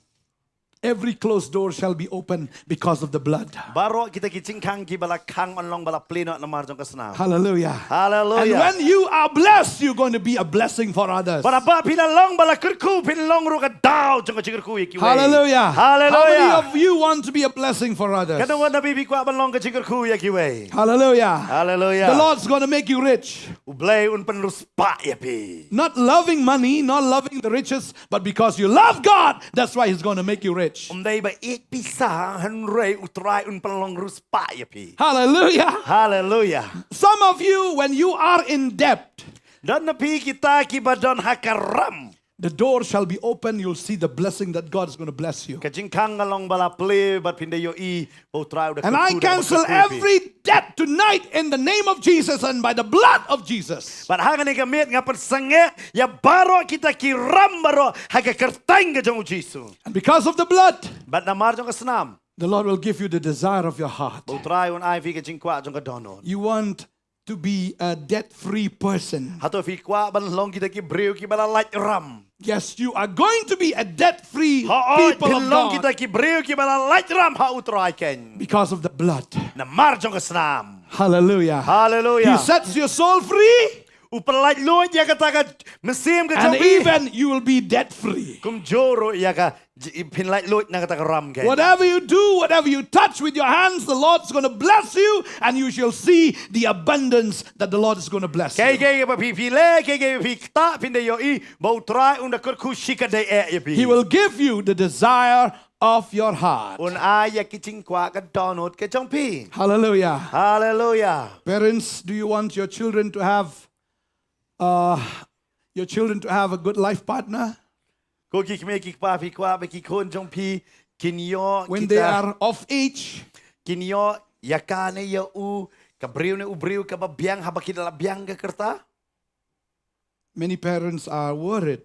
Every closed door shall be open because of the blood. Baroh kita ki jingkhang kiba la khang yn long ba la plie noh namar jong ka snam. Hallelujah. Hallelujah. And when you are blessed, you're going to be a blessing for others. Bad haba phi la long ba la kyrkhu, phin long ruh ka daw jong ka jingkyrkhu ïa kiwei. Hallelujah. Hallelujah. How many of you want to be a blessing for others? Katno na phi phi kwah ban long ka jingkyrkhu ïa kiwei. Hallelujah. Hallelujah. The Lord's going to make you rich. U Blei un pynriewspah ïa phi. Not loving money, not loving the riches, but because you love God, that's why He's going to make you rich. Ym dei ba ïeit pisa, hynrei U Trai un pynlong riewspah ïa phi. Hallelujah. Hallelujah. Some of you, when you are in debt, don na phi kita kiba don ha ka ram. The door shall be open, you'll see the blessing that God is going to bless you. Ka jingkhang ka long ba la plie, bad phin da ïohi ba U Trai u da kyrkhu. And I cancel every debt tonight in the name of Jesus and by the blood of Jesus. Bad ha kane ka miet nga pynsangeh ïa baroh kita ki ram baroh ha ka kyrteng ka jong U Jisu. And because of the blood, bad namar jong ka snam, the Lord will give you the desire of your heart. Ba U Trai un ai phi ka jingkwah jong ka dohnud. You want to be a debt-free person. Hato phi kwah ban long kita ki briew kiba la lait ram? Yes, you are going to be a debt-free people of God. Hooid, phin long kita ki briew kiba la lait ram ha U Trai keiñ. Because of the blood. Namar jong ka snam. Hallelujah. Hallelujah. He sets your soul free. U pyllait luid ïa kata ka mynsiem ka jong phi. And even you will be debt-free. Kumjuh ruh ïa ka J-, phin lait luid na kata ka ram keiñ. Whatever you do, whatever you touch with your hands, the Lord's gonna bless you, and you shall see the abundance that the Lord is gonna bless you. Kaei kaei ba phi, phi leh, kaei kaei ba phi ktah, phin da ïohi ba U Trai un da kyrkhu shikatdei eh ïa phi. He will give you the desire of your heart. Un ai ïa ki jingkwah ka dohnud ka jong phi. Hallelujah. Hallelujah. Parents, do you want your children to have, uh, your children to have a good life partner? Ko ki kmie ki kpa, phi kwah ba ki khun jong phi kin ïoh kita, when they are of age, kin ïoh ïa kane ïa u, ka briew ne u briew kaba biang haba ki da la biang ka rta? Many parents are worried,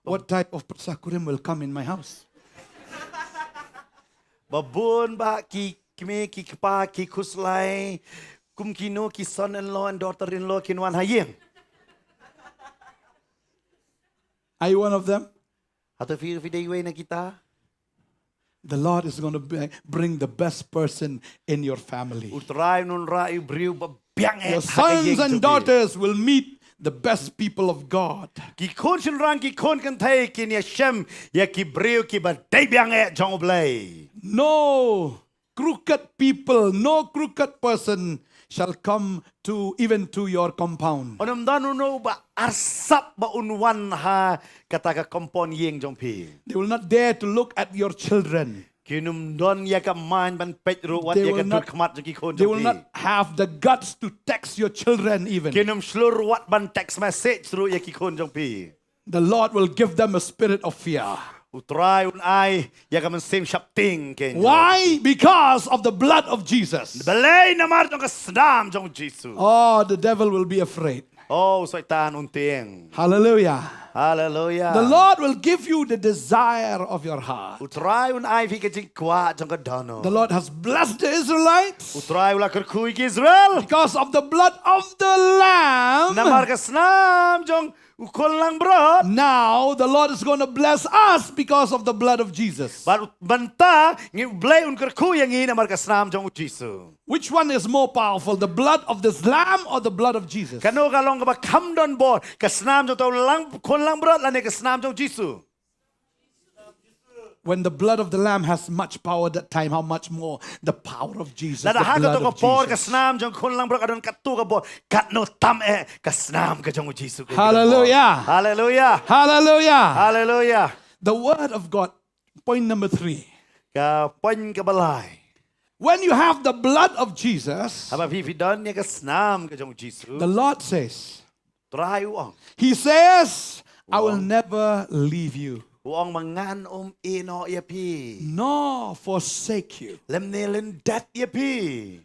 what type of pyrsa kurim will come in my house? Ba bun bah ki kmie ki kpa ki khuslai kum kino ki son-in-law and daughter-in-law kin wan ha ïing. Are you one of them? Hato phi, phi dei iwei na kita? The Lord is gonna bring the best person in your family. U Trai un wanrah ïa u briew ba biang eh ha ka ïing jong phi. Your sons and daughters will meet the best people of God. Ki khun shynrang ki khun kynthei kin ïashem ïa ki briew kiba dei biang eh jong U Blei. No crooked people, no crooked person shall come to, even to your compound. Un ym don uno uba arsap ba un wan ha kata ka compound ïing jong phi. They will not dare to look at your children. Kin ym don ïa ka main ban peit ruh wat ïa ka dur khmat jong ki khun jong phi. They will not have the guts to text your children even. Kin ym shlur wat ban text message ruh ïa ki khun jong phi. The Lord will give them a spirit of fear. U Trai un ai ïa ka mynsiem sheptieng keiñ. Why? Because of the blood of Jesus. Balei? Namar jong ka snam jong U Jisu. Oh, the devil will be afraid. Oh, u Soitan un tieng. Hallelujah. Hallelujah. The Lord will give you the desire of your heart. U Trai un ai phi ka jingkwah jong ka dohnud. The Lord has blessed the Israelites. U Trai u la kyrkhu ïa ki Israel. Because of the blood of the Lamb. Namar ka snam jong u khun langbrot. Now the Lord is going to bless us because of the blood of Jesus. Bad mynta ngi, u Blei un kyrkhu ïa ngi namar ka snam jong u Jisu. Which one is more powerful, the blood of this lamb or the blood of Jesus? Kano ka long kaba kham don bor, ka snam jong uta u lang, khun langbrot lane ka snam jong u Jisu? When the blood of the lamb has much power that time, how much more the power of Jesus, the blood of Jesus. Lada ha kato ka por ka snam jong u khun langbrot ka don katto ka bor, katno tam eh ka snam ka jong u Jisu. Hallelujah. Hallelujah. Hallelujah. Hallelujah. The word of God, point number three. Ka point kaba lai. When you have the blood of Jesus, haba phi, phi don ïa ka snam ka jong u Jisu, the Lord says, Trai u ong. He says, "I will never leave you." U ong ba ngan ym ïehnoh ïa phi. Nor forsake you. Lymne lyndet ïa phi.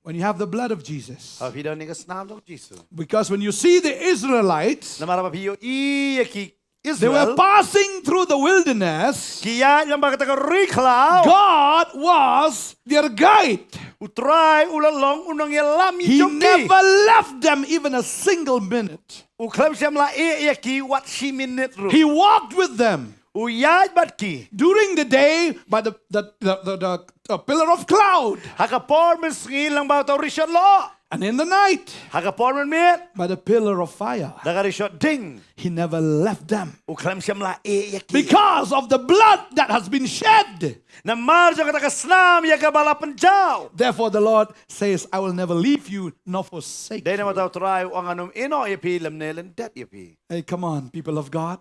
When you have the blood of Jesus. Haba phi don ïa ka snam jong u Jisu. Because when you see the Israelites, namar haba phi ïohi ïa ki Israel, they were passing through the wilderness. Ki ïaid lyngba kata ka ri khlaw. God was their guide. U Trai u la long u nongïalam jong ki. He never left them even a single minute. U khlem shym la ïeh ïa ki wat shi minit ruh. He walked with them. U ïaid bad ki. During the day by the, the, the, the, the, the pillar of cloud. Ha ka por mynsngi lyngba uta u rishot lyoh. And in the night, ha ka por mynmiet, by the pillar of fire, da ka rishot ding. He never left them. U khlem shym la ïeh ïa ki. Because of the blood that has been shed. Namar jong kata ka snam ïa kaba la pynjaw. Therefore the Lord says, "I will never leave you nor forsake you." Dei namar kata u Trai u ong ngan ym ïehnoh ïa phi lymne lyndet ïa phi. Hey, come on, people of God.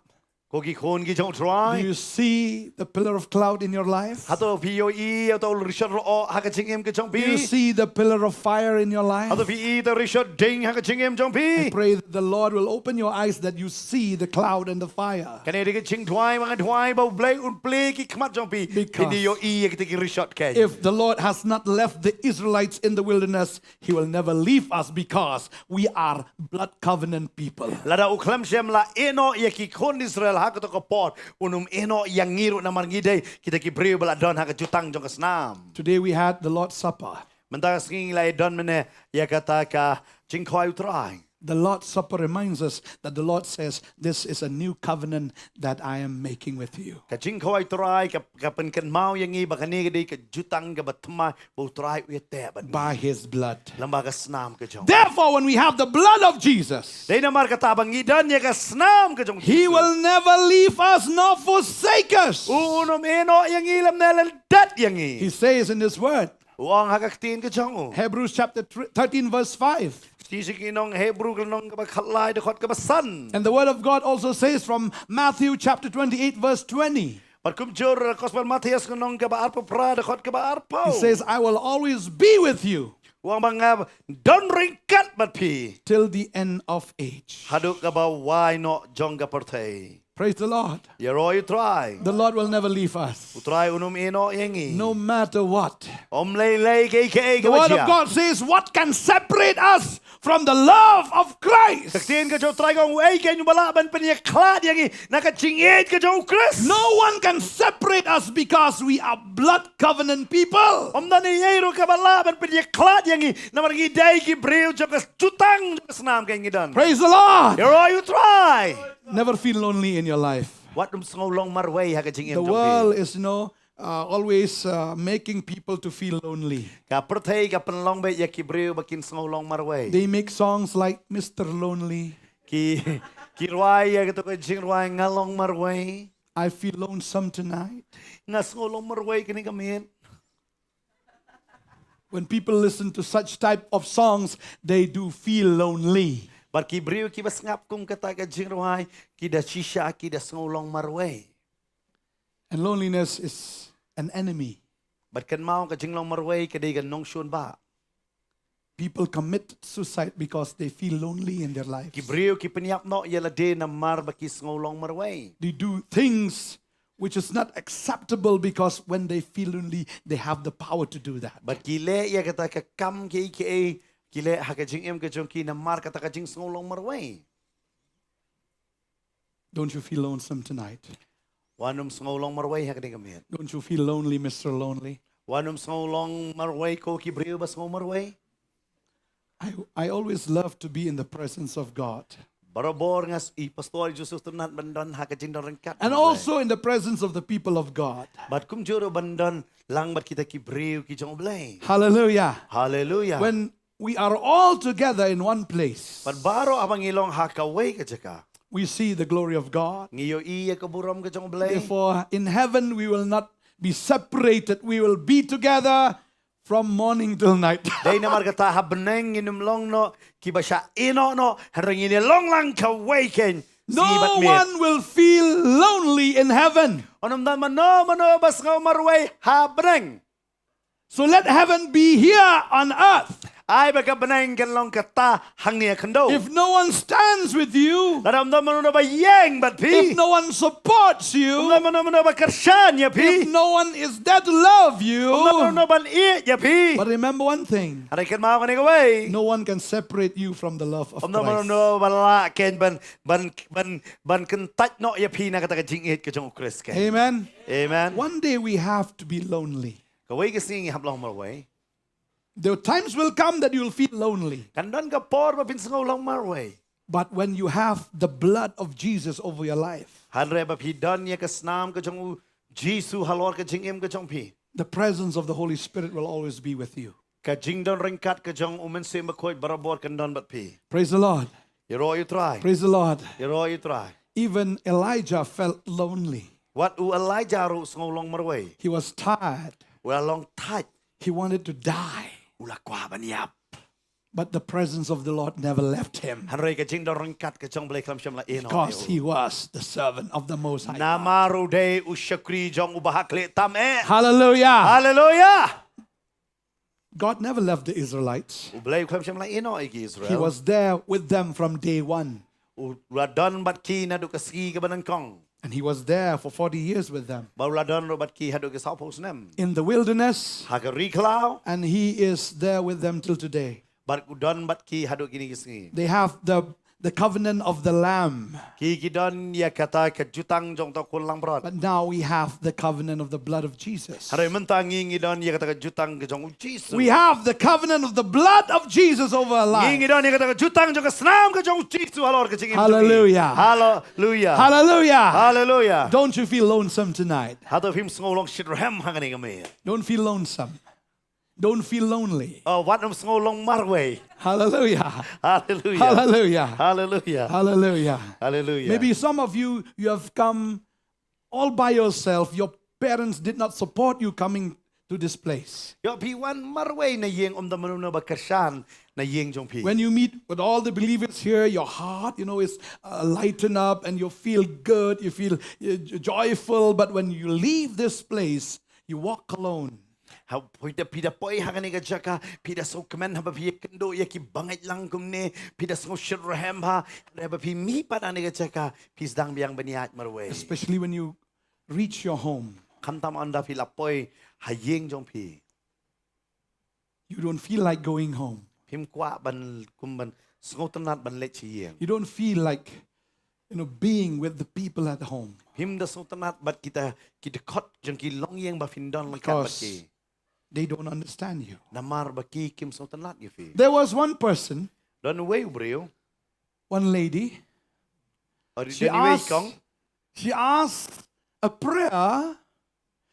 Ko ki khun ki jong u Trai. Do you see the pillar of cloud in your life? Hato phi ïohi ïa uta u rishot lyoh ha ka jingim ka jong phi? Do you see the pillar of fire in your life? Hato phi ïohi ïa uta u rishot ding ha ka jingim jong phi? I pray that the Lord will open your eyes that you see the cloud and the fire. Kane ka dei ka jingduwai ba nga duwai ba u Blei un plie ki khmat jong phi. Because phin ïohi ïa kita ki rishot keiñ. If the Lord has not left the Israelites in the wilderness, He will never leave us because we are blood covenant people. Lada u khlem shym la ïehnoh ïa ki khun Israel ha kato ka por, un ym ïehnoh ïa ngi ruh namar ngi dei kita ki briew ba la don ha ka jutang jong ka snam. Today we had the Lord's Supper. Mynta ka sngi ngi la ïa don mynne ïa kata ka jingkhawai u Trai. The Lord's Supper reminds us that the Lord says, "This is a new covenant that I am making with you." Ka jingkhawai u Trai ka, ka pynkynmaw ïa ngi ba kane ka dei ka jutang kaba thymmai ba u Trai u ïateh bad ngi. By his blood. Lyngba ka snam ka jong u. Therefore, when we have the blood of Jesus, dei namar kata ba ngi don ïa ka snam ka jong u Jisu, he will never leave us nor forsake us. U un ym ïehnoh ïa ngi lymne lyndet ïa ngi. He says in his word, u ong ha ka ktien ka jong u. Hebrews chapter thirteen verse five. Shi shi ki nong Hebru ka nong kaba khatlai dkhot kaba san. And the word of God also says from Matthew chapter twenty-eight verse twenty. Bad kumjuh Gospel Mathaios ka nong kaba arphew phra dkhot kaba arphew. He says, "I will always be with you." U ong ba ngan don ryngkat bad phi. Till the end of age. Haduh kaba wai noh jong ka pyrthei. Praise the Lord. Ïaroh ïa u Trai. The Lord will never leave us. U Trai un ym ïehnoh ïa ngi. No matter what. Ym lei lei kaei kaei kaba jia. The word of God says, "What can separate us from the love of Christ?" Ka ktien ka jong u Trai ka ong, uei keiñ uba lah ban pynïakhlad ïa ngi na ka jingïeit ka jong u Khrist. No one can separate us because we are blood covenant people. Ym don ei ei ruh kaba lah ban pynïakhlad ïa ngi namar ngi dei ki briew jong ka jutang jong ka snam keiñ ngi don. Praise the Lord. Ïaroh ïa u Trai. Never feel lonely in your life. Wat ym sngew long marwei ha ka jingim jong phi. The world is, you know, uh, always, uh, making people to feel lonely. Ka pyrthei ka pynlong beit ïa ki briew ba kin sngew long marwei. They make songs like Mister Lonely. Ki, ki rwai ïa kato ka jingrwai nga long marwei. I feel lonesome tonight. Nga sngew long marwei kane ka miet. When people listen to such type of songs, they do feel lonely. Bad ki briew kiba sngap kum kata ka jingrwai, ki da shisha, ki da sngew long marwei. And loneliness is an enemy. Bad kynmaw ka jinglong marwei ka dei ka nongshun bah. People commit suicide because they feel lonely in their lives. Ki briew ki pynïap noh ïa lade namar ba ki sngew long marwei. They do things which is not acceptable because when they feel lonely, they have the power to do that. Bad ki leh ïa kata ka kam kiei kiei, ki leh ha ka jingim ka jong ki namar kata ka jingsngew long marwei. Don't you feel lonesome tonight? Wat nym sngew long marwei ha kane ka miet? Don't you feel lonely, Mister Lonely? Wat nym sngew long marwei ko ki briew ba sngew marwei? I, I always love to be in the presence of God. Barabor nga, i pastor, ju sngewtynnat ban don ha ka jingdon ryngkat. And also in the presence of the people of God. Bad kumjuh ruh ban don lang bad kita ki briew ki jong U Blei. Hallelujah. Hallelujah. When we are all together in one place, bad baroh haba ngi long ha kawei ka jaka, we see the glory of God. Ngi ïohi ïa ka burom ka jong U Blei. Therefore, in heaven we will not be separated. We will be together from morning till night. Dei namar kata ha bneng ngin ym long noh kiba shah ïehnoh noh, hynrei ngin ïa long lang kawei kein. No one will feel lonely in heaven. Ym don mano mano ba sngew marwei ha bneng. So let heaven be here on earth. Ai ba ka bneng kan long kata hangne ha khyndew. If no one stands with you, lada ym don mano ba ïeng bad phi, if no one supports you, ym don mano mano ba kyrshan ïa phi, if no one is there to love you, ym don mano ban ïeit ïa phi. But remember one thing. Hynrei kynmaw kane kawei. No one can separate you from the love of Christ. Ym don mano ba lah kein ban, ban, ban, ban kyntait noh ïa phi na kata ka jingïeit ka jong U Khrist kein. Amen. Amen. One day we have to be lonely. Kawei ka sngi ngi hap long marwei. The times will come that you'll feel lonely. Kan don ka por ba phin sngew long marwei. But when you have the blood of Jesus over your life, hynrei ba phi don ïa ka snam ka jong U Jisu halor ka jingim ka jong phi, the presence of the Holy Spirit will always be with you. Ka jingdon ryngkat ka jong U Mynsiem Bakhuid barabor kan don bad phi. Praise the Lord. Ïaroh ïa U Trai. Praise the Lord. Ïaroh ïa U Trai. Even Elijah felt lonely. Wat u Elijah ruh u sngew long marwei. He was tired. U la long thait. He wanted to die. U la kwah ban ïap. But the presence of the Lord never left him. Hynrei ka jingdon ryngkat ka jong U Blei khlem shym la ïehnoh ïa u. Because he was the servant of the Most High God. Namar u dei u shakri jong U Bahakhlieh tam eh. Hallelujah. Hallelujah. God never left the Israelites. U Blei u khlem shym la ïehnoh ïa ki Israel. He was there with them from day one. U la don bad ki naduh ka sngi kaba nyngkong. And he was there for forty years with them. Bad u la don ruh bad ki haduh ki sawphew snem. In the wilderness. Ha ka ri khlaw. And he is there with them till today. Bad u don bad ki haduh kine ki sngi. They have the, the covenant of the Lamb. Ki, ki don ïa kata ka jutang jong uta u khun langbrot. But now we have the covenant of the blood of Jesus. Hynrei mynta ngi, ngi don ïa kata ka jutang ka jong U Jisu. We have the covenant of the blood of Jesus over our lives. Ngi, ngi don ïa kata ka jutang jong ka snam ka jong U Jisu halor ka jingim jong ngi. Hallelujah. Hallelujah. Hallelujah. Hallelujah. Don't you feel lonesome tonight? Hato phim sngew long shitrhem ha kane ka miet? Don't feel lonesome. Don't feel lonely. Oh, wat nym sngew long marwei. Hallelujah. Hallelujah. Hallelujah. Hallelujah. Hallelujah. Hallelujah. Maybe some of you, you have come all by yourself. Your parents did not support you coming to this place. Ïoh phi wan marwei na ïing, ym don mano mano ba kyrshan na ïing jong phi. When you meet with all the believers here, your heart, you know, is, uh, lighten up and you feel good, you feel, uh, joyful. But when you leave this place, you walk alone. Ha, phi da, phi da poi ha kane ka jaka, phi da sngewkmen haba phi ïakynduh ïa ki bangeit lang kumne, phi da sngew shitrhem ha, haba phi mih pat na kane ka jaka, phi sdang biang ban ïaid marwei. Especially when you reach your home. Khamtam ynda phi la poi ha ïing jong phi. You don't feel like going home. Phim kwah ban, kum ban sngewtynnat ban leit sha ïing. You don't feel like, you know, being with the people at home. Phim da sngewtynnat bad kita ki dkhot jong ki longïing ba phin don ryngkat bad ki. Because they don't understand you. Namar ba ki kim sngewtynnat ïa phi. There was one person, don uwei u briew, one lady. Don uwei, she asked, she asked a prayer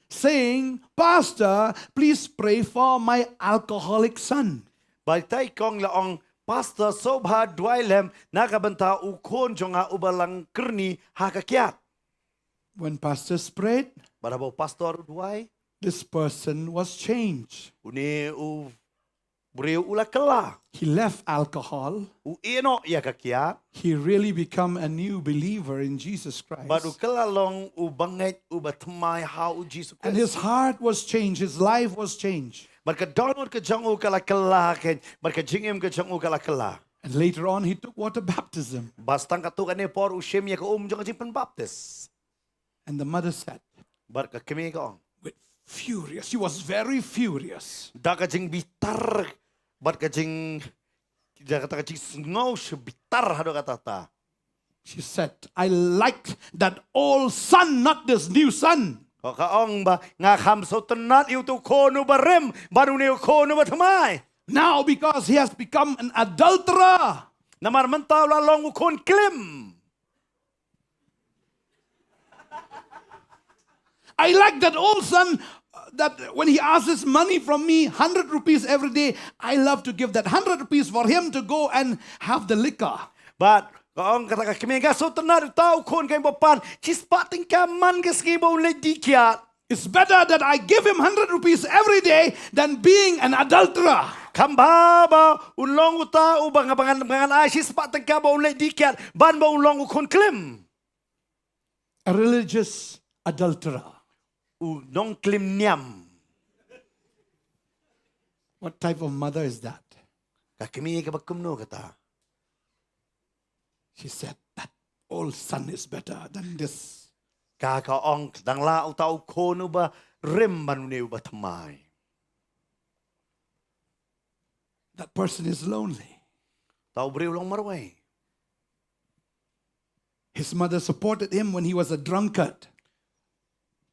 saying, "Pastor, please pray for my alcoholic son." Ba ita i kong la ong, "Pastor, sngewbha duwai lem na ka bynta u khun jong nga uba lang kyrni ha ka kiad." When pastors prayed, bad haba u pastor u duwai, this person was changed. Une u briew u la kylla. He left alcohol. U ïehnoh ïa ka kiad. He really become a new believer in Jesus Christ. Bad u kylla long u bangeit uba thymmai ha U Jisu Khrist. And his heart was changed, his life was changed. Bad ka dohnud ka jong u ka la kylla kein, bad ka jingim ka jong u ka la kylla. And later on, he took water baptism. Bad tang katto katne por u shim ïa ka um jong ka jingpynbaptis. And the mother said, bad ka kmie ka ong, with furious, she was very furious. Da ka jingbitar, bad ka jing, da kata ka jingsngew shi bitar haduh katta katta. She said, "I liked that old son, not this new son." Ka ong ba nga kham sngewtynnat ïa uto u khun uba rim, ban une u khun uba thymmai. Now, because he has become an adulterer, namar mynta u la long u khun klim. I like that old son, uh, that when he asks money from me, hundred rupees every day, I love to give that hundred rupees for him to go and have the liquor. Bad ka ong kata ka kmie, nga sngewtynnat ïa uta u khun ka ïing ba pan shispah tyngka man ka sngi ba un leit die kiad. It's better that I give him hundred rupees every day than being an adulterer. Kham bha ba un long uta uba nga, ba ngan, ba ngan ai shispah tyngka ba un leit die kiad ban ba un long u khun klim. A religious adulterer. U nongklim niam. What type of mother is that? Ka kmie kaba kumno kata? She said, "That old son is better than this." Ka, ka ong, dang lah uta u khun uba rim ban une uba thymmai. That person is lonely. Uta u briew u long marwei. His mother supported him when he was a drunkard.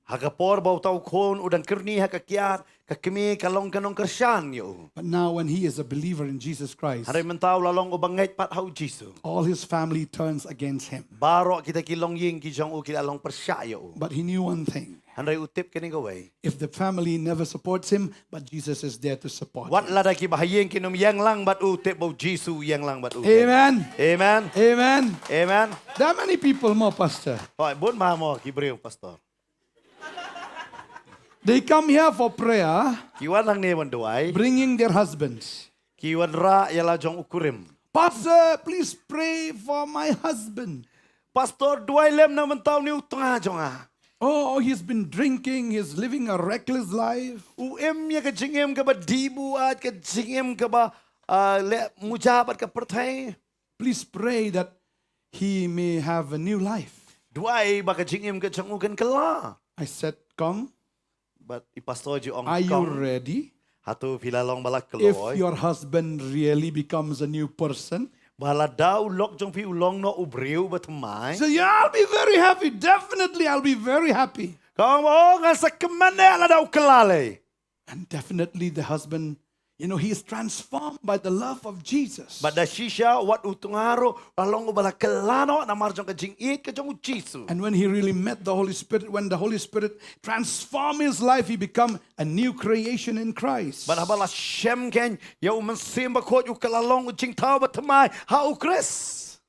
Ha ka por ba uta u khun u dang kyrni ha ka kiad, ka kmie ka long ka nongkyrshan ïa u. But now when he is a believer in Jesus Christ, hynrei mynta u la long uba ngeit pat ha u Jisu. All his family turns against him. Baroh kita ki longïing ki jong u ki la long pyrshah ïa u. But he knew one thing. Hynrei u tip kane kawei. If the family never supports him, but Jesus is there to support him. Wat lada ki bahaïing kin ym ïeng lang bad u, tip ba u Jisu u ïeng lang bad u. Amen. Amen. Amen. Amen. There are many people mo, Pastor. Hooid, bun bha mo ki briew, Pastor. They come here for prayer, ki wan hangne ban duwai, bringing their husbands. Ki wanrah ïa la jong u kurim. "Pastor, please pray for my husband. Pastor, duwai lem na bynta une u tnga jong nga. Oh, he's been drinking, he's living a reckless life. U im ïa ka jingim kaba dih buaid, ka jingim kaba, ah, leh muja bad ka pyrthei. Please pray that he may have a new life." Duwai ba ka jingim ka jong u kan kylla. I said, "Kong, but i pastor ju ong, are you ready? Hato phi la long ba la kloi? If your husband really becomes a new person, ba lada u lok jong phi u long noh u briew ba thymmai." So, "Yeah, I'll be very happy. Definitely, I'll be very happy." Ka ong, "Oh, ngan sa kmen eh lada u kylla lei." And definitely the husband, you know, he is transformed by the love of Jesus. Bad da shisha wat u tnga ruh u la long uba la kylla noh namar jong ka jingïeit ka jong u Jisu. And when he really met the Holy Spirit, when the Holy Spirit transformed his life, he become a new creation in Christ. Bad haba la shem kein ïa u Mynsiem Bakhuid, u kylla long u jingthaw ba thymmai ha u Khrist.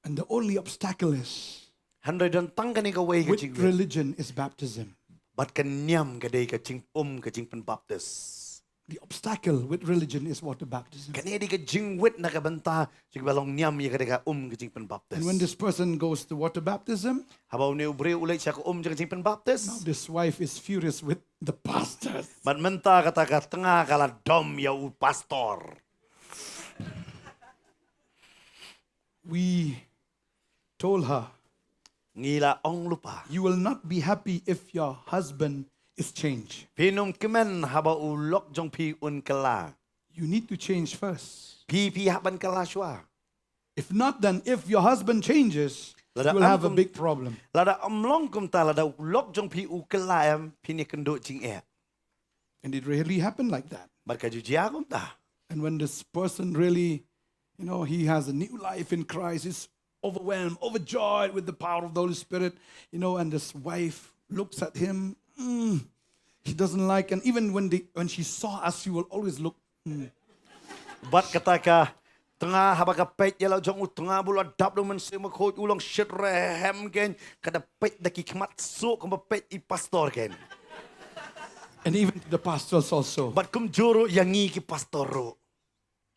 And the only obstacle is, hynrei don tang kane kawei ka jingwit. With religion is baptism. Bad ka niam ka dei ka jingum ka jingpynbaptis. The obstacle with religion is water baptism. Kane dei ka jingwit na ka bynta jong kiba long niam ïa ka dei ka um ka jingpynbaptis. And when this person goes to water baptism, haba une u briew u leit sha ka um jong ka jingpynbaptis, now this wife is furious with the pastors. Bad mynta kata ka tnga ka la dom ïa u pastor. We told her, ngi la ong lypa, "You will not be happy if your husband is changed. Phin ym kmen haba u lok jong phi un kylla. You need to change first. Phi, phi hap ban kylla shuwa. If not, then if your husband changes, you will have a big problem." Lada ym long kumta, lada u lok jong phi u kylla em, phin ïakynduh jingeh. And it really happened like that. Bad ka ju jia kumta. And when this person really, you know, he has a new life in Christ, he's overwhelmed, overjoyed with the power of the Holy Spirit, you know, and this wife looks at him, mm, she doesn't like, and even when they, when she saw us, she will always look, mm. Bad kata ka tnga, haba ka peit ïa la jong u tnga ba u la dap da u Mynsiem Bakhuid, u long shit rhem kein, ka da peit da ki khmat suk kumba peit i pastor kein. And even to the pastors also. Bad kumjuh ruh ïa ngi ki pastor ruh.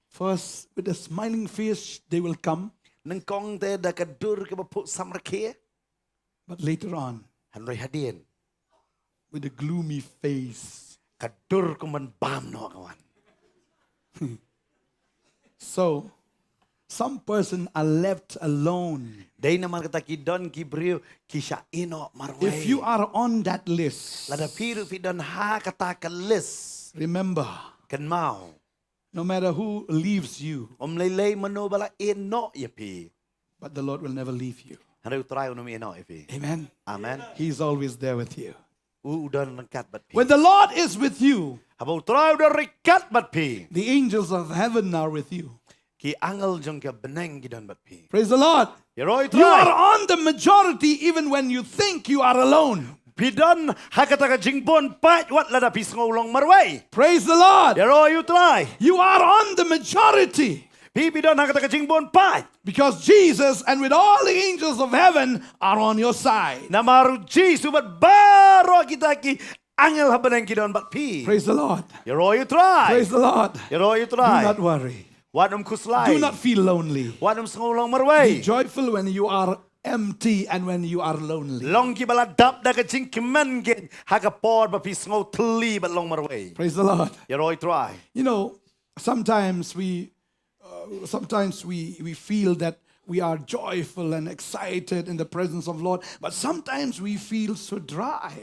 First, with a smiling face, they will come. Nyngkong te da ka dur kaba phuh samrkhie. But later on, hynrei hadien, with a gloomy face, ka dur kum ban bam noh ka wan. So, some person are left alone. Dei namar kata ki don ki briew ki shah ïeh noh marwei. If you are on that list, lada phi ruh phi don ha kata ka list, remember, kynmaw, no matter who leaves you, ym lei lei mano ba la ïeh noh ïa phi, But the Lord will never leave you. Hynrei U Trai un ym ïehnoh ïa phi. Amen. Amen. He's always there with you. U u don ryngkat bad phi. When the Lord is with you, Haba U Trai u don ryngkat bad phi. The angels of heaven are with you. Ki angel jong ka bneng ki don bad phi. Praise the Lord. Ïaroh ïa U You are Trai. On the majority even when you think you are alone. Phi don ha kata ka jingbun paid wat lada phi sngew long marwei. Praise the Lord. Ïaroh ïa U Trai. You are on the majority. Phi phi don ha kata ka jingbun paid. Because Jesus and with all the angels of heaven are on your side. Namar U Jisu bad baroh kita ki angel ha bneng ki don bad phi. Praise the Lord. Ïaroh ïa U Trai. Praise the Lord. Ïaroh ïa U Do Trai. Not worry. Wat ym khuslai. Do not feel lonely. Wat ym sngew long Be marwei. Joyful when you are empty and when you are lonely. Long kiba la dap da ka jingkmen keiñ ha ka por ba phi sngew thylli bad long marwei. Praise the Lord. Ïaroh ïa U Trai. You know, sometimes we, uh, sometimes we we feel that we are joyful and excited in the presence of Lord, but sometimes we feel so dry.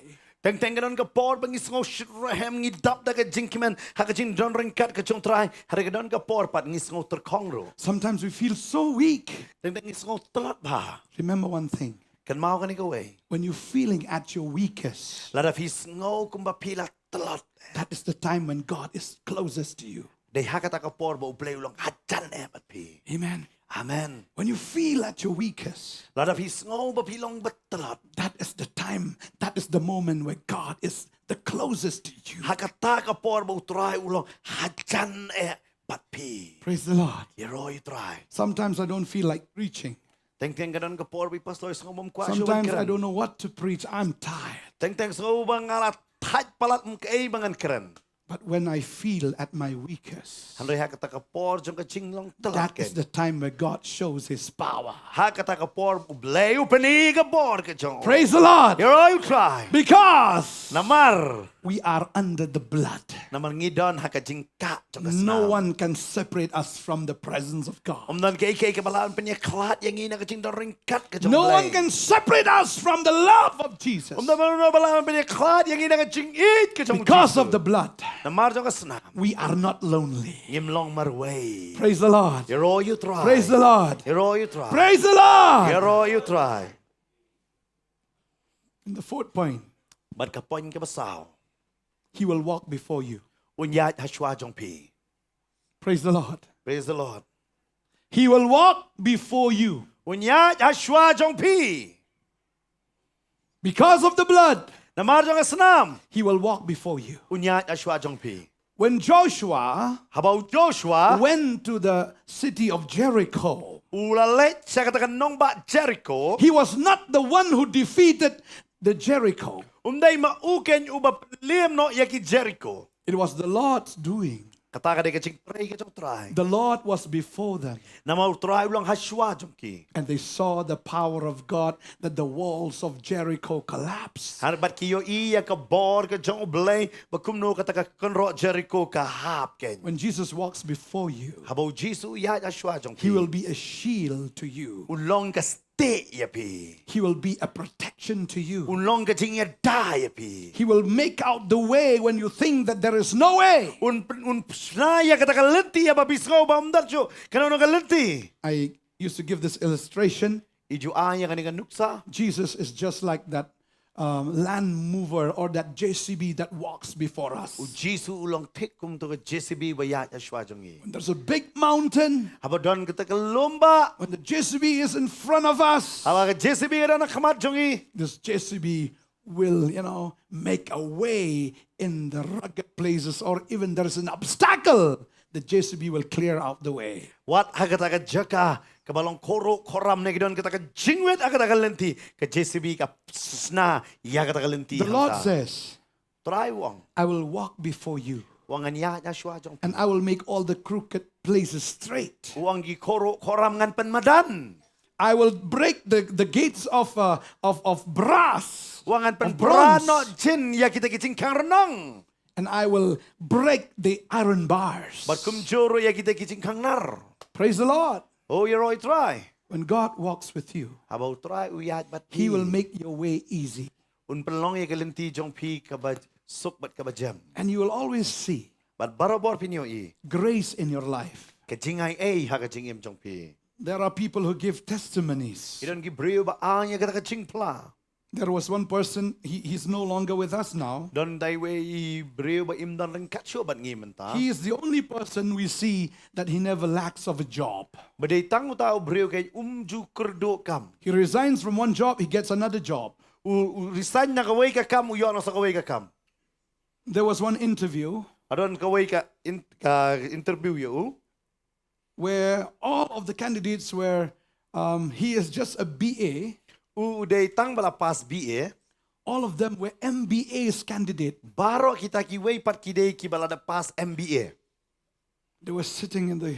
Teng teng ka don ka por ba ngi sngew syrhem, ngi dap da ka jingkmen ha ka jingdon ryngkat ka jong U Trai. Hynrei ka don ka por pat ngi sngew tyrkhong ruh. Sometimes we feel so weak. Teng teng ngi sngew tlot bha. Remember one thing. Kynmaw kane kawei. When you're feeling at your weakest, Lada phi sngew kumba phi la tlot, that is the time when God is closest to you. dei ha kata ka por ba U Blei u long hajan eh bad phi. Amen. Amen. When you feel at your weakest, Lada phi sngew ba phi long ba tlot, that is the time, that is the moment where God is the closest to you. ha kata ka por ba U Trai u long hajan eh bad phi. Praise the Lord. Ïaroh ïa U Trai. Sometimes I don't feel like preaching. Teng teng ka don ka por ba i pastor i sngew bym kwah shuh ban Sometimes I kren. Don't know what to preach. I'm tired. Teng teng sngew ba nga la thait palat, ym kaei ba ngan kren. But when I feel at my weakest, Hynrei ha kata ka por jong ka jinglong tlot that is keiñ, the time where God shows his power. Ha kata ka por U Blei u pyni ka bor ka jong u. Praise the Lord. Ïaroh ïa U Trai. Because Namar, we are under the blood. namar ngi don ha ka jingkah jong ka snam. No one can separate us from the presence of God. Ym don kaei kaei kaba lah ban pynïakhlad ïa ngi na ka jingdon ryngkat ka jong U No Blei. One can separate us from the love of Jesus. Ym don mano ba lah ban pynïakhlad ïa ngi na ka jingïeit ka jong U Jisu. Because of the blood, Namar jong ka snam, we are not lonely. ngim long marwei. Praise the Lord. Ïaroh ïa U Trai. Praise the Lord. Ïaroh ïa U Trai. Praise the Lord. Ïaroh ïa U Trai. And the fourth point, Bad ka point kaba saw, he will walk before you. un ïaid ha shuwa jong phi. Praise the Lord. Praise the Lord. He will walk before you. Un ïaid ha shuwa jong phi. Because of the blood, Namar jong ka snam, he will walk before you. un ïaid ha shuwa jong phi. When Joshua Haba u Joshua went to the city of Jericho, u la leit sha kata ka nongbah Jericho, he was not the one who defeated the Jericho. um dei ma u keiñ uba pynliem noh ïa ki Jericho. It was the Lord's doing. Kata ka dei ka jingtrei ka jong u Trai. The Lord was before them. Namar u Trai u long ha shuwa jong ki. And they saw the power of God, that the walls of Jericho collapsed. Hynrei bad ki ïohi ïa ka bor ka jong U Blei, ba kumno kata ka kynroh Jericho ka hap keiñ. When Jesus walks before you, Haba u Jisu u ïaid ha shuwa jong phi, he will be a shield to you. Un long ka stieh ïa phi. He will be a protection to you. Un long ka jingïada ïa phi. He will make out the way when you think that there is no way. Un, un shna ïa kata ka lynti ïa ba phi sngew ba ym don shuh kano kano ka lynti. I used to give this illustration. I ju ai ïa kane ka nuksa. Jesus is just like that um, land mover or that J C B that walks before us. U Jisu u long thik kum tu ka J C B ba ïaid ha shuwa jong ngi. When there's a big mountain, Haba don kata ka lum bah. When the J C B is in front of us, Haba ka J C B ka don ha khmat jong ngi. This J C B will, you know, make a way in the rugged places, or even there is an obstacle, the J C B will clear out the way. Wat ha kata ka jaka kaba long khoro khoram ne ki don kata ka jingwit ha kata ka lynti, ka J C B ka shna ïa kata ka lynti. The Lord says, Trai u ong, I will walk before you, u ong ngan ïaid ha shuwa jong phi. And I will make all the crooked places straight. U ong ki khoro khoram ngan pynmadan. I will break the, the gates of, uh, of, of brass. U ong ngan Of pynbra bronze. Noh jin ïa kita ki jingkhang rnong. And I will break the iron bars. Bad kumjuh ruh ïa kita ki jingkhang nar. Praise the Lord. Oh, ïaroh ïa u Trai. When God walks with you, Haba u Trai u ïaid bad phi, He will make your way easy. Un pynlong ïa ka lynti jong phi kaba suk bad kaba jem. And you will always see Bad barabor phin ïohi grace in your life. Ka jingai ei ha ka jingim jong phi. There are people who give testimonies. Ki don ki briew ba ai ïa kata ka jingphla. There was one person, he, he's no longer with us now. Don da iwei i briew ba im don ryngkat shuh bad ngi mynta. He is the only person we see that he never lacks of a job. Ba dei tang uta u briew ka um ju kyrduh kam. He resigns from one job, he gets another job. U, u resign na kawei ka kam, u ïoh na sa kawei ka kam. There was one interview Hadon kawei ka, in, ka interview ïa u. Where all of the candidates were, um, he is just a B A. U, u dei tang ba la pass B A. All of them were M B A's candidate. Baroh kita kiwei pat ki dei kiba la dep pass M B A. They were sitting in the,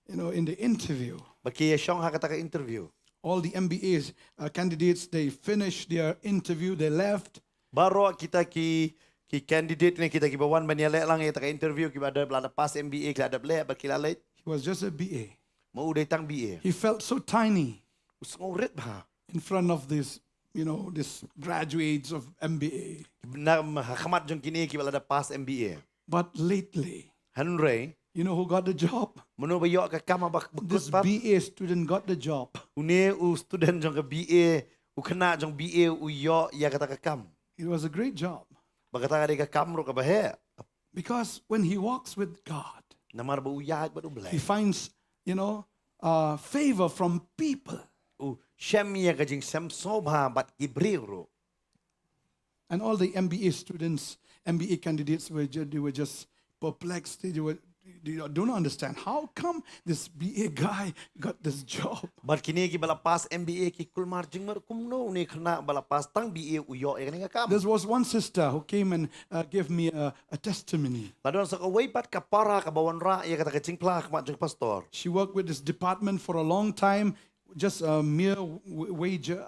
you know, in the interview. Ba ki ïashong ha kata ka interview. All the M B A's uh, candidates, they finished their interview, they left. Baroh kita ki, ki candidate ne kita kiba wan ban ïaleh lang ïa kata ka interview, kiba la dep pass M B A, ki la dep leh, ba ki la leit. He was just a B A. Ma u dei tang B A. He felt so tiny U sngew rit bha. In front of this, you know, this graduates of M B A. Na, ha khmat jong kine kiba la dep pass M B A. But lately, Hynrei, you know who got the job? Mano ba ïoh ka kam ba, ba This kut pat? B A student got the job. Une u student jong ka B A, u khynnah jong B A u ïoh ïa kata ka kam. It was a great job. Ba kata ka dei ka kam ruh kaba heh. Because when he walks with God, Namar ba u ïaid bad u Blei. He finds, you know, uh, favor from people. U shem ïa ka jingshem sngewbha bad ki briew ruh. And all the M B A students, M B A candidates were ju- they were just perplexed. They were they don't understand how come this B A guy got this job. Bad kine kiba la pass M B A ki kulmar jingmut kumno une khynnah ba la pass tang B A u ïoh ïa kane ka kam. There was one sister who came and uh, gave me a, a testimony. La don sa kawei pat ka para kaba wanrah ïa kata ka jingphla ha khmat jong pastor. She worked with this department for a long time, just a mere w- wager.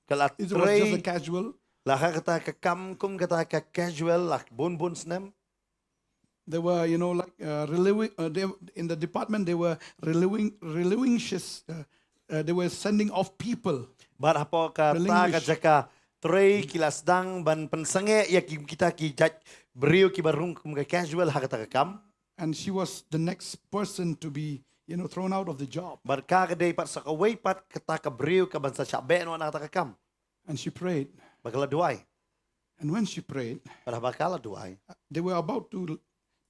Ka la It was just a trei casual. la ha kata ka kam kum kata ka casual la bun bun snem. They were, you know, like uh, relieving, uh, they, in the department, they were relieving, relieving shifts. Uh, uh, they were sending off people. Bad hapoh kata ka Relinquish. jaka trei ki la sdang ban pynsangeh ïa ki kita ki jait briew kiba rung kum ka casual ha kata ka kam. And she was the next person to be, you know, thrown out of the job. Bad ka ka dei pat sa kawei pat kata ka briew kaban sa shah beh noh na kata ka kam. And she prayed. Bad ka la duwai. And when she prayed, Bad haba ka la duwai. They were about to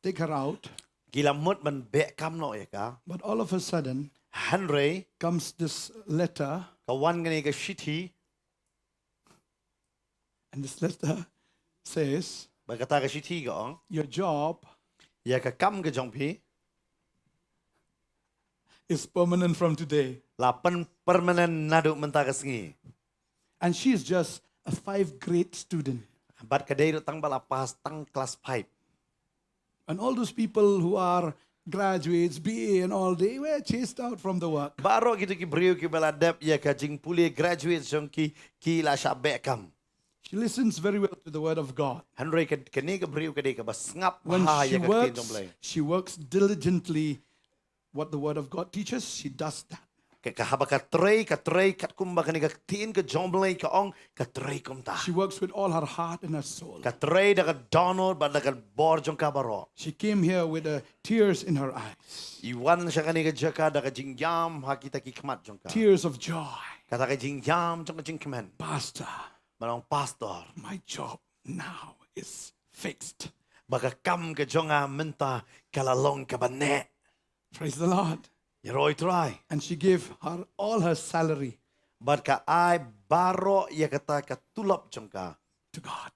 take her out, Ki la mut ban beh kam noh ïa ka. But all of a sudden Hynrei comes this letter, ka wan kane ka shithi. And this letter says, Bad kata ka shithi ka ong, your job ïa ka kam ka jong phi is permanent from today. La pyn permanent naduh mynta ka sngi. And she is just a five grade student. Bad ka dei ruh tang ba la pass tang class five. And all those people who are graduates, B A and all, they were chased out from the work. Baroh kito ki briew kiba la dep ïa ka jingpule graduate jong ki, ki la shah beh kam. She listens very well to the word of God. Hynrei ka, kane ka briew ka dei kaba sngap When bha she ïa ka ktien jong works, Blei. She works diligently what the word of God teaches, she does that. Ka, ka haba ka trei, ka trei katkum ba kane ka ktien ka jong Blei ka ong, ka trei kumta. She works with all her heart and her soul. Ka trei da ka dohnud bad da ka bor jong ka baroh. She came here with uh, tears in her eyes, I wan sha kane ka jaka da ka jingïam ha kita ki khmat jong ka. Tears of joy. Kata ka jingïam jong ka jingkmen. Pastor, Ma ong pastor, my job now is fixed. Ba ka kam ka jong nga mynta ka la long kaba neh. Praise the Lord. Ïaroh ïa u Trai. And she gave her all her salary. Bad ka ai baroh ïa kata ka tulop jong ka. To God.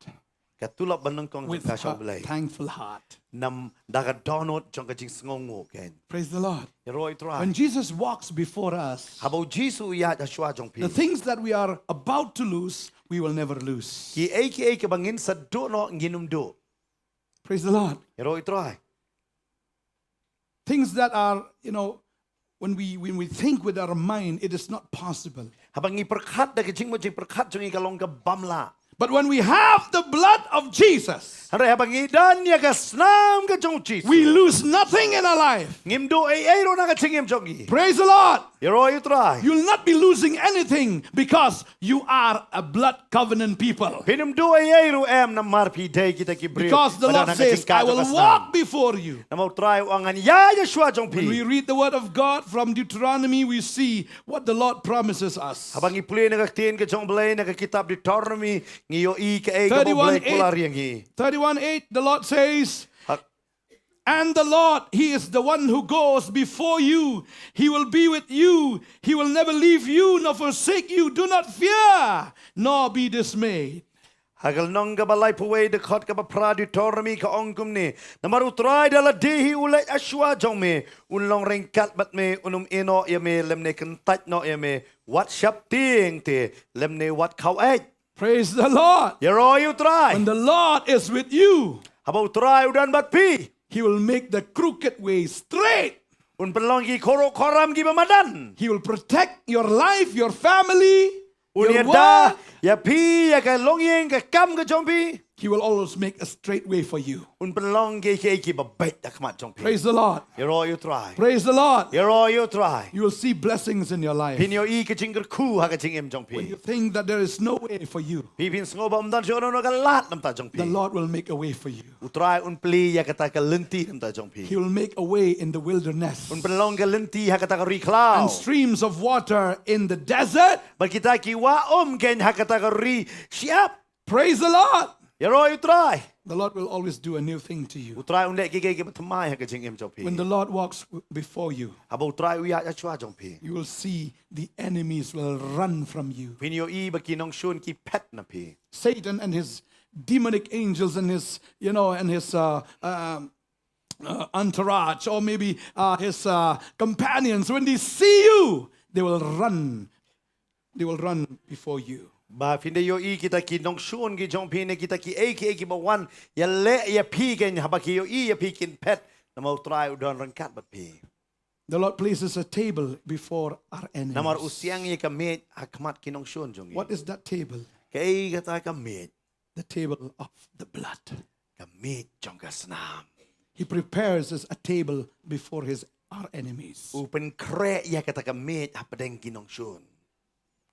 Ka tulop banyngkong jong With ka sha u her Blei. Thankful heart. Nam da ka dohnud jong ka jingsngewnguh kein. Praise the Lord. Ïaroh ïa u Trai. When Jesus walks before us, Haba u Jisu u ïaid hashwa jong phi. The things that we are about to lose, we will never lose. Kiei kiei kiba ngin sa duh noh ngin ym duh. Praise the Lord. Ïaroh ïa u Trai. Things that are, you know, when we when we think with our mind, it is not possible. Haba ngi pyrkhat da ka jingmut jingpyrkhat jong ngi ka long kaba ym lah. But when we have the blood of Jesus, Hynrei haba ngi don ïa ka snam ka jong u Jisu. We lose nothing in our life. Ngim duh ei ei ruh na ka jingim jong ngi. Praise the Lord. Ïaroh ïa u Trai. You'll not be losing anything because you are a blood covenant people. Phin ym duh ei ei ruh em namar phi dei kita ki briew. Because the Lord says, I will walk before you. Namar u Trai u ong ngan ïaid shuwa jong phi. When we read the word of God from Deuteronomy, we see what the Lord promises us. Haba ngi pule na ka ktien ka jong U Blei na ka kitab Deuteronomy ngi ïohi kaei kaba U Blei u kular ïa ngi. Thirty-one eight, the Lord says, And the Lord, He is the one who goes before you. He will be with you. He will never leave you nor forsake you. Do not fear, nor be dismayed. Ha ka lynnong kaba laiphew wei dkhot kaba phra Deuteronomy ka ong kumne. Namar u Trai da lade hi u leit shuwa jong me, un long ryngkat bad me, un ym ïehnoh ïa me lymne kyntait noh ïa me, wat sheptieng te lymne wat khaweit. Praise the Lord. Ïaroh ïa u Trai. When the Lord is with you, Haba u Trai u don bad phi, He will make the crooked way straight. Un pynlong ki khoro khoram kiba madan. He will protect your life, your family, Un your ïada work. ïa phi, ïa ka longïing, ka kam ka jong phi. He will always make a straight way for you. Un pynlong ki kiei kiba beit ha khmat jong phi. Praise the Lord. Ïaroh ïa u Trai. Praise the Lord. Ïaroh ïa u Trai. You will see blessings in your life. Phin ïohi ka jingkyrkhu ha ka jingim jong When phi. You think that there is no way for you, Phi phin sngew ba ym don shuh kano kano ka lad namar jong phi. The Lord will make a way for you. U Trai un plie ïa kata ka lynti namar jong phi. He will make a way in the wilderness. Un pynlong ka lynti ha kata ka ri khlaw. And streams of water in the desert. Bad kita ki wah um keiñ ha kata ka ri shyiap. Praise the Lord. Ïaroh ïa u Trai. The Lord will always do a new thing to U you. Trai un leh kiei kiei kiba thymmai ha ka jingim jong phi. When the Lord walks w- before you, Haba u Trai u ïaid shuwa jong phi. You will see the enemies will run from you. Phin ïohi ba ki nongshun ki phet na phi. Satan and his demonic angels and his, you know, and his uh, um, uh, entourage, or maybe uh, his uh, companions, when they see you, they will run. They will run before you. Ba phin da ïohi kita ki nongshun ki jong phi ne kita kiei kiei kiba wan ïaleh ïa phi keiñ, haba ki ïohi ïa phi kin phet. Namar u Trai u don ryngkat bad phi. The Lord places a table before our enemies. Namar u siang ïa ka miej ha khmat ki nongshun jong ngi. What is that table? Kaei kata ka miej? The table of the blood. Ka miej jong ka snam. He prepares us a table before his our enemies. U pynkhreh ïa kata ka miej hapdeng ki nongshun.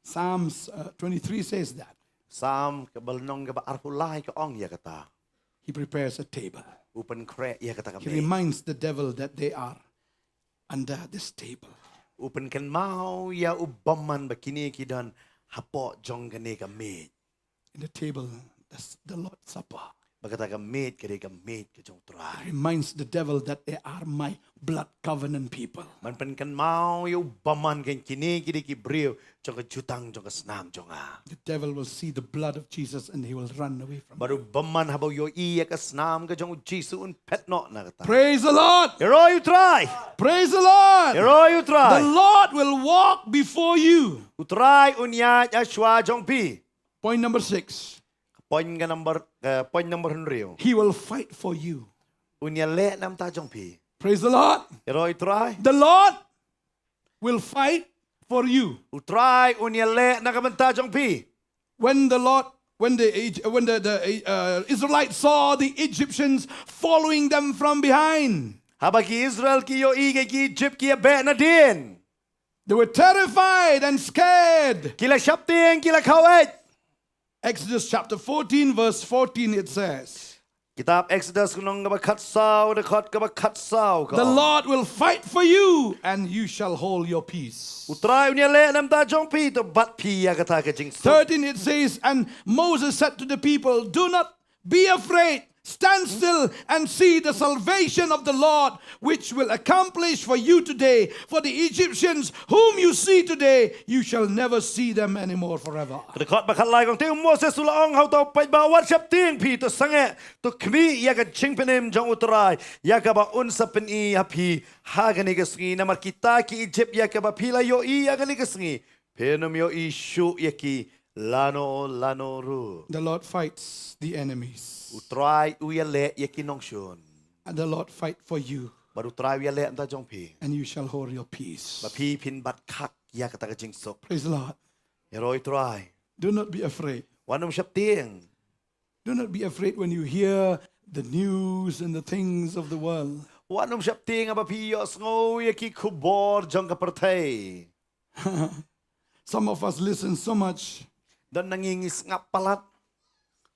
Psalms uh, twenty-three says that. Psalm kaba lynnong kaba arphew lai ka ong ïa kata. He prepares a table. U pynkhreh ïa kata ka He miej. Reminds the devil that they are under this table. U pynkynmaw ïa u bymman ba kine ki don hapoh jong kane ka miej. In the table, that's the Lord's Supper. Ba kata ka miej ka dei ka miej ka jong u Trai. Reminds the devil that they are my blood covenant people. Ban pynkynmaw ïa u bymman keiñ kine ki dei ki briew jong ka jutang jong ka snam jong nga. The devil will see the blood of Jesus and he will run away from Bad u bymman haba u ïohi ïa ka snam ka jong u Jisu un phet noh na kata. Praise the Lord. Ïaroh ïa u Trai. Praise the Lord. Ïaroh ïa u Trai. The Lord will walk before you. U Trai un ïaid shuwa jong phi. Point number six. Point ka number, eh, point number hynriew. He will fight for you. Un ïaleh namar jong phi. Praise the Lord. Ïaroh ïa u Trai. The Lord will fight for you. U Trai un ïaleh na ka bynta jong phi. When the Lord, when the Eg- when the, the uh, Israelites saw the Egyptians following them from behind, Haba ki Israel ki ïohi ïa ki Egypt ki ïa beh nadien. They were terrified and scared. Ki la sheptieng, ki la khaweit. Exodus chapter fourteen, verse fourteen, it says, Kitab Exodus ka lynnong kaba khatsaw, dkhot kaba khatsaw ka The ong. Lord will fight for you, and you shall hold your peace. U Trai un ïaleh namar jong phi, to bat phi ïa kata ka jingsuk. Thirteen, it says, And Moses said to the people, Do not be afraid. Stand still and see the salvation of the Lord, which will accomplish for you today. For the Egyptians whom you see today, you shall never see them anymore forever. Dkhot ba khatlai ka ong, te u Moses u la ong ha uta u paidbah, wat sheptieng phi, to sangeh, to khmih ïa ka jingpynim jong u Trai, ïa kaba un sa pyni ha phi ha kane ka sngi. Namar kita ki Egypt ïa kiba phi la ïohi ha kane ka sngi, phin ym ïohi shuh ïa ki lano lano ruh. The Lord fights the enemies. U Trai u ïaleh ïa ki nongshun. And the Lord fight for you. Bad u Trai u ïaleh namar jong phi. And you shall hold your peace. Ba phi phin bat khak ïa kata ka jingsuk. Praise the Lord. Ïaroh ïa u Trai. Do not be afraid. Wat ym sheptieng. Do not be afraid when you hear the news and the things of the world. Wat ym sheptieng haba phi ïohsngew ïa ki khubor jong ka pyrthei. Some of us listen so much. Don na ngi ngi sngap palat.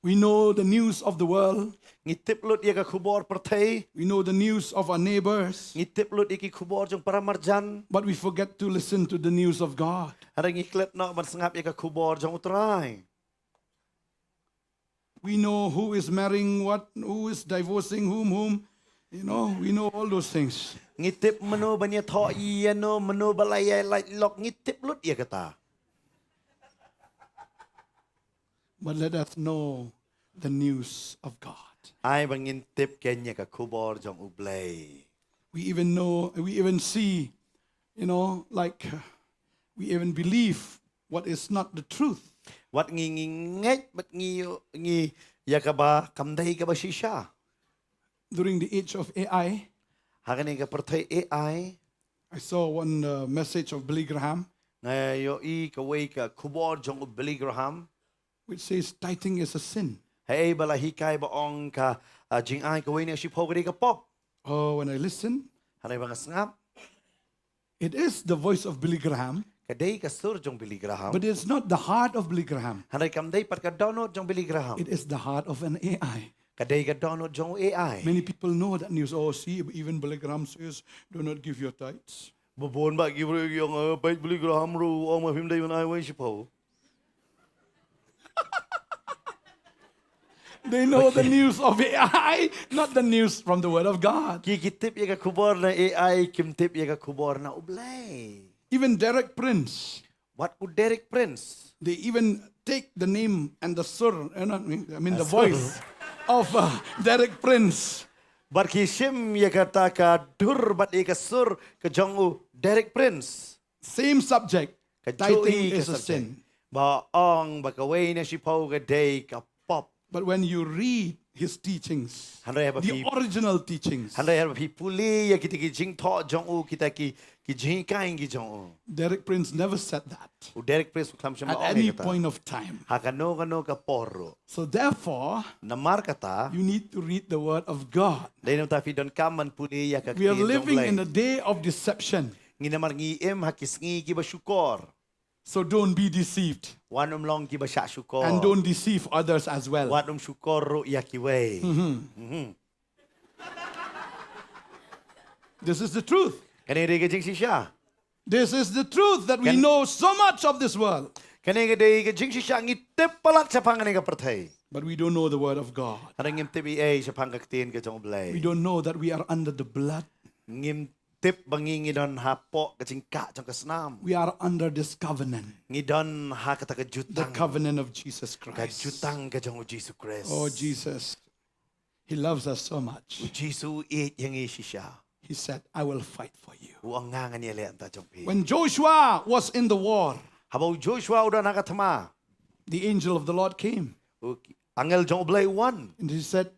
We know the news of the world. Ngi tip lut ïa ka khubor pyrthei. We know the news of our neighbors. Ngi tip lut ïa ki khubor jong para marjan. But we forget to listen to the news of God. Hynrei ngi klet noh ban sngap ïa ka khubor jong U Trai. We know who is marrying what, who is divorcing whom, whom. You know, we know all those things. Ngi tip mano ban ïathoh ïa no, mano ba la ïa lait lok, ngi tip lut ïa kata. But let us know the news of God. Ai ba ngin tip keiñ ïa ka khubor jong U Blei. We even know, we even see, you know, like uh, we even believe what is not the truth. Wat ngi ngi ngeit, wat ngi ngi ïa kaba kam dei kaba shisha. During the age of A I, Ha kane ka pyrthei A I, I saw one uh, message of Billy Graham, nga ïohi kawei ka khubor jong u Billy Graham. which says tithing is a sin. Hei ba la hikai ba ong ka, ah, jingai kawei na shiphew ka dei ka pop. Oh, when I listen, Hynrei ba nga sngap, it is the voice of Billy Graham, ka dei ka sur jong Billy Graham. But it's not the heart of Billy Graham. Hynrei kam dei pat ka dohnud jong Billy Graham. It is the heart of an A I. Ka dei ka dohnud jong A I. Many people know that news. Oh, see, even Billy Graham says, do not give your tithes. Bun ba ki briew ki ong, eh, peit Billy Graham ruh u ong ba phim dei ban ai wei shiphew. They know the news of A I, not the news from the Word of God. Ki ki tip ïa ka khubor na A I, kim tip ïa ka khubor na U Blei. Even Derek Prince, Wat u Derek Prince. They even take the name and the sur, you know, I mean the voice of uh, Derek Prince. Bad ki shim ïa kata ka dur bad ïa ka sur ka jong u Derek Prince. Same subject. Ka Tithing jong u is a subject. Sin. Ba ong ba kawei na shiphew ka dei ka pop. But when you read his teachings, Hynrei haba the phi- original teachings, Hynrei haba phi pule ïa kita ki jingthoh jong u, kita ki ki jinghikai ki jong u. Derek Prince never said that U Derek Prince u khlem shym at la ong any ïa kata. Point of time. Ha kano kano ka por ruh. So therefore, Namar kata, you need to read the word of God. Dei namar kata phi donkam ban pule ïa ka We are ktien jong U living Blei. In a day of deception. Ngi namar ngi im ha ki sngi kiba shukor. So don't be deceived. Wat nym long kiba shah shukor. And don't deceive others as well. Wat nym shukor ruh ïa kiwei. Mhm. This is the truth. Kane dei ka jingshisha. This is the truth that we Kan- know so much of this world. Kane ka dei ka jingshisha, ngi tip palat shaphang kane ka pyrthei. But we don't know the word of God. Hynrei ngim tip ei ei shaphang ka ktien ka jong U Blei. We don't know that we are under the blood. Ngim tip ba ngi ngi don hapoh ka jingkah jong ka snam. We are under this covenant. Ngi don ha kata ka The jutang. Covenant of Jesus Ka Christ. Jutang ka jong U Jisu Khrist. Oh, Jesus. He loves us so much. U Jisu u ïeit ïa ngi shisha. He said, I will fight for you. U ong nga ngan ïaleh na ka bynta jong phi. When Joshua was in the war, Haba u Joshua u don ha ka thma. The angel of the Lord came. U angel jong U Blei u wan. And he said,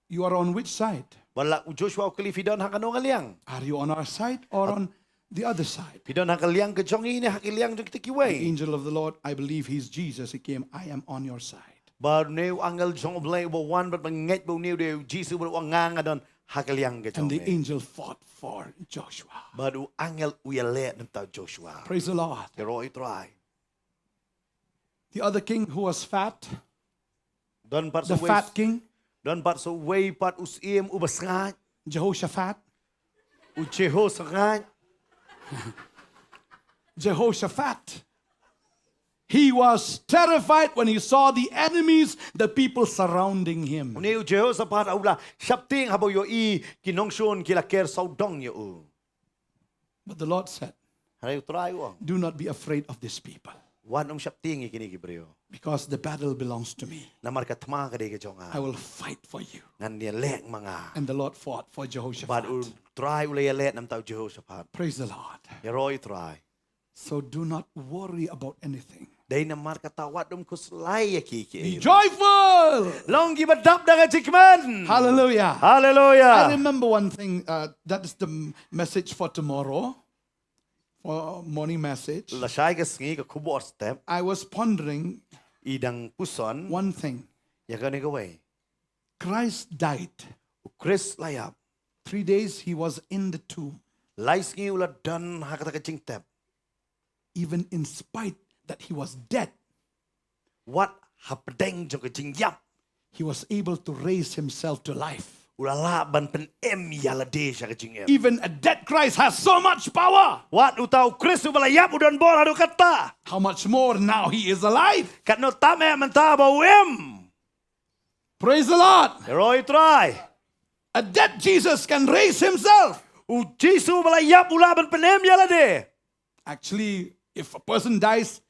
you are on which side? Bad la u Joshua u kylli, phi don ha kano ka liang? Are you on our side or on the other side? Phi don ha ka liang ka jong ngi ne ha ka liang jong kita kiwei? The angel of the Lord, I believe he's Jesus. He came, I am on your side. Bad une u angel jong U Blei uba wan bad ba ngeit ba une u dei u Jisu bad u ong nga nga don ha ka liang ka jong me. And the angel fought for Joshua. Bad u angel u ïaleh na ka bynta u Joshua. Praise the Lord. Ïaroh ïa U Trai. The other king who was fat, Don pat the sa uwei. Fat king, Don pat sa uwei pat u syiem uba sngaid. Jehoshaphat. U Jehoshaphat. Jehoshaphat. He was terrified when he saw the enemies, the people surrounding him. Une u Jehoshaphat u la sheptieng haba u ïohi ki nongshun ki la ker sawdong ïa u. But the Lord said, Hynrei U Trai u ong, do not be afraid of this people, wat nym sheptieng ïa kine ki briew. Because the battle belongs to me. Namar ka thma ka dei ka jong nga. I will fight for you. Ngan ïaleh ma nga. And the Lord fought for Bad Jehoshaphat. U Trai u la ïaleh na ka bynta u Jehoshaphat. Praise the Lord. Ïaroh ïa U Trai. So do not worry about anything. Dei namar kata wat nym khuslai ïa kiei kiei. Be joyful. Long kiba dap da ka jingkmen. Hallelujah. I Haleluya. Remember one thing. Uh, that is the m- message for tomorrow, for morning message. Lashai ka sngi ka khubor step. I was pondering I dang puson. One thing. Ïa kane kawei. Christ died. U Khrist la ïap. Three days he was in the tomb. Lai sngi u la don ha kata ka jingtep. even in spite that he was dead, wat hapdeng jong ka jingïap, he was able to raise himself to life. U la lah ban pynim ïa lade sha ka jingim. Even a dead Christ has so much power. Wat uta u Khrist uba la ïap u don bor haduh katta. How much more now he is alive? Katno tam eh mynta ba u im. Praise the Lord. Ïaroh ïa u Trai. A dead Jesus can raise himself. U Jisu uba la ïap u lah ban pynim ïa lade. Actually, if a person dies,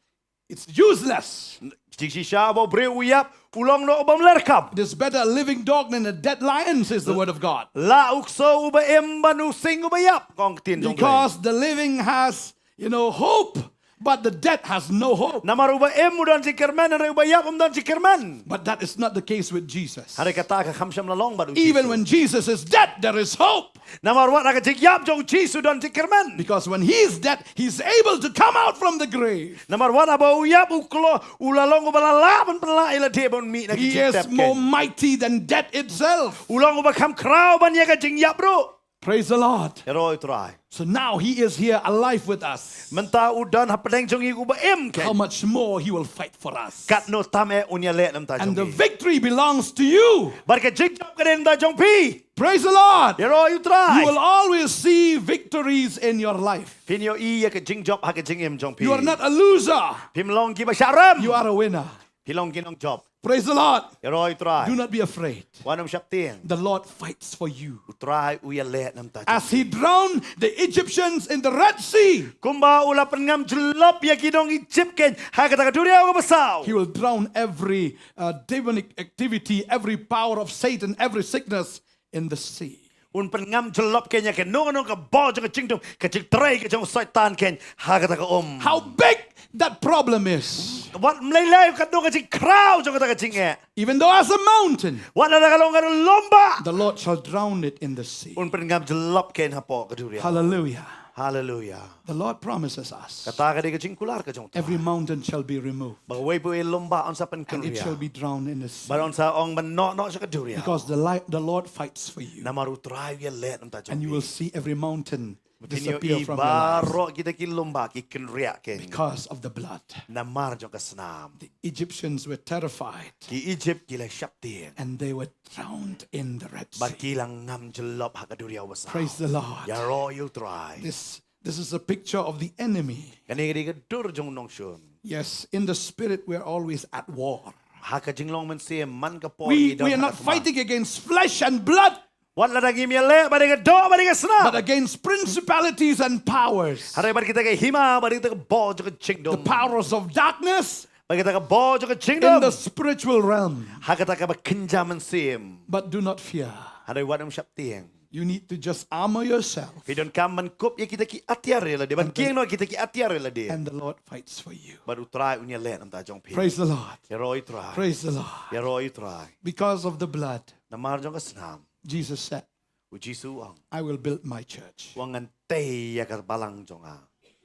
it's useless. Jingshisha ba u briew u ïap u long noh u bym lyrkhap. It is better a living dog than a dead lion, says the word of God. Lah u ksew uba im ban u sing uba ïap, ka ong ka ktien jong U Blei. Because the living has, you know, hope, but the dead has no hope. Namar uba im u don jingkyrmen, hynrei uba ïap um don jingkyrmen. But that is not the case with Jesus. Hynrei kata ka kham shym la long bad u Jisu. Even when Jesus is dead, there is hope. Namar wat ha ka jingïap jong u Jisu don jingkyrmen. Because when he is dead, he is able to come out from the grave. Namar wat haba u ïap u kloi, u la long uba la lah ban pynlah ïa lade ban mih na ka jingtep kein. He is more mighty than death itself. U long uba kham khraw ban ïa ka jingïap ruh. Praise the Lord. Ïaroh ïa u Trai. So now he is here alive with us. Mynta u don hapdeng jong ngi uba im kein. How much more he will fight for us. Katno tam eh un ïaleh namar jong ngi. And the victory belongs to you. Bad ka jingjop ka dei namar jong phi. Praise the Lord. Ïaroh ïa u Trai. You will always see victories in your life. Phin ïohi ïa ka jingjop ha ka jingim jong phi. You are not a loser. Phim long kiba shah rem. You are a winner. Phi long ki nongjop. Praise the Lord. Ïaroh ïa u Trai. Do not be afraid. Wat nym sheptieng. The Lord fights for you. U Trai u ïaleh namar jong phi. As he drowned the Egyptians in the Red Sea, kumba u la pynngam jyllop ïa ki nong Egypt kein ha kata ka duriaw kaba saw, he will drown every, uh, demonic activity, every power of Satan, every sickness in the sea. Un pynngam jyllop kein ïa kano kano ka bor jong ka jingdum, ka jingtrei ka jong u Soitan kein ha kata ka um. How big that problem is. Wat ym lei lei katno ka jingkhraw jong kata ka jingeh. Even though as a mountain, wat lada ka long ka duriaw lum bha, the Lord shall drown it in the sea. Un pynngam jyllop kein hapoh ka duriaw. Hallelujah. Hallelujah. The Lord promises us, kata ka dei ka jingkular ka jong u Trai, every mountain shall be removed, ba kawei pa kawei lum bha un sa pynkynriah, and it shall be drowned in the sea. Bad un sa ong ban noh noh sha ka duriaw. Because the light, the Lord fights for you. Namar u Trai u ïaleh namar jong phi. And you will see every mountain disappear from your life. Phin ïohi baroh kita ki lum bha ki kynriah kein. Because of the blood. Namar jong ka snam. The Egyptians were terrified. Ki Egypt ki la sheptieng. And they were drowned in the Red Sea. Bad ki la ngam jyllop ha ka duriaw ba saw. Praise the Lord. Ïaroh ïa u Trai. This, this is a picture of the enemy. Kane ka dei ka dur jong u nongshun. Yes, in the spirit we are always at war. Ha ka jinglong mynsiem man ka por ngi don ha ka thma. We, we are not fighting against flesh and blood. Wat lada ngim ïaleh bad ka doh bad ka snam. But against principalities and powers. Hynrei bad kita ki hima, bad kita ki bor jong ka jingdum. The powers of darkness. Bad kita ki bor jong ka jingdum. In the spiritual realm. Ha kata kaba kynja mynsiem. But do not fear. Hynrei wat nym sheptieng. You need to just armor yourself. Phi donkam ban kup ïa kita ki atiar ïa lade, ban kieng noh kita ki atiar ïa lade. And the Lord fights for you. Bad u Trai un ïaleh namar jong phi. Praise the Lord. Ïaroh ïa u Trai. Praise the Lord. Ïaroh ïa u Trai. Because of the blood. Namar jong ka snam. Jesus said, u Jisu u ong, "I will build my church. U ong ngan tei ïa ka balang jong nga.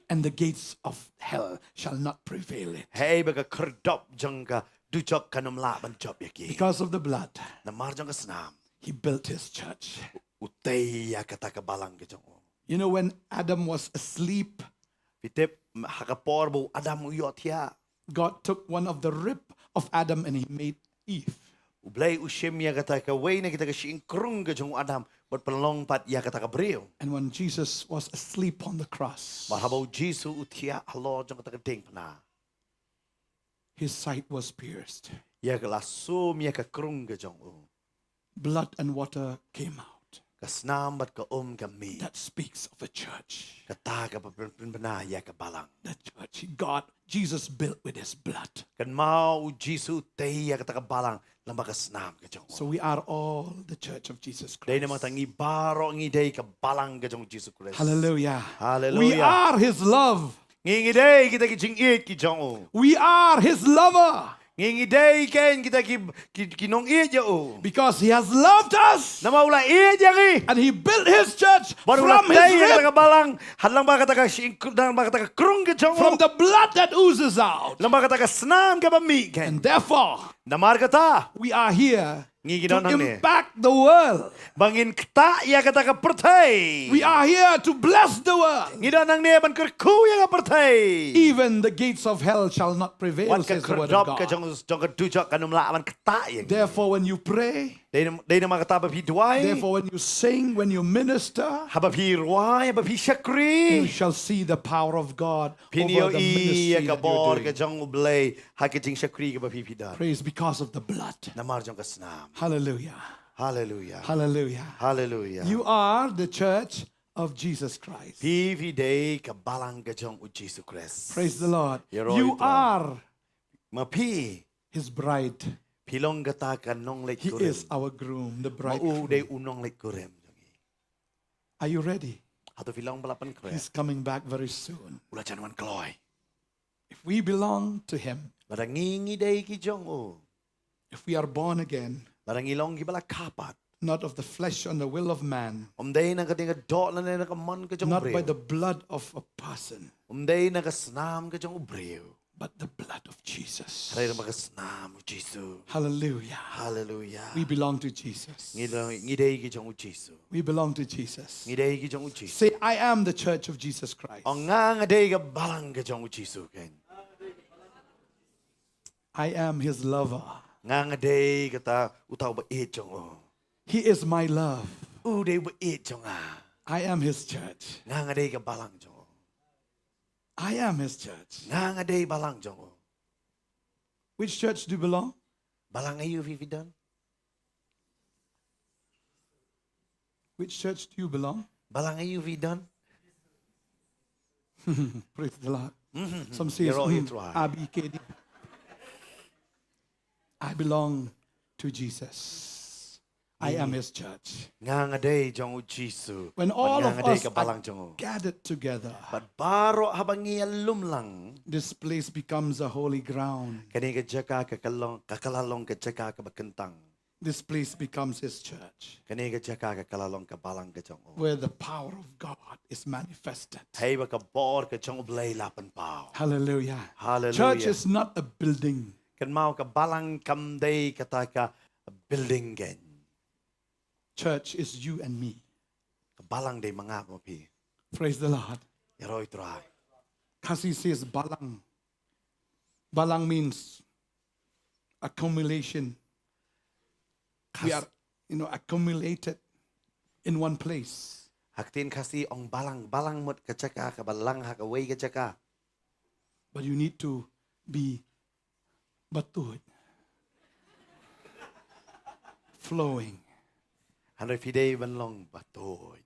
And the gates of hell shall not prevail it." Hei ba ka khyrdop jong ka dujok kan ym lah ban jop ïa ki. Because of the blood. Namar jong ka snam. He built his church. U tei ïa kata ka balang ka jong u. You know, when Adam was asleep, phi tip, ha ka por ba u Adam u ïohthiah, God took one of the rib of Adam and he made Eve. U Blei u shim ïa kata kawei na kita ka shyieng krung ka jong u Adam bad pynlong pat ïa kata ka briew. And when Jesus was asleep on the cross, bad haba u Jisu u thiah halor jong kata ka diengphna, his side was pierced. Ïa ka la sum ïa ka krung ka jong u. Blood and water came out. Ka snam bad ka um ka mih. That speaks of a church. Kata ka pyn-, pynbna ïa ka balang. The church God, Jesus built with his blood. Kynmaw u Jisu u tei ïa kata ka balang lyngba ka snam ka jong u. So we are all the church of Jesus Christ. Dei namar kata ngi baroh ngi dei ka balang ka jong u Jisu Khrist. Hallelujah. Hallelujah. We are his love. Ngi, ngi dei kita ki jingïeit ki jong u. We are his lover. Ngi, ngi dei kein kita ki, ki, ki nongïeit ïa u. Because he has loved us. Namar u la ïeit ïa ngi. And he built his church from his rib. Bad u la tei ïa kata ka balang, ha lyngba kata ka shyieng, lyngba kata ka krung ka jong u. From the blood that oozes out. Lyngba kata ka snam kaba mih kein. And therefore, Namar kata, we are here ngi ngi to don hangne impact the world. Ba ngin ktah ïa kata ka pyrthei. We are here to bless the world. Ngi don hangne ban kyrkhu ïa ka pyrthei. Even the gates of hell shall not prevail, wat ka says the word of khyrdop ka God. Jong jong ka dujok kan ym lah ban ktah ïa ngi. Therefore, when you pray, dei nam- dei namar kata ba phi duwai. Therefore, when you sing, when you minister, haba phi rwai, haba phi shakri, you shall see the power of God phin over ïohi the ministry ïa ka that you're bor doing. Ka jong U Blei ha ka jingshakri kaba phi phi don. Praise because of the blood. Namar jong ka snam. Hallelujah. Hallelujah. Hallelujah. Hallelujah. You are the church of Jesus Christ. Phi phi dei ka balang ka jong U Jisu Khrist. Praise the Lord. Ïaroh ïa U Trai. You are, ma phi, his bride. Phi long kata ka nongleit kurim. He is our groom, the bridegroom. Ma u dei u nongleit kurim jong ngi. Are you ready? Hato phi long ba la pynkhreh? He's coming back very soon. U la jan wan kloi. If we belong to him, lada ngi ngi dei ki jong u, if we are born again, lada ngi long kiba la kha pat, not of the flesh and the will of man, ym dei na ka ding ka doh lane na ka mon ka jong u briew, not by the blood of a person, ym dei na ka snam ka jong u briew, but the blood of Jesus. Hynrei na ka snam u Jisu. Hallelujah. Hallelujah. We belong to Jesus. Ngi dei, ngi dei ki jong u Jisu. We belong to Jesus. Ngi dei ki jong u Jisu. Say, "I am the church of Jesus Christ." Ong, nga nga dei ka balang ka jong u Jisu, keiñ. "I am his lover." Nga nga dei kata uta uba ïeit jong u. "He is my love." U dei uba ïeit jong nga. "I am his church." Nga nga dei ka balang jong u. "I am his church." Nga nga dei balang jong u. Which church do you belong? Balang aïu phi phi don? Which church do you belong? Balang aïu phi don? Praise the Lord. Mhm. Some say, ïaroh ïa mm, Trai. A B K D. I belong to Jesus. I am his church. Nga nga dei jong u Jisu. When all of us are gathered together, bad nga nga dei ka balang jong u. Bad baroh haba ngi ïalum lang, this place becomes a holy ground. Kane ka jaka ka ka long, ka ka la long ka jaka kaba kyntang. This place becomes his church. Kane ka jaka ka ka la long ka balang ka jong u. Where the power of God is manifested. Haba ka bor ka jong u Blei la pynpaw. Hallelujah. Hallelujah. Church is not a building. Kynmaw, ka balang kam dei kata ka building keiñ. Church is you and me. Ka balang dei ma nga ma phi. Praise the Lord. Ïaroh ïa u Trai. Khasi says balang. Balang means accumulation. We are, you know, accumulated in one place. Ha ktien Khasi ong balang, balang mut ka jaka kaba lang ha kawei ka jaka. But you need to be batuid. Flowing. Hynrei phi dei ban long batuid.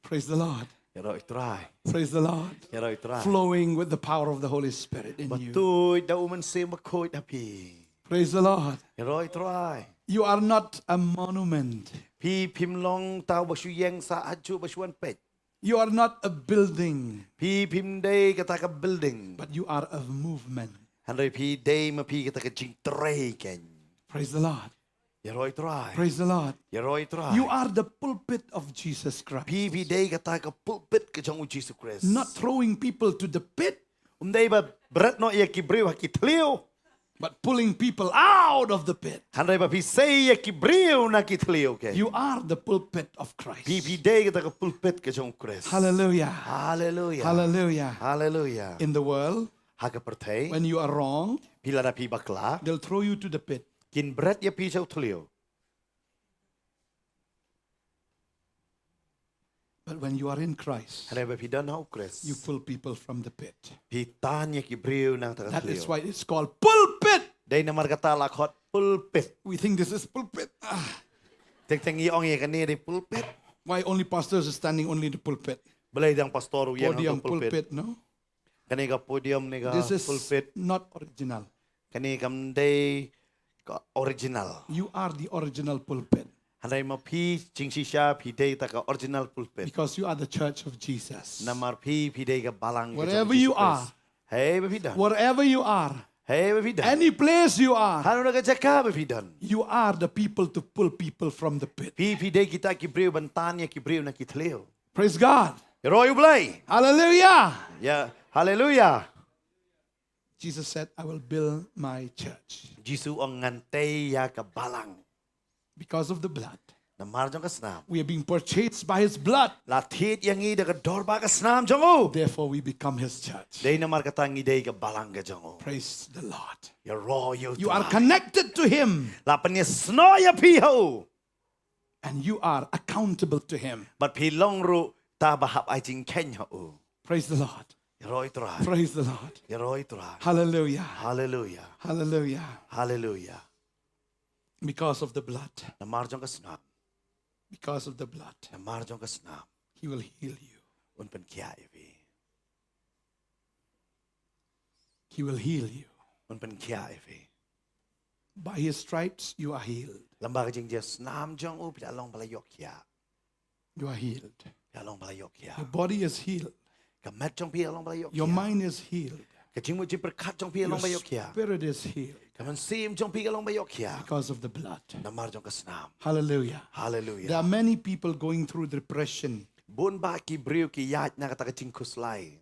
Praise the Lord. Ïaroh ïa u Trai. Praise the Lord. Ïaroh ïa u Trai. Flowing with the power of the Holy Spirit in you. Batuid da u Mynsiem Bakhuid ha phi. Praise the Lord. Ïaroh ïa u Trai. You are not a monument. Phi phim long uta uba shu ïeng sah hajuh ba shu wan peit. You are not a building. Phi phim dei kata ka building. But you are a movement. Hynrei phi dei ma phi kata ka jingtrei keiñ. Praise the Lord. Ïaroh ïa u Trai. Praise the Lord. Ïaroh ïa u Trai. You are the pulpit of Jesus Christ. Phi phi dei kata ka pulpit ka jong u Jisu Khrist. Not throwing people to the pit. Um dei ba bret noh ïa ki briew ha ki thliew. But pulling people out of the pit. Hynrei ba phi sei ïa ki briew na ki thliew keiñ. You are the pulpit of Christ. Phi phi dei kata ka pulpit ka jong u Khrist. Hallelujah. Hallelujah. Hallelujah. Hallelujah. In the world, ha ka pyrthei, when you are wrong, phi lada phi bakla, they'll throw you to the pit. Kin bret ïa phi sha u thliew. But when you are in Christ, hynrei ba phi don ha u Khrist, you pull people from the pit. Phi tan ïa ki briew na kata ka thliew. That is why it's called pulpit. Dei namar kata la khot pulpit. We think this is pulpit. Ah. Teng teng ngi ong ïa kane dei pulpit. Why only pastors are standing only in the pulpit? Balei dang pastor u ïeng ha u pulpit? Podium, pulpit, no? Kane ka podium ne ka pulpit. This is not original. Kane kam dei ka original. You are the original pulpit. Hynrei ma phi jingshisha phi dei kata ka original pulpit. Because you are the church of Jesus. Namar phi phi dei ka balang ka jong u Jisu Khrist. Wherever you are. Hei ba phi don. Wherever you are. Hei ba phi don. Any place you are. Hano ka jaka ba phi don. You are the people to pull people from the pit. Phi phi dei kita ki briew ban tan ïa ki briew na ki thliew. Praise God. Ïaroh ïa u Blei. Hallelujah. Ïa, hallelujah. Jesus said, "I will build my church." Jisu ong, "Ngan tei ïa ka balang." Because of the blood. Namar jong ka snam. We are being purchased by his blood. La thied ïa ngi da ka dor ba ka snam jong u. Therefore, we become his church. Dei namar kata ngi dei ka balang ka jong u. Praise the Lord. Ïaroh ïa u Trai. You are connected to him. La pynïasnoh ïa phi ha u. And you are accountable to him. Bad phi long ruh uta ba hap ai jingkheiñ ha u. Praise the Lord. Ïaroh ïa u Trai. Praise the Lord. Ïaroh ïa u Trai. Hallelujah. Hallelujah. Hallelujah. Hallelujah. Because of the blood. Namar jong ka snam. Because of the blood. Namar jong ka snam. He will heal you. Un pynkhiah ïa phi. He will heal you. Un pynkhiah ïa phi. By his stripes you are healed. Lyngba ka jingjia snam jong u phi la long ba la ïoh khiah. You are healed. Phi la long ba la ïoh khiah. Your body is healed. Ka met jong phi ka long ba la ïoh khiah. Your mind is healed. Ka jingmut jingpyrkhat jong phi ka long ba ïoh khiah. Your spirit is healed. Ka mynsiem jong phi ka long ba ïoh khiah. Because of the blood. Namar jong ka snam. Hallelujah. Hallelujah. There are many people going through depression. Bun bah ki briew ki ïaid na kata ka jingkhuslai.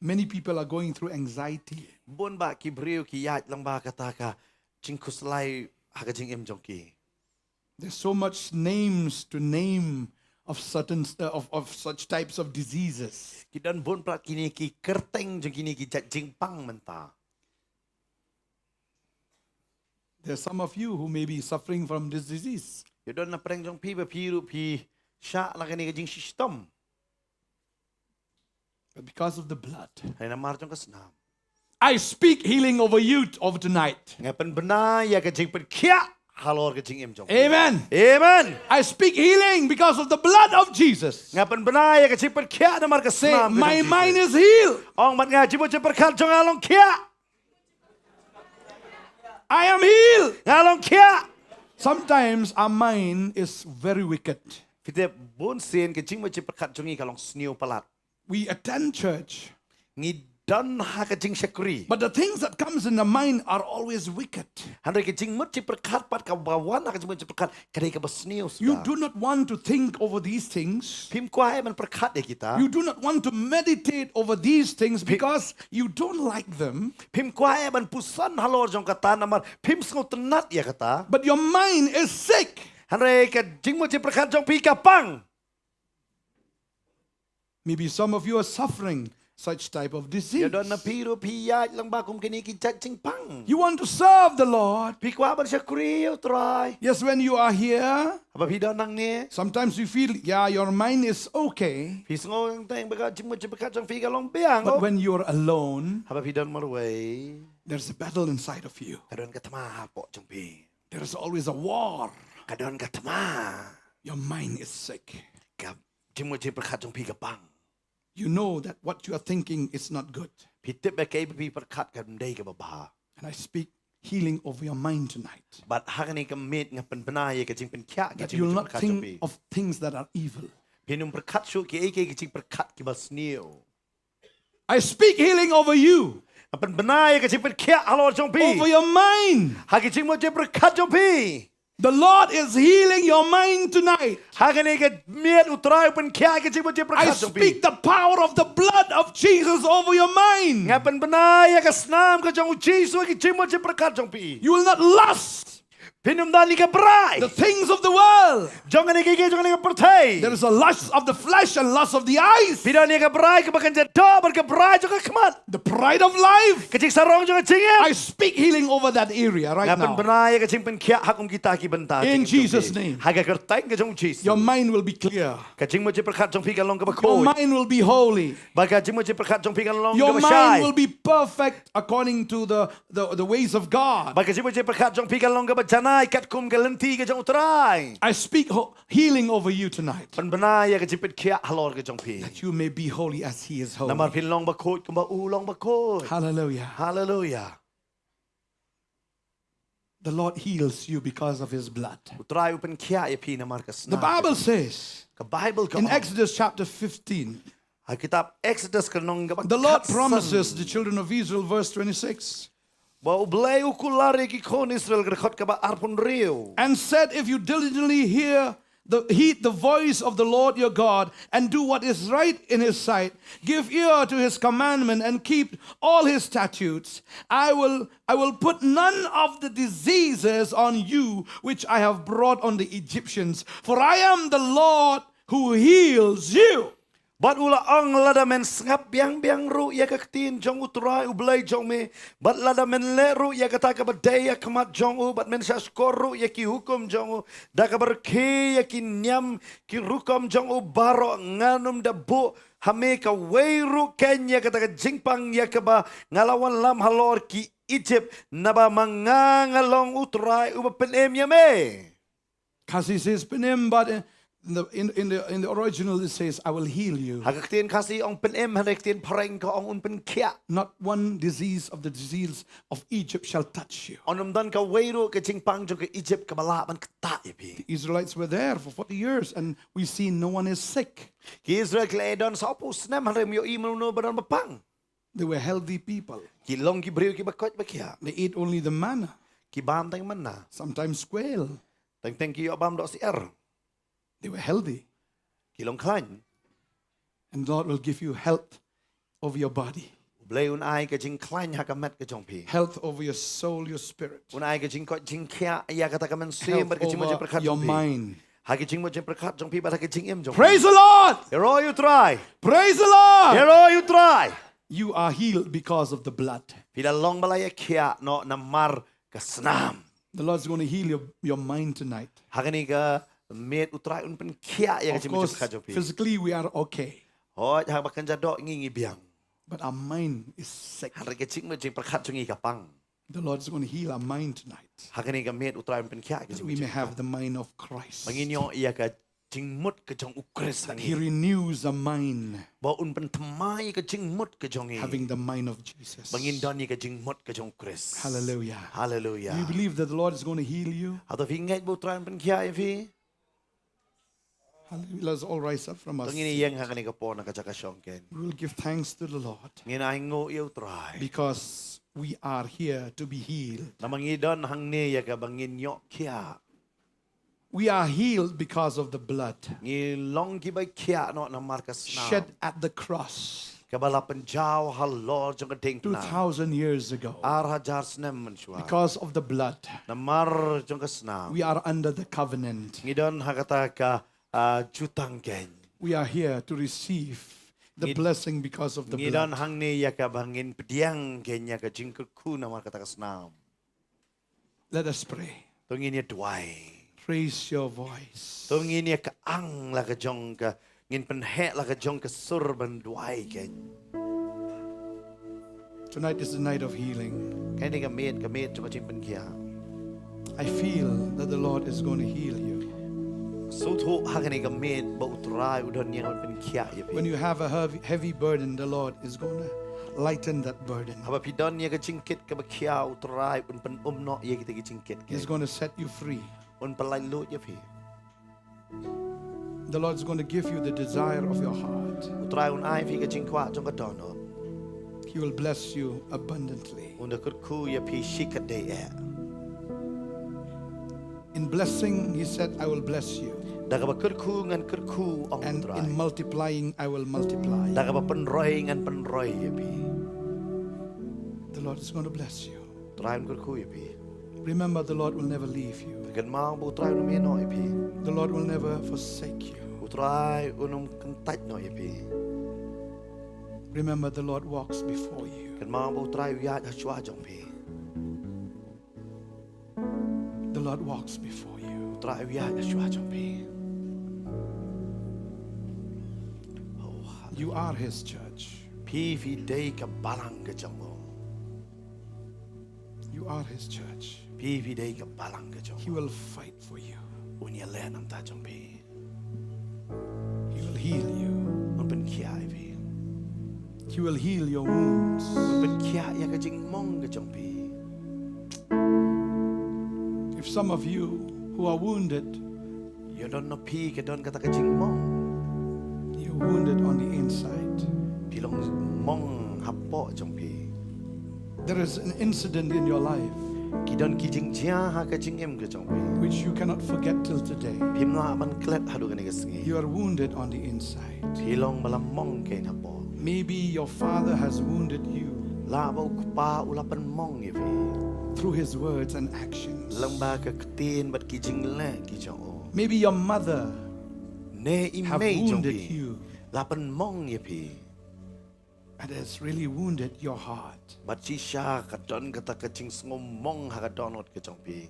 Many people are going through anxiety. Bun bah ki briew ki ïaid lyngba kata ka jingkhuslai ha ka jingim jong ki. There's so much names to name of certain, uh, of, of such types of diseases. Ki don bun palat kine ki kyrteng jong kine ki jait jingpang mynta. There's some of you who may be suffering from this disease. Ki don na pdeng jong phi ba phi ruh phi shah na kane ka jingshitom. But because of the blood, hynrei namar jong ka snam, I speak healing over you over tonight. Nga pynbna ïa ka jingpynkhiah halor ka jingim jong phi. Amen. Amen. I speak healing because of the blood of Jesus. Nga pynbna ïa ka jingpynkhiah namar ka snam ka jong Jisu. Say, "My mind is healed." Ong bad nga, ka jingmut jingpyrkhat jong nga long khiah. I am healed. Nga long khiah. Sometimes our mind is very wicked. Phi tip, bunsien ka jingmut jingpyrkhat jong ngi ka long sniew palat. We attend church. Ngi don ha ka jingshakri. But the things that comes in the mind are always wicked. Hynrei ka jingmut jingpyrkhat pat kaba wan ha ka jingmut jingpyrkhat ka dei kaba sniew suda. You do not want to think over these things. Phim kwah eh ban pyrkhat ïa kita. You do not want to meditate over these things because you don't like them. Phim kwah eh ban puson halor jong kata namar phim sngewtynnat ïa kata. But your mind is sick. Hynrei ka jingmut jingpyrkhat jong phi ka pang. Maybe some of you are suffering such type of disease. Ïa don na phi ruh phi ïaid lyngba kum kine ki jait jingpang. You want to serve the Lord. Phi kwah ban shakri ïa u Trai. Yes, when you are here, haba phi don nangne, sometimes you feel, yeah, your mind is okay. Phi sngew teng ba ka jingmut jingpyrkhat jong phi ka long biang. But when you're alone, haba phi don marwei, there's a battle inside of you. Ka don ka thma hapoh jong phi. There is always a war. Ka don ka thma. Your mind is sick. Ka jingmut jingpyrkhat jong phi ka pang. You know that what you are thinking is not good. Phi tip ba kaei ba phi pyrkhat kam dei kaba bha. And I speak healing over your mind tonight. Bad ha kane ka miet nga pynbna ïa ka jingpynkhiah ka jingmut jingpyrkhat jong phi. That you will not think of things that are evil. Phin ym pyrkhat shuh kiei kiei ki jingpyrkhat kiba sniew. I speak healing over you. Nga pynbna ïa ka jingpynkhiah halor jong phi. Over your mind. Ha ka jingmut jingpyrkhat jong phi. The Lord is healing your mind tonight. Ha kane ka miet u Trai u pynkhiah ïa ka jingmut jingpyrkhat jong phi. I speak the power of the blood of Jesus over your mind. Nga pynbna ïa ka snam ka jong u Jisu ha ka jingmut jingpyrkhat jong phi. You will not lust. Phin ym don ïa ka brai. The things of the world. Jong kane ka, jong kane ka pyrthei. There is a lust of the flesh and lust of the eyes. Phi don ïa ka brai kaba kynja doh bad ka brai jong ka khmat. The pride of life. Ka jingsarong jong ka jingim. I speak healing over that area right now. Nga pynbna ïa ka jingpynkhiah ha kum kita ki bynta jong phi. In Jesus' name. Ha ka kyrteng ka jong u Jisu. Your mind will be clear. Ka jingmut jingpyrkhat jong phi kan long kaba khuid. Your mind will be holy. Bad ka jingmut jingpyrkhat jong phi kan long kaba shai. Your mind will be perfect according to the, the, the ways of God. Bad ka jingmut jingpyrkhat jong phi kan long kaba janai katkum ka lynti ka jong u Trai. I speak ho-, healing over you tonight. Pynbna ïa ka jingpynkhiah halor ka jong phi. That you may be holy as he is holy. Namar phin long bakhuid kumba u long bakhuid. Hallelujah. Hallelujah. The Lord heals you because of his blood. U Trai u pynkhiah ïa phi namar ka snam. The Bible says, ka Bible ka ong, in Exodus chapter fifteen, ha kitab Exodus ka lynnong kaba khatsan. The Lord promises the children of Israel, verse twenty-six. Ba U Blei u kular ïa ki khun Israel, ka dkhot kaba arphew hynriew. And said, "If you diligently hear the, heed the voice of the Lord your God and do what is right in his sight. Give ear to his commandment and keep all his statutes. I will, I will put none of the diseases on you which I have brought on the Egyptians, for I am the Lord who heals you. Bad u la ong, lada men sngap biang biang ruh ïa ka ktien jong U Trai U Blei jong me, bad lada men leh ruh ïa kata kaba dei ha khmat jong u, bad men shahshkor ruh ïa ki hukum jong u, da kaba rkhie ïa ki niam ki rukom jong u baroh, ngan ym da buh ha me kawei ruh kein ïa kata ka jingpang ïa kaba nga la wanlam halor ki Egypt, naba ma nga nga long U Trai uba pynim ïa me. Khasi says pynim, but in the, in, in the, in the original it says, "I will heal you." Ha ka ktien Khasi ong pynim, ha ka ktien phareng ka ong un pynkhiah. "Not one disease of the disease of Egypt shall touch you." Un ym don kawei ruh ka jingpang jong ka Egypt kaba lah ban ktah ïa phi. The Israelites were there for forty years and we see no one is sick. Ki Israel ki la ïadon saphew snem, hynrei ym ïohi mano mano ba don ba pang. They were healthy people. Ki long ki briew kiba koit ba khiah. They ate only the manna. Ki bam tang manna. Sometimes quail. Teng teng ki ïoh bam dohsyiar. They were healthy. Ki long khlaiñ. And God will give you health over your body. U Blei un ai ka jingkhlaiñ ha ka met ka jong phi. Health over your soul, your spirit. Un ai ka jingkoit jingkhiah ïa kata ka mynsiem bad ka jingmut jingpyrkhat jong phi. Health over your mind. Ha ka jingmut jingpyrkhat jong phi bad ha ka jingim jong phi. Praise the Lord. Ïaroh ïa U Trai. Praise the Lord. Ïaroh ïa U Trai. You are healed because of the blood. Phi la long ba la ïakhiah noh namar ka snam. The Lord is going to heal your, your mind tonight. Ha kane ka miet U Trai un pynkhiah ïa ka jingmut jingpyrkhat jong phi. Of course, physically we are okay. Hooid, ha kaba kynja doh ngi ngi biang. But our mind is sick. Hynrei ka jingmut jingpyrkhat jong ngi ka pang. The Lord is going to heal our mind tonight. Ha kane ka miet U Trai un pynkhiah ïa ka jingmut jingpyrkhat. That we may have the mind of Christ. Ba ngin ïoh ïa ka jingmut ka jong U Khrist. That He renews our mind. Ba un pynthymmai ïa ka jingmut ka jong ngi. Having the mind of Jesus. Ba ngin don ïa ka jingmut ka jong U Khrist. Hallelujah. Hallelujah. Do you believe that the Lord is going to heal you? Hato phi ngeit ba U Trai un pynkhiah ïa phi? Hallelujah. Let's all rise up from our seat. To ngin ïeng ha kane ka por na ka jaka shong kein. We will give thanks to the Lord. Ngin ainguh ïa U Trai. Because we are here to be healed. Namar ngi don hangne ïa kaba ngin ïoh khiah. We are healed because of the blood. Ngi long kiba khiah noh namar ka snam. Shed at the cross. Kaba la pynjaw halor jong ka diengphna. Two thousand years ago. Ar hajar snem mynshuwa. Because of the blood. Namar jong ka snam. We are under the covenant. Ngi don ha kata ka, ah, jutang kein. We are here to receive the blessing because of the blood. Ngi don hangne ïa kaba ngin pdiang kein ïa ka jingkyrkhu namar kata ka snam. Let us pray. To ngin ïa duwai. Raise your voice. To ngin ïa kyang la ka jong ka, ngin pynheh la ka jong ka sur ban duwai kein. Tonight is the night of healing. Kane ka miet, ka miet jong ka jingpynkhiah. I feel that the Lord is going to heal you. Sngewthuh ha kane ka miet ba U Trai u don ïa ka ban pynkhiah ïa phi. When you have a heavy, heavy burden, the Lord is going to lighten that burden. Haba phi don ïa ka jingkit kaba khia, U Trai un pynum noh ïa kita ki jingkit. He's going to set you free. Un pynlait luid ïa phi. The Lord is going to give you the desire of your heart. U Trai un ai phi ka jingkwah jong ka dohnud. He will bless you abundantly. Un da kyrkhu ïa phi shikatdei eh. In blessing, he said, "I will bless you." Da kaba kyrkhu ngan kyrkhu, ong U Trai. And in multiplying, I will multiply. Da kaba pynroi ngan pynroi ïa phi. The Lord is going to bless you. U Trai un kyrkhu ïa phi. Remember, the Lord will never leave you. Kynmaw ba U Trai un ym ïehnoh ïa phi. The Lord will never forsake you. U Trai un ym kyntait noh ïa phi. Remember, the Lord walks before you. Kynmaw ba U Trai u ïaid hashwa jong phi. The Lord walks before you. U Trai u ïaid hashwa jong phi. Oh, hallelujah. You are his church. Phi phi dei ka balang ka jong u. You are his church. Phi phi dei ka balang ka jong u. He will fight for you. Un ïaleh na ka bynta jong phi. He will heal you. Un pynkhiah ïa phi. He will heal your wounds. Un pynkhiah ïa ka jingmong ka jong phi. If some of you who are wounded, ïoh don na phi ka don kata ka jingmong. You're wounded on the inside. Phi long mong hapoh jong phi. There is an incident in your life. Ki don ki jingjia ha ka jingim ka jong phi. Which you cannot forget till today. Phim lah ban klet haduh kane ka sngi. You are wounded on the inside. Phi long ba la mong keiñ hapoh. Maybe your father has wounded you. Lah ba u kpa u la pynmong ïa phi. Through his words and actions. Lyngba ka ktien bad ki jingleh ki jong u. Maybe your mother Ne i have mei jong wounded phi. You. La pynmong ïa phi. It has really wounded your heart. Bad shisha ka don kata ka jingsngewmong ha ka dohnud ka jong phi.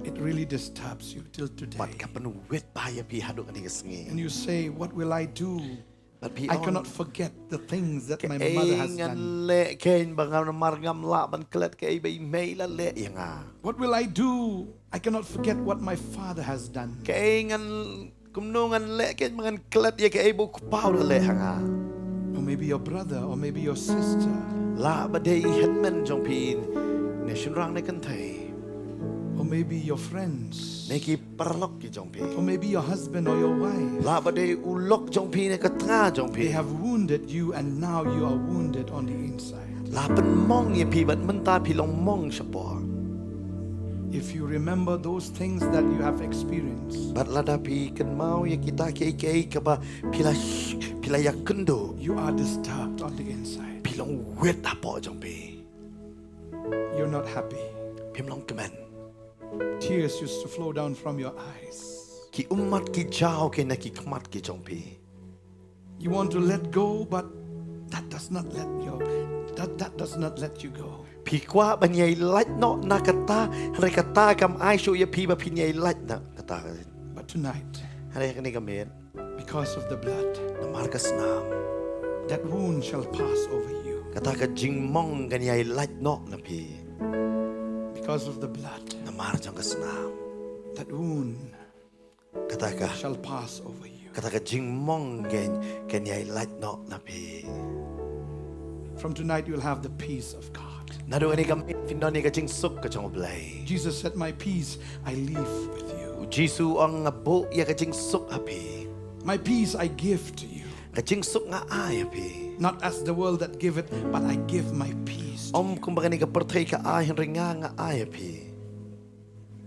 It really disturbs you till today. Bad ka pynwit bha ïa phi haduh kane ka sngi. And you say, "What will I do? Bad phi I ong, cannot forget the things that my mother has done. Kaei ngan leh keiñ ba ngan mar ngam lah ban klet kaei ba i mei la leh ïa nga. What will I do? I cannot forget what my father has done." Kaei ngan, kumno ngan leh keiñ ba ngan klet ïa kaei ba u kpa u la leh ha nga. Or maybe your brother, or maybe your sister. Lah ba dei i hynmen jong phi, ne shynrang ne kynthei. Or maybe your friends. Ne ki paralok ki jong phi. Or maybe your husband or your wife. Lah ba dei u lok jong phi ne ka tnga jong phi. They have wounded you and now you are wounded on the inside. La pynmong ïa phi bad mynta phi long mong shapoh. If you remember those things that you have experienced, Bad lada phi kynmaw ïa kita kiei kiei kaba phi la, phi la ïakynduh, you are disturbed on the inside. Phi long wit hapoh jong phi. You're not happy. Phim long kmen. Tears used to flow down from your eyes. Ki ummat ki jaw keiñ na ki khmat ki jong phi. You want to let go, but that does not let you, that, that does not let you go. Phi kwah ban ïai lait noh na kata, hynrei kata kam ai shuh ïa phi ba phin ïai lait na kata. But tonight, Hynrei kane ka miet, because of the blood, namar ka snam, that wound shall pass over you. Kata ka jingmong kan ïai lait noh na phi. Because of the blood, Namar jong ka snam, that wound Kata ka, shall pass over you. Kata ka jingmong kan, kan ïai lait noh na phi. From tonight, you'll have the peace of God. Naduh kane ka miet phin don ïa ka jingsuk ka jong U Blei. Jesus said, "My peace I leave with you." U Jisu u ong, nga buh ïa ka jingsuk ha phi. My peace I give to you. Ka jingsuk nga ai ha phi. Not as the world that give it, but I give my peace to you. Ym kumba kane ka pyrthei ka ai, hynrei nga, nga ai ha phi.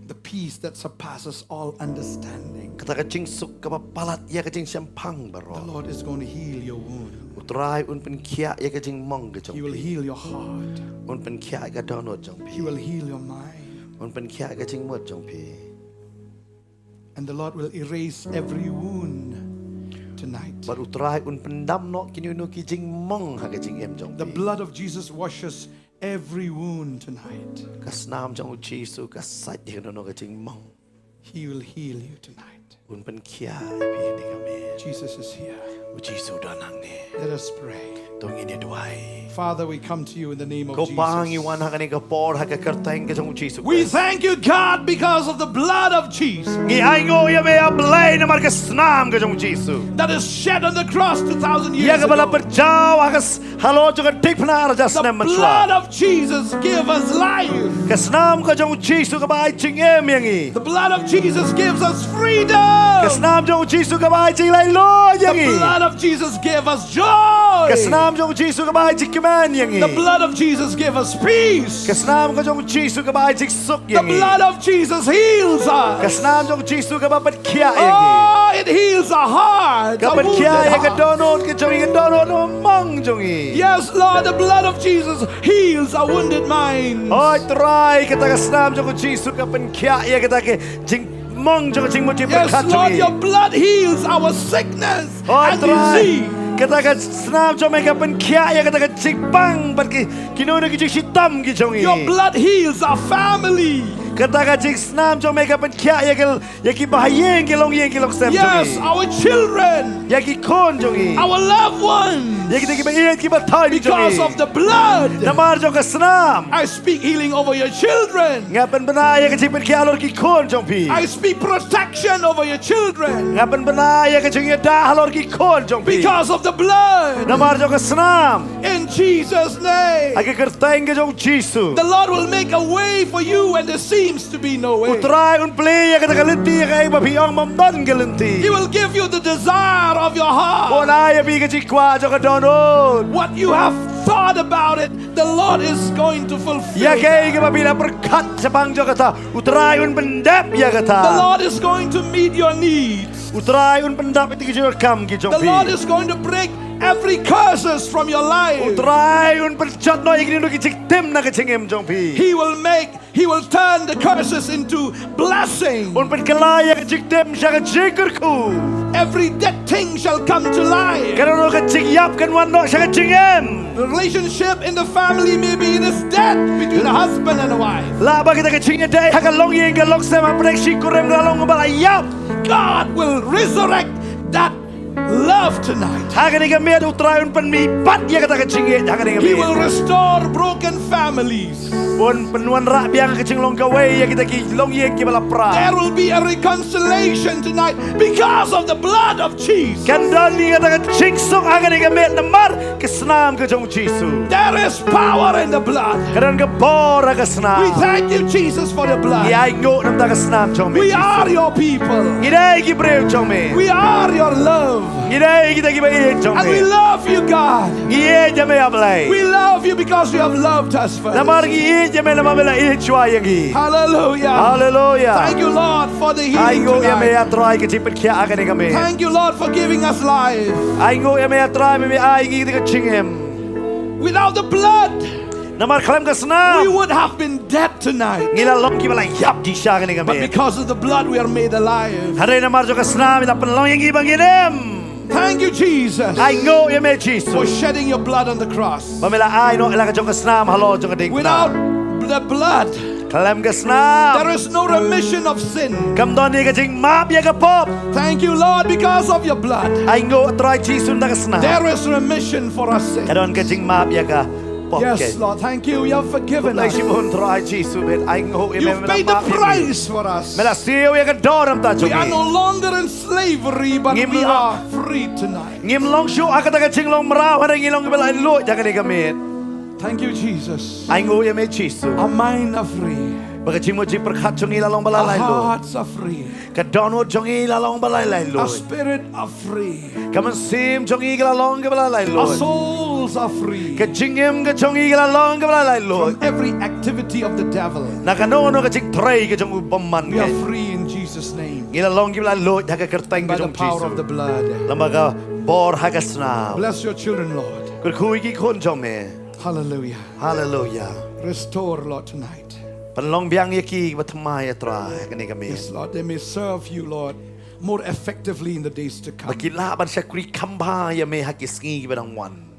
The peace that surpasses all understanding. Kata ka jingsuk kaba palat ïa ka jingshemphang baroh. The Lord is going to heal your wound. U Trai un pynkhiah ïa ka jingmong ka jong phi. He will heal your heart. Un pynkhiah ïa ka dohnud jong phi. He will heal your mind. Un pynkhiah ïa ka jingmut jong phi. And the Lord will erase every wound tonight. Bad U Trai un pyndam noh kino kino ki jingmong ha ka jingim jong phi. The blood of Jesus washes every wound tonight. Ka snam jong U Jisu ka sait ïa kano kano ka jingmong. He will heal you tonight. Un pynkhiah ïa phi ha kane ka miet. Jesus is here. U Jisu u don hangne. Let us pray. To ngin ïa duwai. Father, we come to you in the name of Jesus. Ko Pa, ngi wan ha kane ka por ha ka kyrteng ka jong U Jisu Khrist. We thank you, God, because of the blood of Jesus. Ngi ainguh ïa me, A Blei, namar ka snam ka jong U Jisu. That is shed on the cross two thousand years ago. Ïa kaba la pyrjaw ha ka s-, halor jong ka diengphna ar hajar snem mynshuwa. The blood of Jesus give us life. Ka snam ka jong U Jisu kaba ai jingim ïa ngi. The blood of Jesus gives us freedom. Ka snam jong U Jisu kaba ai jinglaitluid ïa ngi. The blood of Jesus give us joy. Ka snam jong U Jisu kaba ai jingkmen ïa ngi. The blood of Jesus give us peace. Ka snam ka jong U Jisu kaba ai jingsuk ïa ngi. The blood of Jesus heals us. Ka snam jong U Jisu kaba pynkhiah ïa ngi. Oh, it heals our heart, our wounded heart. Ka pynkhiah ïa ka dohnud ka jong ngi, ka dohnud mong jong ngi. Yes, Lord, the blood of Jesus heals our wounded minds. Hooid Trai, kata ka snam jong U Jisu ka pynkhiah ïa kata ka jingmong jong ka jingmut jingpyrkhat jong ngi. Yes, Lord, your blood heals our sickness and disease. Hooid Trai, kata ka snam jong me ka pynkhiah ïa kata ka jingpang bad ki, kino kino ki jingshitom ki jong ngi. Your blood heals our family. Kata ka jingsnam jong me ka pynkhiah ïa ki, ïa ki bahaïing, ki longïing, ki longsem jong ngi. Yes, our children. Ïa ki khun jong ngi. Our loved ones. Ïa kita kiba ïeit kiba thoh jong ngi. Because of the blood. Namar jong ka snam. I speak healing over your children. Nga pynbna ïa ka jingpynkhiah halor ki khun jong phi. I speak protection over your children. Nga pynbna ïa ka jingïada halor ki khun jong phi. Because of the blood. Namar jong ka snam. In Jesus' name. Ha ka kyrteng ka jong U Jisu. The Lord will make a way for you when the sea seems to be no way. U Trai un plie ïa kata ka lynti ïa kaei ba phi ong ym don ka lynti. He will give you the desire of your heart. Un ai ïa phi ka jingkwah jong ka dohnud. What you have thought about it, the Lord is going to fulfill. Ïa kaei kaba phi la pyrkhat shaphang jong kata, U Trai un pyndep ïa kata. The Lord is going to meet your needs. U Trai un pyndep ïa ki jingdonkam ki jong phi. The Lord is going to break every curses from your life. U Trai un pynjot noh ïa kino kino ki jingtim na ka jingim jong phi. He will make, He will turn the curses into blessing. Un pynkylla ïa ka jingtim sha ka jingkyrkhu. Every dead thing shall come to life. Kano kano ka jingïap kan wan noh sha ka jingim. The relationship in the family, maybe it is dead between a husband and a wife. Lah ba kata ka jingïadei ha ka longïing ka longsem hapdeng shi kurim ka long ba la ïap. God will resurrect that love tonight. Ha kane ka miet U Trai un pynmih pat ïa kata ka jingïeit ha kane ka miet. He will restore broken families. Un pynwanrah biang ka jinglong kawei ïa kita ki longïing kiba la pra. There will be a reconciliation tonight because of the blood of Jesus. Kan don ïa kata ka jingsuk ha kane ka miet namar ka snam ka jong U Jisu. There is power in the blood. Ka don ka bor ha ka snam. We thank you, Jesus, for the blood. Ngi ainguh namar ka snam jong me, Jisu. We are your people. Ngi dei ki briew jong me. We are your love. Ngi dei kita kiba ïeit jong me. And we love you, God. Ngi ïeit ïa me, A Blei. We love you because you have loved us first. Namar ngi ïeit ïa me namar me la ïeit shuwa ïa ngi. Hallelujah. Hallelujah. Thank you, Lord, for the healing tonight. Ainguh ïa me, A Trai, ka jingpynkhiah ha kane ka miet. Thank you, Lord, for giving us life. Ainguh ïa me, A Trai, ba me ai ngi ka jingim. Without the blood, namar khlem ka snam, we would have been dead tonight. Ngi la long kiba la ïap shisha ha kane ka miet. But because of the blood, we are made alive. Hynrei namar jong ka snam, la pynlong ïa ngi ba ngin im. Thank you, Jesus, ainguh ïa me, Jisu, for shedding your blood on the cross. Ba me la ai noh la ka jong ka snam halor jong ka diengphna. Without the blood, khlem ka snam, there is no remission of sin. Kam don ïa ka jingmap ïa ka pop. Thank you, Lord, because of your blood. Ainguh, A Trai Jisu, namar ka snam. There is remission for our sins. Ka don ka jingmap ïa ka pop. Yes, Lord. Thank you. You have forgiven us. Khublei shibun, Trai Jisu, ba me ainguh ïa me. You've paid the price for us. Me la siew ïa ka dor namar ka jong ngi. We are no longer in slavery, but we are free tonight. Ngim long shuh ha kata ka jinglong mraw, hynrei ngi long kiba la laitluid ha kane ka miet. Thank you, Jesus. Ainguh ïa me, Jisu. Our mind are free. Ba ka jingmut jingpyrkhat jong ngi la long ba la laitluid. Our hearts are free. Ka dohnud jong ngi la long ba la laitluid. Our spirit are free. Ka mynsiem jong ngi ka la long kaba la laitluid. Our souls are free. Ka jingim ka jong ngi ka la long kaba la laitluid. From every activity of the devil. Na kano kano ka jingtrei ka jong u bymman. We are free in Jesus' name. Ngi la long kiba la laitluid ha ka kyrteng ka jong U Jisu. By the power of the blood. Namar ka bor ha ka snam. Bless your children, Lord. Kyrkhu ïa ki khun jong me. Hallelujah. Hallelujah. Restore, Lord, tonight. Pynlong biang ïa ki ba thymmai, A Trai, ha kane ka miet. Yes, Lord, they may serve you, Lord, more effectively in the days to come. Ba ki lah ban shakri kham bha ïa me ha ki sngi kiba dang wan.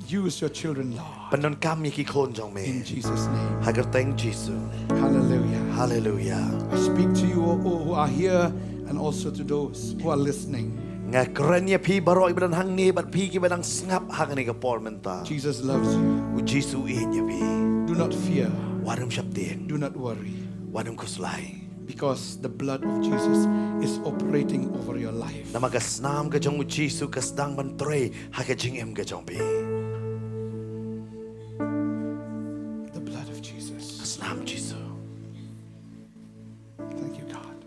Use your children, Lord. Pyndonkam ïa ki khun jong me. In Jesus' name. Ha ka kyrteng Jisu. Hallelujah. Hallelujah. I speak to you, O, O, who are here, and also to those who are listening. Nga kren ïa phi baroh kiba don hangne bad phi kiba dang sngap ha kane ka por mynta. Jesus loves you. U Jisu u ïeit ïa phi. Do not fear. Wat nym sheptieng. Do not worry. Wat nym khuslai. Because the blood of Jesus is operating over your life. Namar ka snam ka jong U Jisu ka sdang ban trei ha ka jingim ka jong phi. The blood of Jesus. Ka snam Jisu. Thank you, God.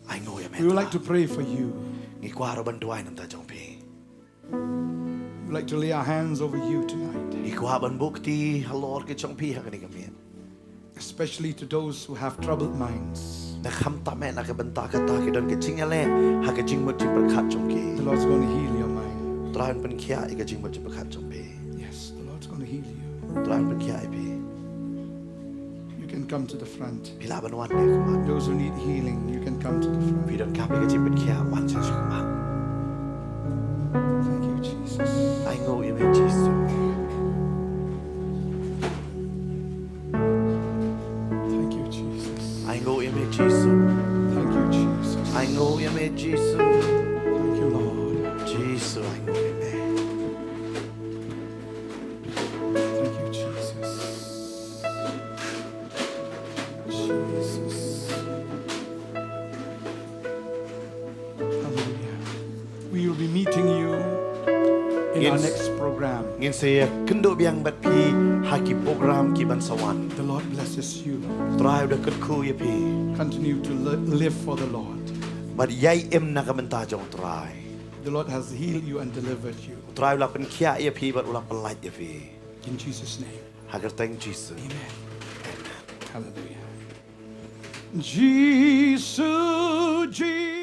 Ainguh ïa me, Trai. We would like to pray for you. Ngi kwah ruh ban duwai namar ka jong phi. We'd like to lay our hands over you tonight. Ngi kwah ban buh kti halor ka jong phi ha kane ka miet. Especially to those who have troubled minds. Nga kham tam eh na ka bynta kata ki don ka jingïaleh ha ka jingmut jingpyrkhat jong ki. The Lord's gonna heal your mind. Trai un pynkhiah ïa ka jingmut jingpyrkhat jong phi. Yes, the Lord's gonna heal you. Trai un pynkhiah ïa phi. You can come to the front. Phi lah ban wan sha khmat. Those who need healing, you can come to the front. Phi donkam ïa ka jingpynkhiah, wan sha khmat. Thank you, Jesus. Ainguh ïa me, Jisu. Thank you, Jesus. Ainguh ïa me, Jisu. Thank you, Jesus. Ainguh ïa me, Jisu. Thank you, Lord. Jisu, ainguh ïa me. Thank you, Jesus. Jesus. Hallelujah. We will be meeting you in our next program. Ngin sa ïakynduh biang bad phi Ha ki program ki ban sa wan. The Lord blesses you. Trai u da kyrkhu ïa phi. Continue to li- live for the Lord. Bad ïai im na ka bynta jong Trai. The Lord has healed you and delivered you. Trai u la pynkhiah ïa phi bad u la pyllait ïa phi. In Jesus' name. Ha ka kyrteng Jisu. Amen. Hallelujah. Jesus, Jesus.